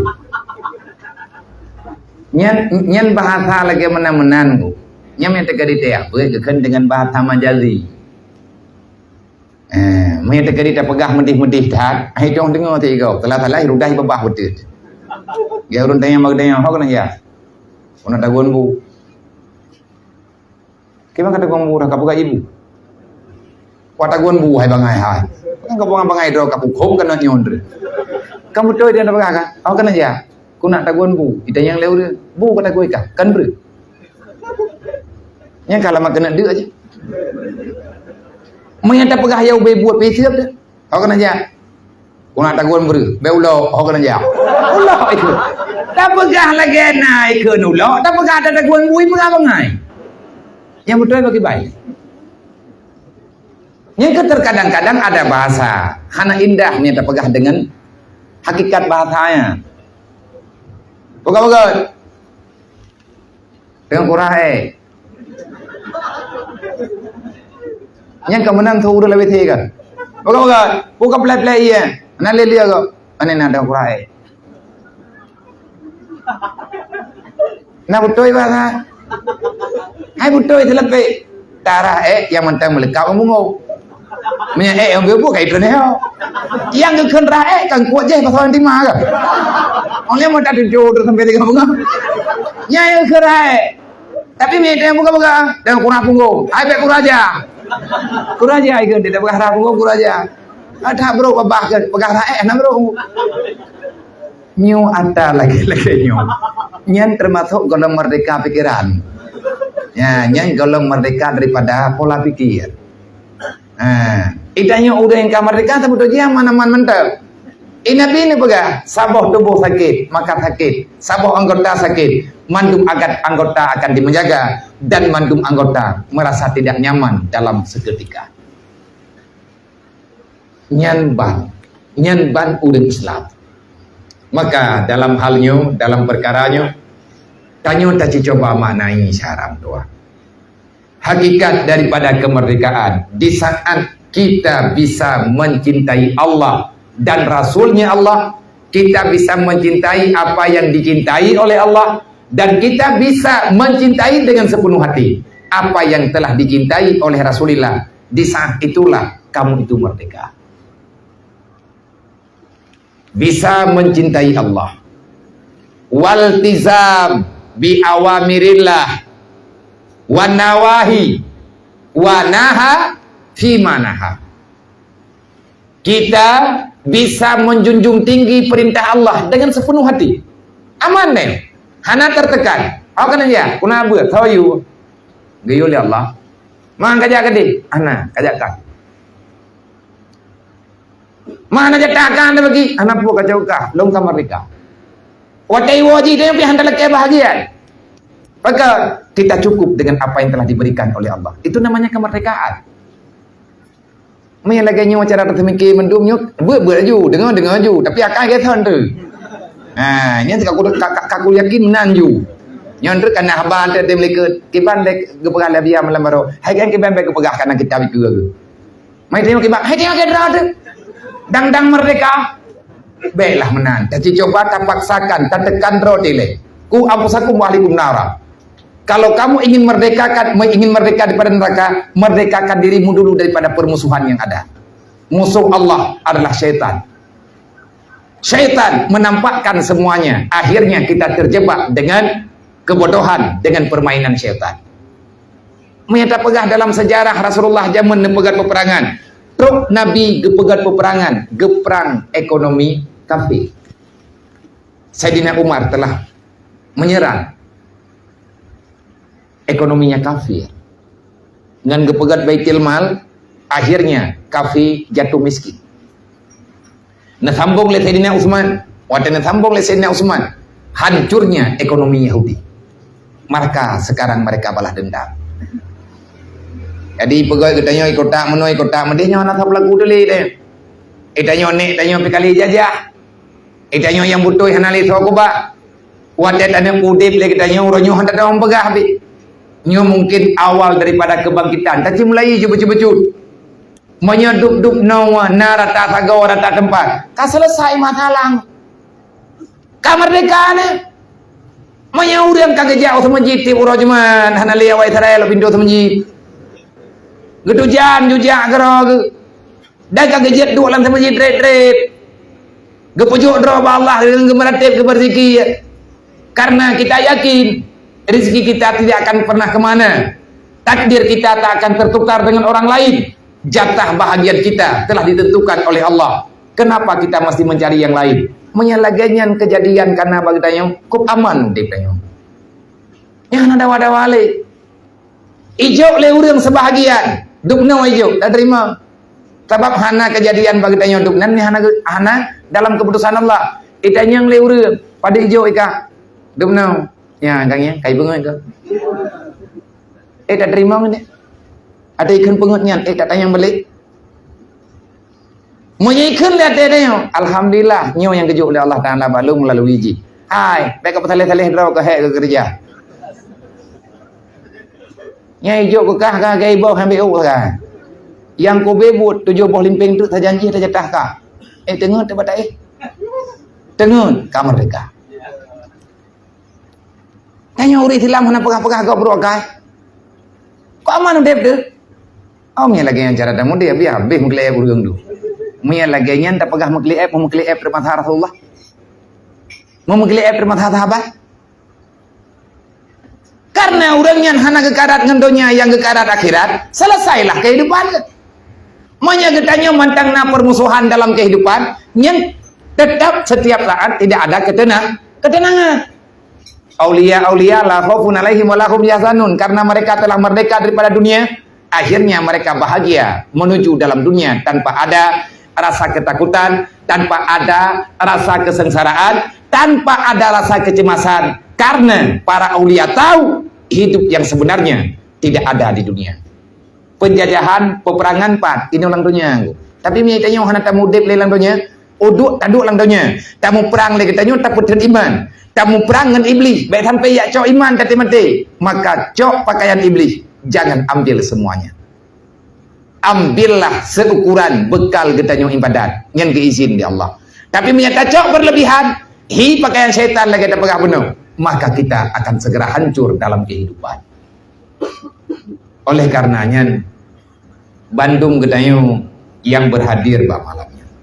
Nyan, nyan bahasa lagèe meunan-meunan ku. Nyan nyang teuka diteuh, peue geukheun dengan bahasa majazi. Eh, meunyoe teukeudi tapeugah meudeh-meudeh that, hai dong deungoe teuh igoe, teula salah rudah babah beuteuet. Ya ureueng tanyong bak geutanyoe, ho keunan ya. Keunan tagun bu. Kiban ka tagun bu dah ka peugah ibu. Wah tagun bu hai bangai hai. Kan ka bangai-bangai droe ka pukhom keunan nyoe droe. Kan beutôi dia tapeugah kan? Ho keunan ya. Keunan tagun bu. Itanyong lé ureueng, bu ka tagun ikah, kan breuh. Nyang ka lama keuneuk deuk aja. Meunyo tapeugah ya ubé buet pih siab deh. Ho keuneuk jak. Ku na tagun breuh, bèk ulok, ho keuneuk jak. Ulok itu. Tapeugah lagèe na ikheun ulok, tapeugah ata tagun bui peugah bangai. Nyang beutôi bagi baik. Nyang keu terkadang-kadang ada bahasa, hana indah nyang tapeugah dengan hakikat bahasanya. Bukan-bukan. Deungon kurah, eh. Nyan ka meunan su ureueng lawét he kan. Buka-buka, buka plek-plek ié. Hana lé-lé kok. Pane na deungon kurah, eh. Na beutôi bah na. Hai beutôi teulepek. Tarah, eh, nyang mantong meuleuka u punggong. Meunyo ék nyang buet-buet ka itrön nyoe. Nyang geukheun rah ék kan kuat jih pasal tima ka. Oleh mau tak tujuh terus sampai tiga bunga. Nyang geukheun rah ék. Tapi mi teuh buka-buka dan kurang punggung. Ai bèk kuraja. Kuraja ai geun tidak peugah rah punggung kuraja. Ada bro babah ke peugah rah ék na bro. Nyoe ata lagèe-lagèe nyoe. Nyan termasuk golom merdeka pikiran. Ya, nyan golom merdeka daripada pola pikir. Ha, itanyoe ureueng ka merdeka sabeutôi jih aman-aman mantap. I Nabi neupeugah, saboh tuboh sakét, maka sakét. Saboh anggota sakét, mandum agat anggota akan dimenjaga dan mandum anggota merasa tidak nyaman dalam seketika. Nyan ban, nyan ban ureueng Islam. Maka dalam hal nyoe, dalam perkara nyoe, tanyoe tacucoba maknai syara meutuah. Hakikat daripada kemerdekaan, di saat kita bisa mencintai Allah dan Rasul-Nya Allah, kita bisa mencintai apa yang dicintai oleh Allah, dan kita bisa mencintai dengan sepenuh hati apa yang telah dicintai oleh Rasulullah. Di saat itulah kamu itu merdeka. Bisa mencintai Allah. Waltizam bi awamirillah wa nawahi wa naha fima naha. Kita bisa menjunjung tinggi perintah Allah dengan sepenuh hati. Aman deh. Hana tertekan. Awak kena ya, kuna buat, how you? Geuyue lé Allah. Mang kajak ka deh? Hana, kajak ka. Mana jatah ka anda bagi? Hana peue kacau kah? Lôn ka merdeka. Watèe iwoe jih, dia pih hana lakèe bahagian. Maka kita cukup dengan apa yang telah diberikan oleh Allah. Itu namanya kemerdekaan. Meunyo lagèe nyoe cara taseumike mandum nyoe, beuet-beuet laju, deungoe-deungoe laju, tapi akai geuthon tu. Ha, nyan ka ku, ka, ka, ka ku yakin meunan ju. Nyan tu kana haba teuh di Meuleukeut, kiban dek geupeugah lé Abiya malam baroe. Hai kan kiban bèk geupeugah kana kitab itu. Mai tengok kiban, hai tengok kira tu. Dang-dang merdeka. Baiklah meunan. Tacucoba tapaksakan, tatekan droe dilèe. Ku anfusakum wa ahlikum nara. Kalau kamu ingin merdekakan, ingin merdeka daripada neraka, merdekakan dirimu dulu daripada permusuhan yang ada. Musuh Allah adalah syaitan. Syaitan menampakkan semuanya. Akhirnya kita terjebak dengan kebodohan, dengan permainan syaitan. Meunyo tapeugah dalam sejarah Rasulullah jameun neupeugèt peperangan, trok Nabi geupeugèt peperangan, geuprang ekonomi kafé. Saidina Umar telah menyerang ekonominya kafir. Ngon geupeugèt Baitul Mal, akhirnya kafé jatuh miskin. Neusambong lé Saidina Utsman, watèe neusambong lé Saidina Utsman, hancurnya ekonomi Yahudi. Maka sekarang mereka balas dendam. Jadi peugah geutanyoe ikota meunoe ikota meudeh nyoe hana sapeulaku teuh lé deh. Geutanyoe nek tanyoe pih ka lheueh jajah. Geutanyoe nyang beutôi hana lé soe keubah. Watèe taneuk udép lé geutanyoe, uroe nyoe hana tadong peugah pih. Nyoe mungkin awal daripada keubangkitan. Tacimulai ju bacut-bacut. Meunyoe dub-dub noe na rata sagoe rata teumpat, ka selesai masalah. Ka merdeka na. Meunyoe ureueng ka geujak u seumeujid tiep uroe Jumat, hana lé awak Israel pintoe seumeujid. Geutujan jujak keudroe geuh. Dan ka geujeuet duek lam seumeujid trép-trép. Geupeujok droe bak Allah deungon geumeuratéb geubeurezeki. Karena kita yakin rezeki kita tidak akan pernah ke mana. Takdir kita tak akan tertukar dengan orang lain. Jatah bahagian kita telah ditentukan oleh Allah. Kenapa kita masih mencari yang lain? Meunyo lagèe nyan keujadian kana bak geutanyoe, kôp aman udép tanyoe. Nyang hana dawa-dawa lé. Ijok lé ureuëng sebahagian, dubnoe ijok, tak terima. Sabab hana kejadian bagi tanyoe dubnan ni hana, hana dalam keputusan Allah. Itanyong lé ureuëng, pada ijok ika. Dubnoe. Ya, kang ya, kai bangai ke? Eh, tak terima ni. Ada ikon pengut nyan, eh, tak tanyong balik. Meunyoe ikheun lé até tanyoe, alhamdulillah, nyoe nyang geujok lé Allah Taala bak lôn meulalu jih. Hai, bék ka peusaleh-saleh droe keuhai keu keureuja. Nyang ijok keu kah ka gaiboh ambek ueh ka. Nyang kube buet tujoh boh limpeng teuk sajan jih tajatah ka. Eh, teungeut teubatai. Teungeut ka merdeka. Tanyoe ureuëng Islam hana peugah-peugah gob brok akai. Kok aman udeb tu? Oh, meunyo lagée nyan cara tamudeb, biar habéh meukleueb ureuëng tu. Meunyo lagée nyan tapeugah meukleueb, meukleueb teumasa Rasulullah. Meukleueb teumasa sahabat. Karena ureuëng nyan hana geukarat ngon donya, nyang geukarat akhirat, selesailah kehidupan. Meunyo geutanyoe mantong na permusuhan dalam kehidupan, nyan tetap setiap saat tidak ada ketenang-, ketenangan. Aulia-aulia la khaufun alaihim wa la hum yahzanun, karena mereka telah merdeka daripada dunia, akhirnya mereka bahagia menuju dalam dunia tanpa ada rasa ketakutan, tanpa ada rasa kesengsaraan, tanpa ada rasa kecemasan, karena para aulia tahu hidup yang sebenarnya tidak ada di dunia. Penjajahan, peperangan pat inoe lam donya. Tapi meunyo tanyoe hana tamudeb lé lam donya, uduek taduek lam donya, tamuprang lé geutanyoe, tapeutrön iman, tamuprang ngon iblih, bék sampai jak cok iman taté maté, maka cok pakaian iblih, jangan ambil semuanya. Ambillah seukuran bekal geutanyoe ibadat, nyan geuizin di Allah. Tapi meunyo tacok berlebihan, hi pakaian syaitan lagée tapeugah bunoe, maka kita akan segera hancur dalam kehidupan. Oleh karena nyan, bandum geutanyoe nyang berhadir bak malam nyoe,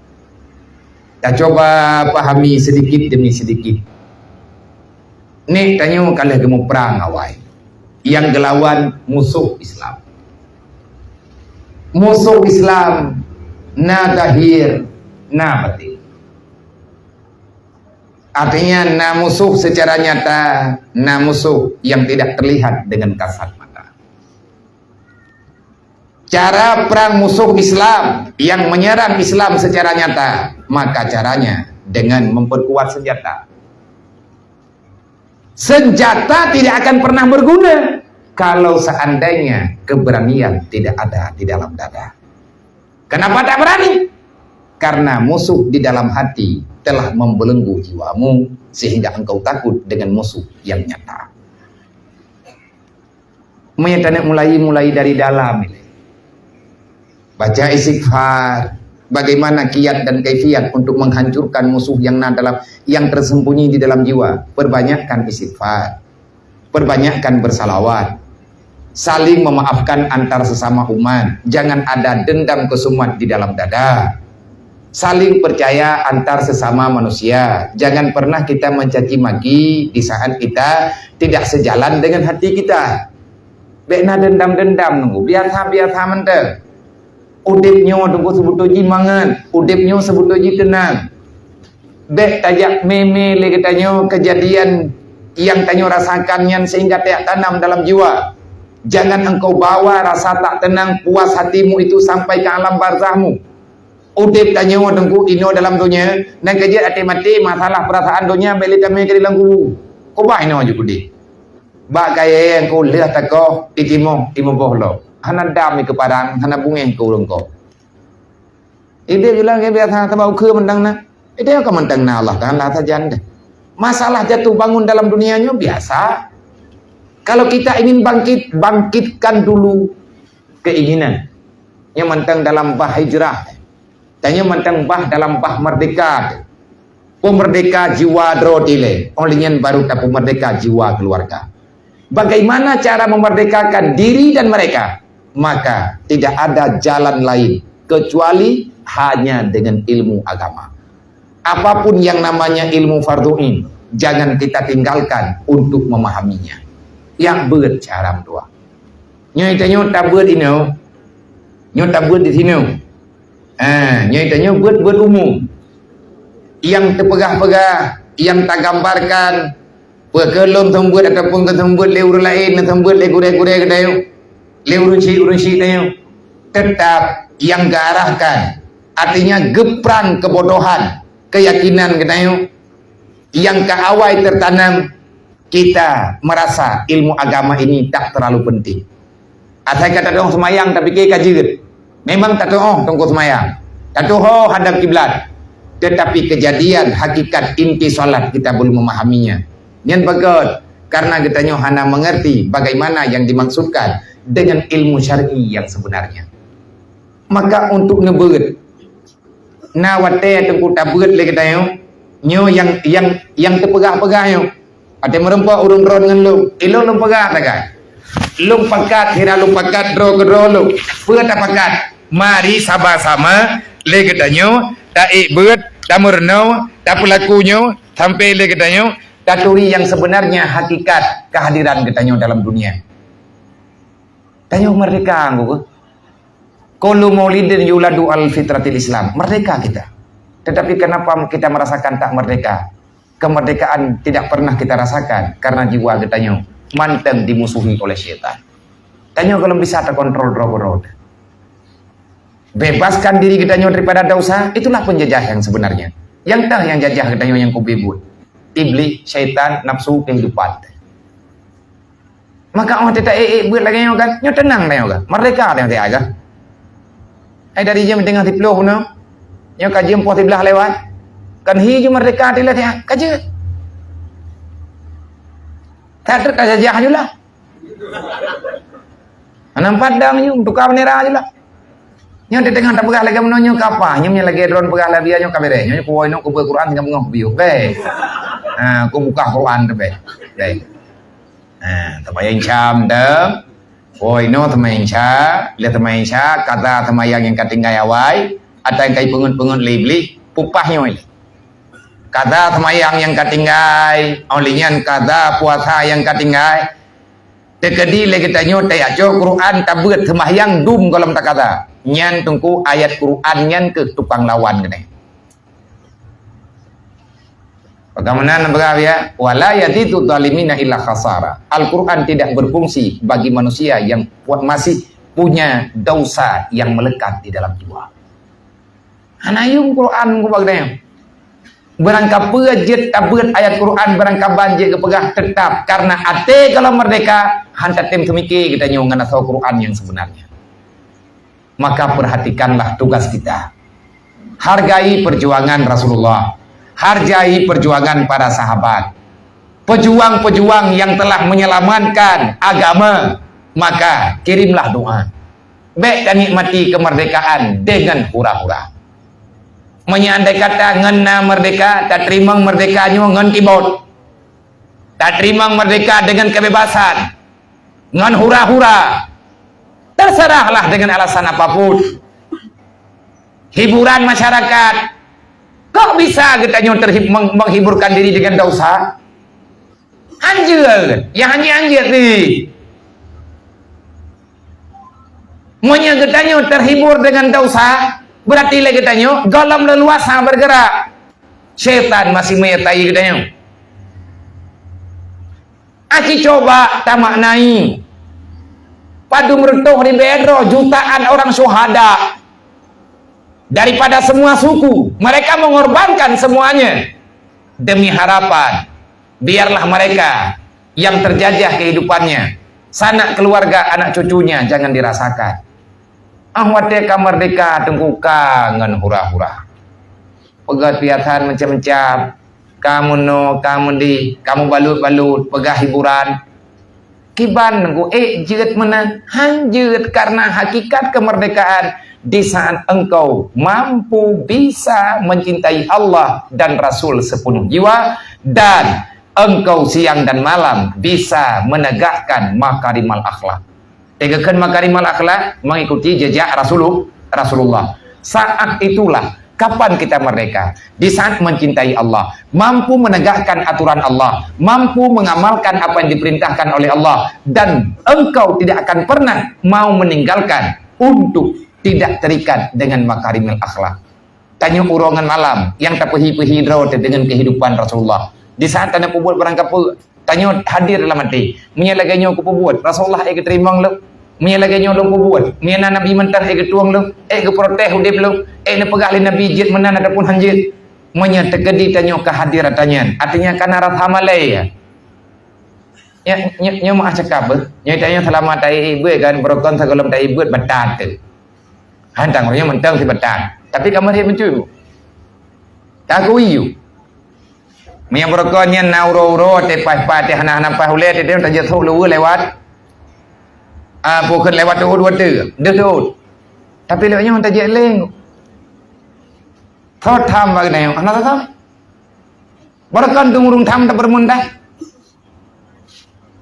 tacoba pahami sedikit demi sedikit. Nek tanyoe ka lheueh geumuprang awai, nyang geulawan musoh Islam. Musoh Islam na zahir, na batin. Artinya, na musoh secara nyata, na musoh yang tidak terlihat dengan kasat mata. Cara perang musoh Islam yang menyerang Islam secara nyata, maka caranya dengan memperkuat senjata. Senjata tidak akan pernah berguna kalau seandainya keberanian tidak ada di dalam dada. Kenapa tak berani? Karena musuh di dalam hati telah membelenggu jiwamu sehingga engkau takut dengan musuh yang nyata. Meunyo taneuk mulai, mulai dari dalam. Baca istighfar. Bagaimana kiat dan kaifiat untuk menghancurkan musuh yang na dalam, yang tersembunyi di dalam jiwa? Perbanyakkan istighfar. Perbanyakkan bersalawat. Saling memaafkan antar sesama umat. Jangan ada dendam kesumat di dalam dada. Saling percaya antar sesama manusia. Jangan pernah kita mencaci maki di saat kita tidak sejalan dengan hati kita. Bék na dendam-dendam nunggu. Biasa-biasa mantong. Udeb nyoe teungku seubeutôi jih mangat. Udeb nyoe seubeutôi jih teunang. Bék tajak mé-mé lé geutanyoe kejadian nyang tanyoe rasakan nyan sehingga tajak tanam dalam jiwa. Jangan engkau bawa rasa tak tenang, puas hatimu itu sampai ke alam barzahmu. Udeb tanyoe teungku inoe dalam donya, nyang keujeuet até maté masalah perasaan donya bék lé tamé keudeh lam kubu. Keubah inoe jeuet keudeh. Bak kayée nyang ka lheueh takoh, itimoh, timoh boh lom. Hana dam ikeu parang, hana bungéh ikeu ureuëng koh. Ideh jeulah lagée biasa, sabab ukeue mantong na. Ideh ka mantong na Allah Taala sajan deh. Masalah jatuh bangun dalam dunia nyoe biasa. Kalau kita ingin bangkit, bangkitkan dulu keinginan. Nyoe mantong dalam bah hijrah. Tanyoe mantong bah dalam bah merdeka. Peumerdeka jiwa droe dilée, óh lheueh nyan baru tapeumerdeka jiwa keuluwarga. Bagaimana cara memerdekakan diri dan mereka? Maka tidak ada jalan lain kecuali hanya dengan ilmu agama. Apapun yang namanya ilmu fardhu ain, jangan kita tinggalkan untuk memahaminya. Nyang beuet cara meutuah. Nyoe tanyoe tabeuet inoe, nyoe tabeuet di sinoe. Ha, nyoe tanyoe beuet-beuet umum. Nyang teupeugah-peugah, nyang tagambarkan, peu keu lôn seumeubeuet ataupun keu seumeubeuet lé ureuëng laén, seumeubeuet lé gurée-gurée geutanyoe. Lé ureuëng syiek-ureuëng syiek tanyoe, teutap nyang geuarahkan, artinya geuprang keubodohan keuyakinan geutanyoe nyang ka awai teutanam, kita merasa ilmu agama ini tak terlalu penting. Asai ka tatu'oh seumayang, tapike ka jeuet. Memang tatu'oh teungku seumayang, tatu'oh hadap kiblat, tetapi kejadian hakikat inti salat kita belum memahaminya. Nyan beugét, karena geutanyoe hana mengerti bagaimana yang dimaksudkan dengan ilmu syar'i yang sebenarnya. Maka untuk neubeuet, na watée teungku tabeuet lé geutanyoe, nyoe nyang, nyang, nyang teupeugah-peugah nyoe. Watée meureumpok ureuëng droe ngon lôn, ilôn lôn peugah sagai. Lôn pakat, hira lôn pakat, droe keudroe lôn. Peue tapakat? Mari sama-sama lé geutanyoe taék beuet, tameurunoe, tapeulaku nyoe sampai lé geutanyoe taturi nyang sebenarnya hakikat kehadiran geutanyoe dalam dunia. Tanyoe merdeka, ngku. Kullu maulidin yuladu al fitratil Islam. Merdeka kita. Tetapi kenapa kita merasakan tak merdeka? Kemerdekaan tidak pernah kita rasakan karena jiwa geutanyoe manteng dimusuhi oleh syaitan. Tanyoe kalau bisa terkontrol droe-droe. Bebaskan diri geutanyoe daripada dosa, itulah penjajah yang sebenarnya. Nyang teuh nyang jajah geutanyoe nyang kubi buet. Iblis, syaitan, nafsu, kehidupan. Maka oh teuka ék-ék beuet lagée nyoe kan, nyoe teunang tanyoe kan, merdeka tanyoe tiag kan. Ai dari jam teungoh siploh bunoe, nyoe ka jeuem poh siblaih lewat, kan hi ju merdeka tilah tiag, ka jeuet. That trok ka jajah ju lah. Hana padang ju, tuka bendera ju lah. Nyoe di teungoh tapeugah lagée meunoe nyoe kapa, nyoe meunyoe lagée droe peugah lagée nyoe ka beres, nyoe kuwoe nyoe kubeue Quran singoh beungoh kupiôh. Beh. Ha, kubuka Quran tu beh. Beh. Ha, seumayang Isya mantong. Oi, nyoe seumayang Isya, lheueh seumayang Isya, kaza seumayang nyang ka tinggai awai, ata nyang ka jipeungeut-peungeut lé Iblih, pupah nyoe lé. Kaza seumayang nyang ka tinggai, óh lheueh nyan kaza puasa nyang ka tinggai. Teukeudi lé geutanyoe tajak cok Quran tabeuet seumayang dum gohlom takaza. Nyan teungku ayat Quran nyan keuh tukang lawan geutanyoe. Bagaimana neupeugah ya? Wala yazidu zalimina illa khasara. Al-Quran tidak berfungsi bagi manusia yang pu-, masih punya dosa yang melekat di dalam jiwa. Hana yum Quran kubak deh. Barangkapeue jeuet tabeuet ayat Quran, barangkaban jeuet geupeugah tetap karena até kalau merdeka, han tatem teumike geutanyoe ngon asoe Quran yang sebenarnya. Maka perhatikanlah tugas kita. Hargai perjuangan Rasulullah. Hargai perjuangan para sahabat. Pejuang-pejuang yang telah menyelamatkan agama, maka kirimlah doa. Bék tanikmati kemerdekaan dengan hura-hura. Meunyoe andai kata ngon na merdeka, tateurimong merdeka nyoe ngon kibot. Tateurimong merdeka dengan kebebasan, ngon hura-hura. Terserahlah dengan alasan apapun. Hiburan masyarakat. Kok bisa geutanyoe terhib-, meng-, menghiburkan diri dengan dosa? Anjir, ya anjir-anjir ni. Meunyoe geutanyoe terhibur dengan dosa, berarti lé geutanyoe gohlom leluasa bergerak. Setan masih menyertai geutanyoe. Aci coba tamaknai. Padum reutôh ribée droe jutaan orang syuhada daripada semua suku. Mereka mengorbankan semuanya demi harapan. Biarlah mereka yang terjajah kehidupannya. Sanak keluarga, anak cucunya jangan dirasakan. Ah, watée ka merdeka, teungku ka ngon hura-hura. Peugah piasan macam-macam. Kamu no, kamu di, kamu balut-balut, peugah hiburan. Kiban nunggu ék jeuet meunan, han jeuet karena hakikat kemerdekaan di saat engkau mampu bisa mencintai Allah dan Rasul sepenuh jiwa dan engkau siang dan malam bisa menegakkan makarimal akhlak. Tegeukheun makarimal akhlak mengikuti jejak Rasulul-, Rasulullah. Saat itulah kapan kita merdeka. Di saat mencintai Allah, mampu menegakkan aturan Allah, mampu mengamalkan apa yang diperintahkan oleh Allah, dan engkau tidak akan pernah mau meninggalkan untuk tidak terikat dengan makarimil akhlak. Tanyoe uroe ngon malam nyang tapeuhi-peuhi droe teuh deungon kehidupan Rasulullah. Di saat tanyoe peubuet barangkapeue, tanyoe hadir dalam até. Meunyoe lagée nyoe kupeubuet, Rasulullah ék geuteurimong lom. Meunyoe lagée nyoe lôn peubuet, meunyoe na Nabi mantong ék geutueng lôn, ék geuprotes udeb lôn, ék neupeugah lé Nabi jeuet meunan ataupun han jeuet. Meunyoe teukeudi tanyoe ka hadir ata nyan, artinya ka na rasa malée. Nyoe, nyoe, nyoe meuah cakap beuh. Nyoe tanyoe seulama taék beuet kan, beurokon sigohlom taék beuet batat teuh. Han tanggong nyoe mantong sibatat. Tapi ka meuhé meucue. Takui yue. Meunyoe beurokon nyan na uroe-uroe, teuh paih-paih, teuh hana-hana paih ulée, teuh, teuh tajeuet sôk luweue lewat, ah, pukon lewat teuôt watée, deuh teuôt. Tapi lewat nyoe tajeuet leng. Tho tham bak nyoe, hana tho tham. Beurokon dong ureuëng tham tapeureumeun dah.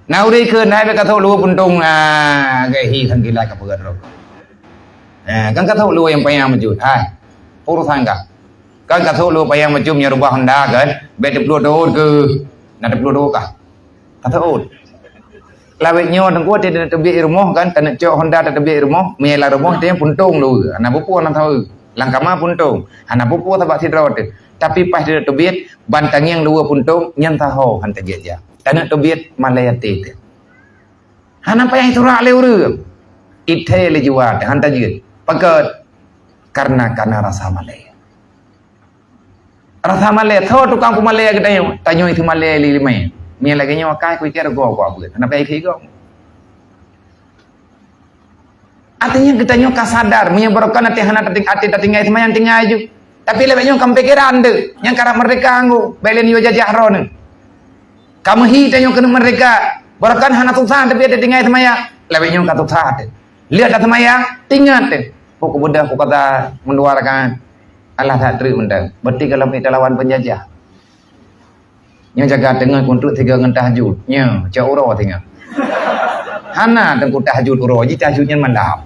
Na ureuëng kheun hai bèk ka thok luweue puntông, ah, geuhi sang gila ka peugah droe. Ah, kan ka thok luweue nyang panyang meucut. Hai, urusan kah. Kan ka thok luweue panyang meucut meunyoe rubah honda kan, bèk teupluet dot keuh. Na teupluet dot kah? Ka thok. Lawét nyoe teungku teubiet i rumoh kan, taneuk cok honda teubiet i rumoh, meunyoe lam rumoh teuh puntông luweue. Hana peue-peue hana saweue. Lam kama puntông. Hana peue-peue sabab sidroe teuh. Tapi paih teubiet, ban tangieng luweue puntông, nyan saho han tajeuet jak. Taneuk teubiet malée até teuh. Hana payah iturak lé ureuëng. Ithée lé jiwa teuh han tajeuet. Pakon? Karena kana rasa malée. Rasa malée, soe tukang peumalée geutanyoe? Tanyoe isi malée lé limai. Meunyoe lagée nyoe akai kuiker goe kuabeuet. Hana payah ikheun goe. Artinya geutanyoe ka sadar, meunyoe barokon até hana tating-, até tatinggai seumayang tinggai ju. Tapi lewat nyoe ka pikiran teuh, nyang karab merdeka nggu, bèk lé nyoe jajah droeneuh. Ka meuhi tanyoe keuneuk merdeka, barokon hana susah tapi até tinggai seumayang, lewat nyoe ka susah teuh. Lihat dah seumayang, ingat teuh. Pokok budak, pokok kata, menduarakan. Allah tak terik mendang. Berarti kalau kita lawan penjajah. Nyoe jaga teungoh kuntot tiga ngon tahajud. Nyoe, cok uroe singoh. Hana teungku tahajud uroe, ji tahajud nyan malam.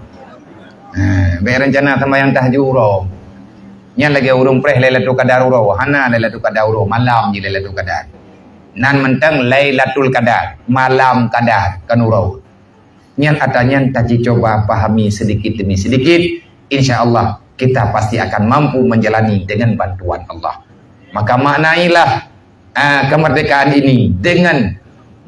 Ha, bèk rencana sembahyang tahajud uroe. Nyan lagée ureuëng preh Lailatul Qadar uroe. Hana Lailatul Qadar uroe, malam ji Lailatul Qadar. Nan mantong Lailatul Qadar, malam Qadar, kan uroe. Nyan ata nyan tajicoba pahami sedikit demi sedikit, insya Allah kita pasti akan mampu menjalani dengan bantuan Allah. Maka maknailah, ah, kemerdekaan ini dengan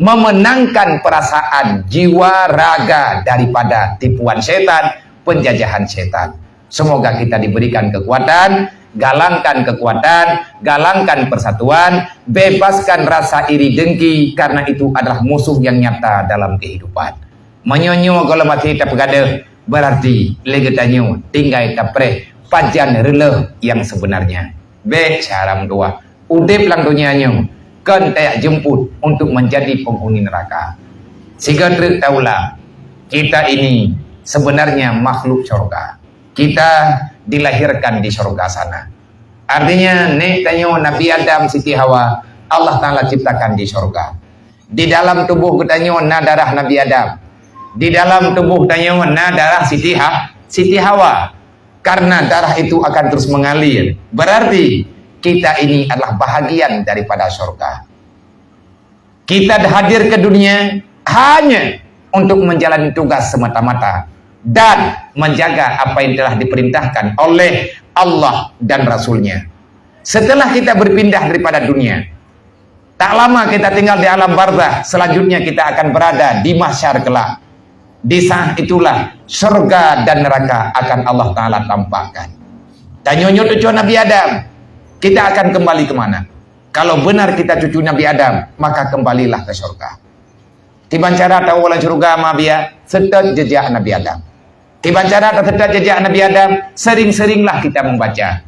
memenangkan perasaan jiwa raga daripada tipuan setan, penjajahan setan. Semoga kita diberikan kekuatan, galangkan kekuatan, galangkan persatuan, bebaskan rasa iri dengki karena itu adalah musuh yang nyata dalam kehidupan. Meunyoe nyoe gohlom até tapeugadôh, berarti lé geutanyoe tinggai tapreh pajan reuloh nyang sebenarnya. Bèk cara meutuah. Udeb lam donya nyoe kon tajak jemput untuk menjadi penghuni neraka. Sigoe treuk taulang, kita ini sebenarnya makhluk syurga. Kita dilahirkan di syurga sana. Artinya, nek tanyoe Nabi Adam, Siti Hawa, Allah Taala ciptakan di syurga. Di dalam tubuh geutanyoe na darah Nabi Adam. Di dalam tubuh tanyoe na darah Siti Ha-, Siti Hawa. Karena darah itu akan terus mengalir. Berarti kita ini adalah bahagian daripada syurga. Kita hadir ke dunia hanya untuk menjalani tugas semata-mata dan menjaga apa yang telah diperintahkan oleh Allah dan Rasul-Nya. Setelah kita berpindah daripada dunia, tak lama kita tinggal di alam barzakh, selanjutnya kita akan berada di mahsyar kelak. Di saat itulah syurga dan neraka akan Allah Taala tampakkan. Tanyoe nyoe cucu Nabi Adam, kita akan kembali ke mana? Kalau benar kita cucu Nabi Adam, maka kembalilah ke syurga. Kiban cara tawoe lam syurga, ma biya, seutôt jeujak Nabi Adam. Kiban cara taseutôt jeujak Nabi Adam, sering-seringlah kita membaca.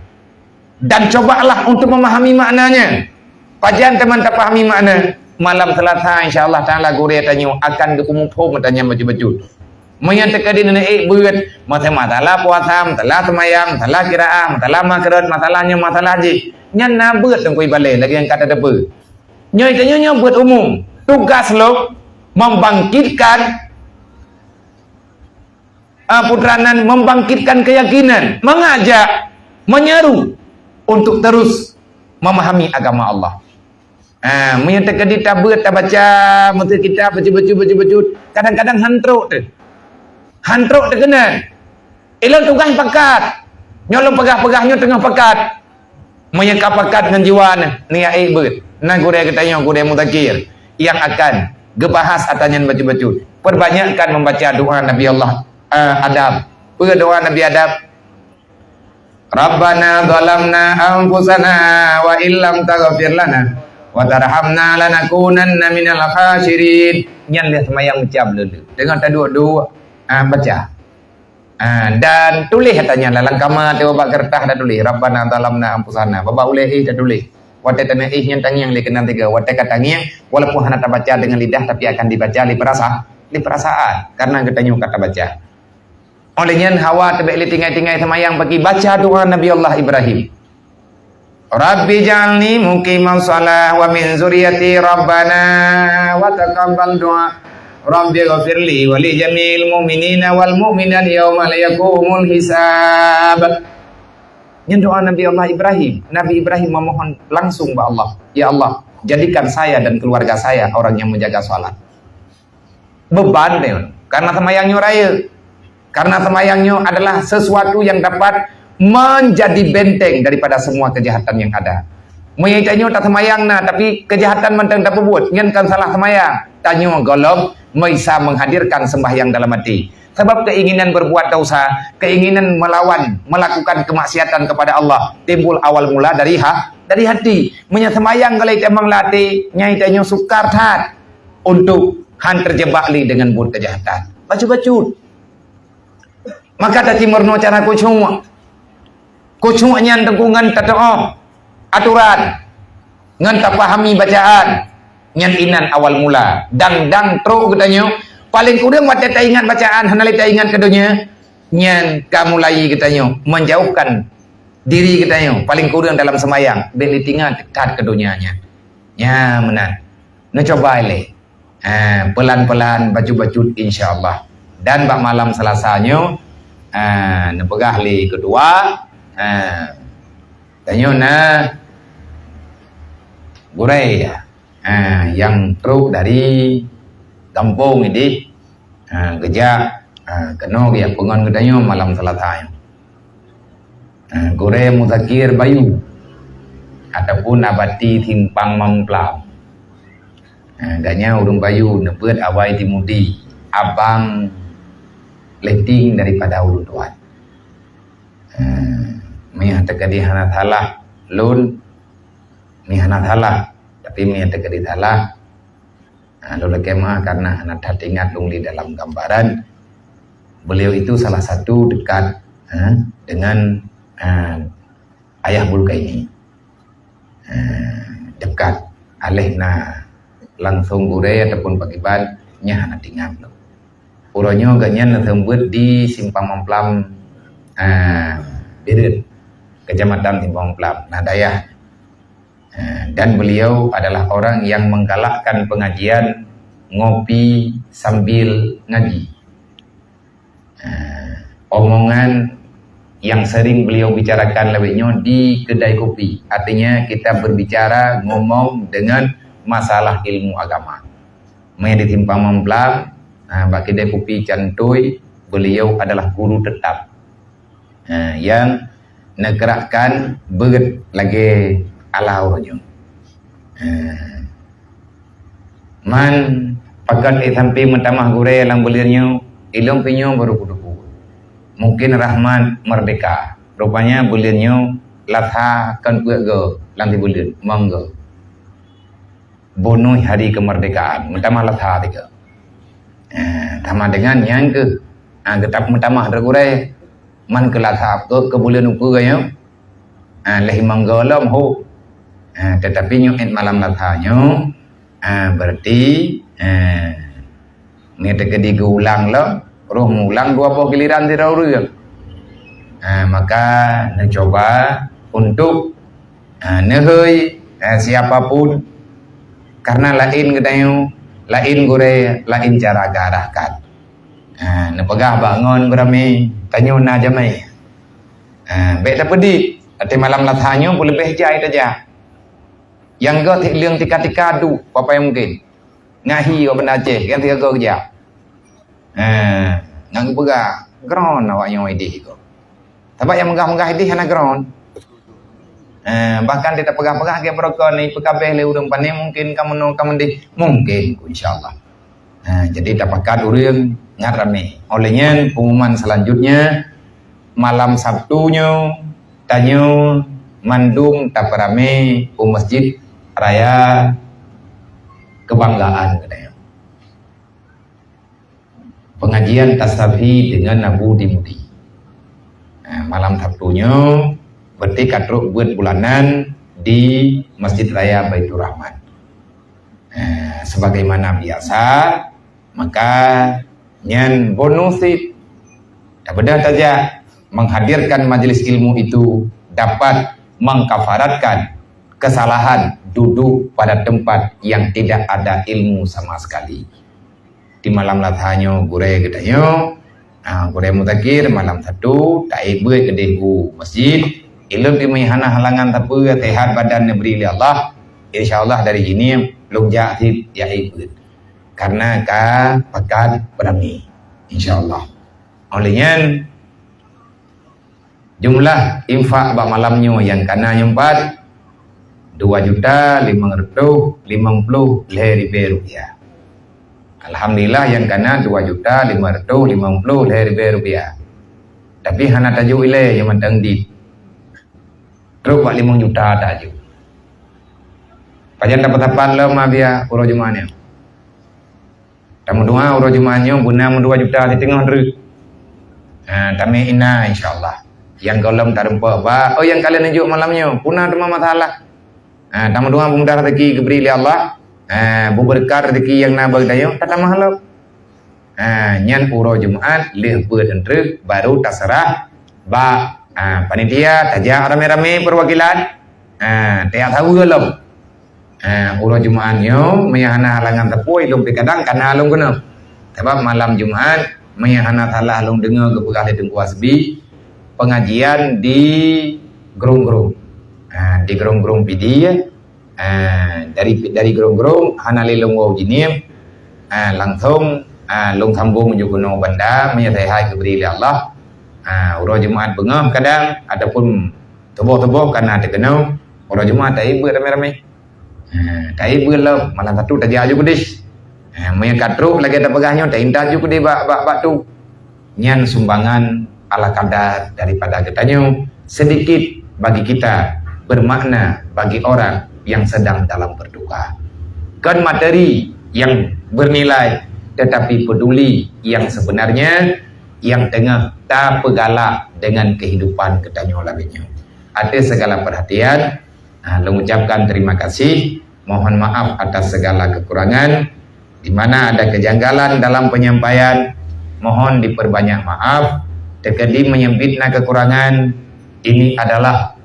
Dan cobalah untuk memahami maknanya. Pajan teuma tapahami makna, malam Selasa, insya Allah Taala, gurée tanyoe akan geupeuphom ata nyan bacut-bacut. Meunyoe teuka di neuneuk ék beuet, masalah puasa, masalah seumayang, masalah qiraah, masalah makhraj, masalah nyoe, masalah jih, nyan na beuet teungku ibalée lagée nyang ka tateupeue. Nyoe tanyoe nyoe beuet umum. Tugas lom membangkitkan, ah, putra nan membangkitkan keyakinan, mengajak, menyeru untuk terus memahami agama Allah. Ah, meunyoe teuka di tabeuet, tabaca, meuseu kitab, bacut-bacut, bacut-bacut, kadang-kadang han trok teuh. Han trok teuh keunan. Ilôn tugaih pakat. Nyoe lôn peugah-peugah nyoe teungoh pakat. Meunyoe ka pakat ngon jiwa neuh, neuyak ék beuet. Na gurée geutanyoe, gurée muzakir, nyang akan geubahas ata nyan bacut-bacut. Perbanyakkan membaca doa Nabi Allah, eh, Adam. Peue doa Nabi Adam? "Rabbana zalamna anfusana wa illam taghfir lana wa tarhamna lanakunanna minal khasirin." Nyan lé seumayang macam lé-lé. Teungoh taduek-duek, ah, baca. Ah, dan tuléh ata nyan lam kama atau bak kertas dah tuléh, "Rabbana zalamna anfusana." Bak ulée éh dah tuléh. Watée taneuk éh nyan tangieng lé keunan tiga. Watée ka tangieng, walaupun hana tabaca dengan lidah, tapi akan dibaca lé perasa-, lé perasaan. Karena geutanyoe ka tabaca. Oleh nyan, hawa teubek lé tinggai-tinggai seumayang pagi baca doa Nabi Allah Ibrahim. "Rabbi ja'alni muqimas shalah wa min zuriyati rabbana wa taqabbal du'a. Rabbi ghafirli wa li jami'il mu'minina wal mu'minat yauma yaqumul hisab." Nyan doa Nabi Allah Ibrahim. Nabi Ibrahim memohon langsung bak Allah, "Ya Allah, jadikan saya dan keluarga saya orang yang menjaga salat." Beban nyoe. Karena seumayang nyoe rayeuk. Karena seumayang nyoe adalah sesuatu yang dapat menjadi benteng daripada semua kejahatan yang ada. Meunyoe tanyoe taseumayang na, tapi kejahatan mantong tapeubuet, nyan kan salah seumayang. Tanyoe gohlom bisa menghadirkan sembahyang dalam hati. Sebab keinginan berbuat dosa, keinginan melawan, melakukan kemaksiatan kepada Allah, timbul awal mula dari ha-, dari hati. Meunyoe seumayang galai tamong lam até, nyan tanyoe sukar that untuk han terjebak lé dengan buet kejahatan. Bacut-bacut. Maka tatimeurunoe cara khusyuk. Khusyuk nyan teungku ngon tateu'oh aturan, ngon tapahami bacaan. Nyan inan awal mula. Dang-dang trok geutanyoe, paléng kureueng watée taingat bacaan hana lé taingat keu donya, nyan ka mulai geutanyoe menjauhkan diri geutanyoe, paléng kureueng dalam seumayang, bék lé tingat that keu donya nyan. Nya meunan. Neucuba ilée. Ha, pelan-pelan, bacut-bacut, insya Allah. Dan bak malam Selasa nyoe, ha, neupeugah lé ketua, ha, tanyoe na gurée, ha, nyang trok dari gampông idéh, ha, geujak, ha, keunoe geujak peungon geutanyoe malam Selasa nyoe. Ha, Gurée Muzakir Bayu ataupun Abati Simpang Mamplam. Ha, gobnyan ureuëng Bayu, neubeuet awai Timudi, abang leting daripada ulôn tuan. Ha, meuiah teukeudi hana salah lôn, meuiah hana salah, tapi meuiah teukeudi salah, ha, lôn lakée meuah karena hana that ingat lôn lé dalam gambaran. Beliau itu salah satu dekat, ha, dengan, ha, Ayah Bulkaini. Ha, dekat. Aléh na langsung gurée ataupun pakriban, nyan hana tingat lôn. Uroe nyoe gobnyan neuseumeubeuet di Simpang Mamplam, ha, Bireuen, Kecamatan Simpang Mamplam, na dayah. Ha, dan beliau adalah orang yang menggalakkan pengajian ngopi sambil ngaji. Ha, omongan yang sering beliau bicarakan lawét nyoe di kedai kopi. Artinya, kita berbicara, ngomong dengan masalah ilmu agama. Meuiah di Simpang Mamplam, ha, bak kedai kopi Cantui, beliau adalah guru tetap. Ha, yang neukeurahkan beuet lagée ala uroe nyoe. Ha. Man pakon ék sampai meutamah gurée lam buleuen nyoe, ilôn pih nyoe baru kuteupeu. Mungkin rahmat merdeka. Rupanya buleuen nyoe Lasa kon peuet go lam sibuleuen, mong go. Bunoe hari kemerdekaan, meutamah Lasa tiga. Ha, sama dengan nyang keu, ha, geutap meutamah droe gurée. Man keu Lasa keu, keu buleuen ukeue nyoe. Ha, lheuh mong go lom ho. Ha, tetapi nyoe ék malam Lasa nyoe, ha, berarti, ha, nyoe teukeudi geuulang lom, roh meuulang dua boh giliran sidroe ureuëng. Ha, maka neucuba untuk, ha, neuhôi, ha, siapa pun, karena laén geutanyoe, laén gurée, laén cara geuarahkan. Ha, neupeugah bak ngon geuramé, tanyoe na jamé. Ha, bék tapeudit, até malam Lasa nyoe peuleubeh jai tajak. Nyang göt leueng tika-tika duek, papai mungken. Ngahi bak Banda Aceh, kan sigoe geujak. Ha, ngon geupeugah, "Gron awak nyoe idéh iko." Sabab nyang meugah-meugah idéh hana gron. Ha, bahkan di tapeugah-peugah lagée beurokon ni peukabeh lé ureuëng pane mungken ka meunoe ka meudéh. Mungken, insya Allah. Ha, jadi tapakat ureuëng ngat ramé. Oleh nyan, pengumuman selanjutnya, malam Sabtu nyoe, tanyoe mandum tapeuramé u Masjid Raya Kebanggaan, katanya. Pengajian Tasafi dengan Abu Dimudi. Ha, malam Sabtu nyoe, berarti ka trok buet bulanan di Masjid Raya Baiturrahman. Ha, sebagaimana biasa, maka nyan bonus cit. Tabeudôh tajak, menghadirkan majelis ilmu itu dapat mengkafaratkan kesalahan duduk pada tempat yang tidak ada ilmu sama sekali. Di malam Ladha nyoe gurée geutanyoe, ha, gurée muzakir malam Sabtu, taék beuet keudeh u masjid. Ilôn pih meuhana halangan sapeue, sehat badan neubri lé Allah. Insya Allah dari sini lôn jak cit jak ék beuet. Karena ka pakat beurami. Insya Allah. Oleh nyan, jumlah infak bak malam nyoe nyang kana nyoe pat, dua juta limong reutôh limong ploh lhée ribée rupiah. Alhamdulillah, nyang kana dua juta limong reutôh limong ploh lhée ribée rupiah. Tapi hana tajok ilée nyang mantong dit. Trok bak limong juta tajok. Pajan dapat-dapat lom, Abia, uroe Jumat nyoe. Tameudoa uroe Jumat nyoe beuna meudua juta siteungoh treuk. Ha, tamé ina, insya Allah. Nyang gohlom tareumpok bak, oh, nyang ka lheueh neujok malam nyoe, puna teuma masalah. Ha, tameudoa peumudah rezeki geubri lé Allah. Ha, beubeureukat rezeki nyang na bak geutanyoe, tatamah lom. Ha, nyan uroe Jumat lheueh beuet treuk baru taseurah bak, ha, panitia, tajak ramé-ramé perwakilan. Ha, tajak saweue lom. Ha, uroe Jumat nyoe, meunyo hana halangan sapeue, ilôn pih kadang kana lôn keunoe. Sabab malam Jumat, meunyo hana salah lôn deungoe geupeugah lé Teungku Hasbi, pengajian di Grong-Grong. Ha, di Grong-Grong Pidie, ha, dari, dari Grong-Grong hana lé lôn woe u Jeunieb, ha, langsong, ha, lôn sambong ju keunoe banda, meunyo sehat geubri lé Allah. Ha, uroe Jumat beungoh kadang, ataupun tuboh-tuboh kana teukeunoe, uroe Jumat taék beuet ramé-ramé. Ha, taék beuet lom, malam Sabtu tajak ju keudeh. Ha, meunyo ka trok lagée tapeugah nyoe, taintat ju keudeh bak, bak, bak tu. Nyan sumbangan ala kadar daripada geutanyoe, sedikit bagi kita, bermakna bagi orang yang sedang dalam berduka. Kon materi yang bernilai, tetapi peduli yang sebenarnya yang teungoh tapeugalak dengan kehidupan geutanyoe lagée nyoe. Atas segala perhatian, ha, lôn ucapkan terima kasih. Mohon maaf atas segala kekurangan. Di mana ada kejanggalan dalam penyampaian, mohon diperbanyak maaf. Teukeudi meunyo bit na kekurangan, ini adalah,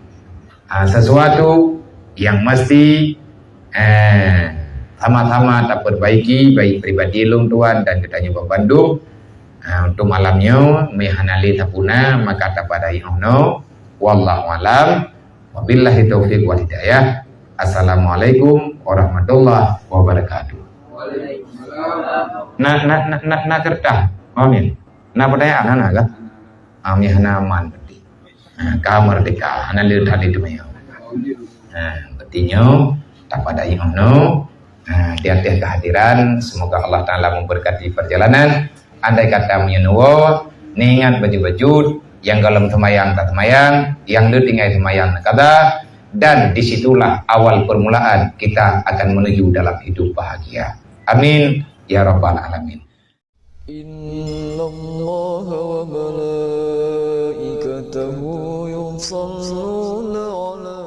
ha, sesuatu yang mesti, eh, sama-sama taperbaiki, baik pribadi lôn tuan dan geutanyoe bandum. Ha, untuk malam nyoe, meunyo hana lé sapeue, maka tapadai 'oh noe. Wallahu a'lam. Wabillahi taufiq wal hidayah. Assalamualaikum warahmatullahi wabarakatuh. Na, na, na, na, na kertas? Amin. Na pertanyaan, hana kah? Amin, hana aman berarti. Ha, ka merdeka, hana le tali teumanyong. Ha, berarti nyoe, tapadai 'oh noe. Ha, di atas kehadiran, semoga Allah Taala memberkati perjalanan. Andai kata meunyoe neuwoe, neuingat bacut-bacut, nyang gohlom seumayang taseumayang, nyang le tinggai seumayang neukada, dan di situlah awal permulaan kita akan menuju dalam hidup bahagia. Amin ya rabbal alamin. Innallaha wa malaikatahu yusalluna ala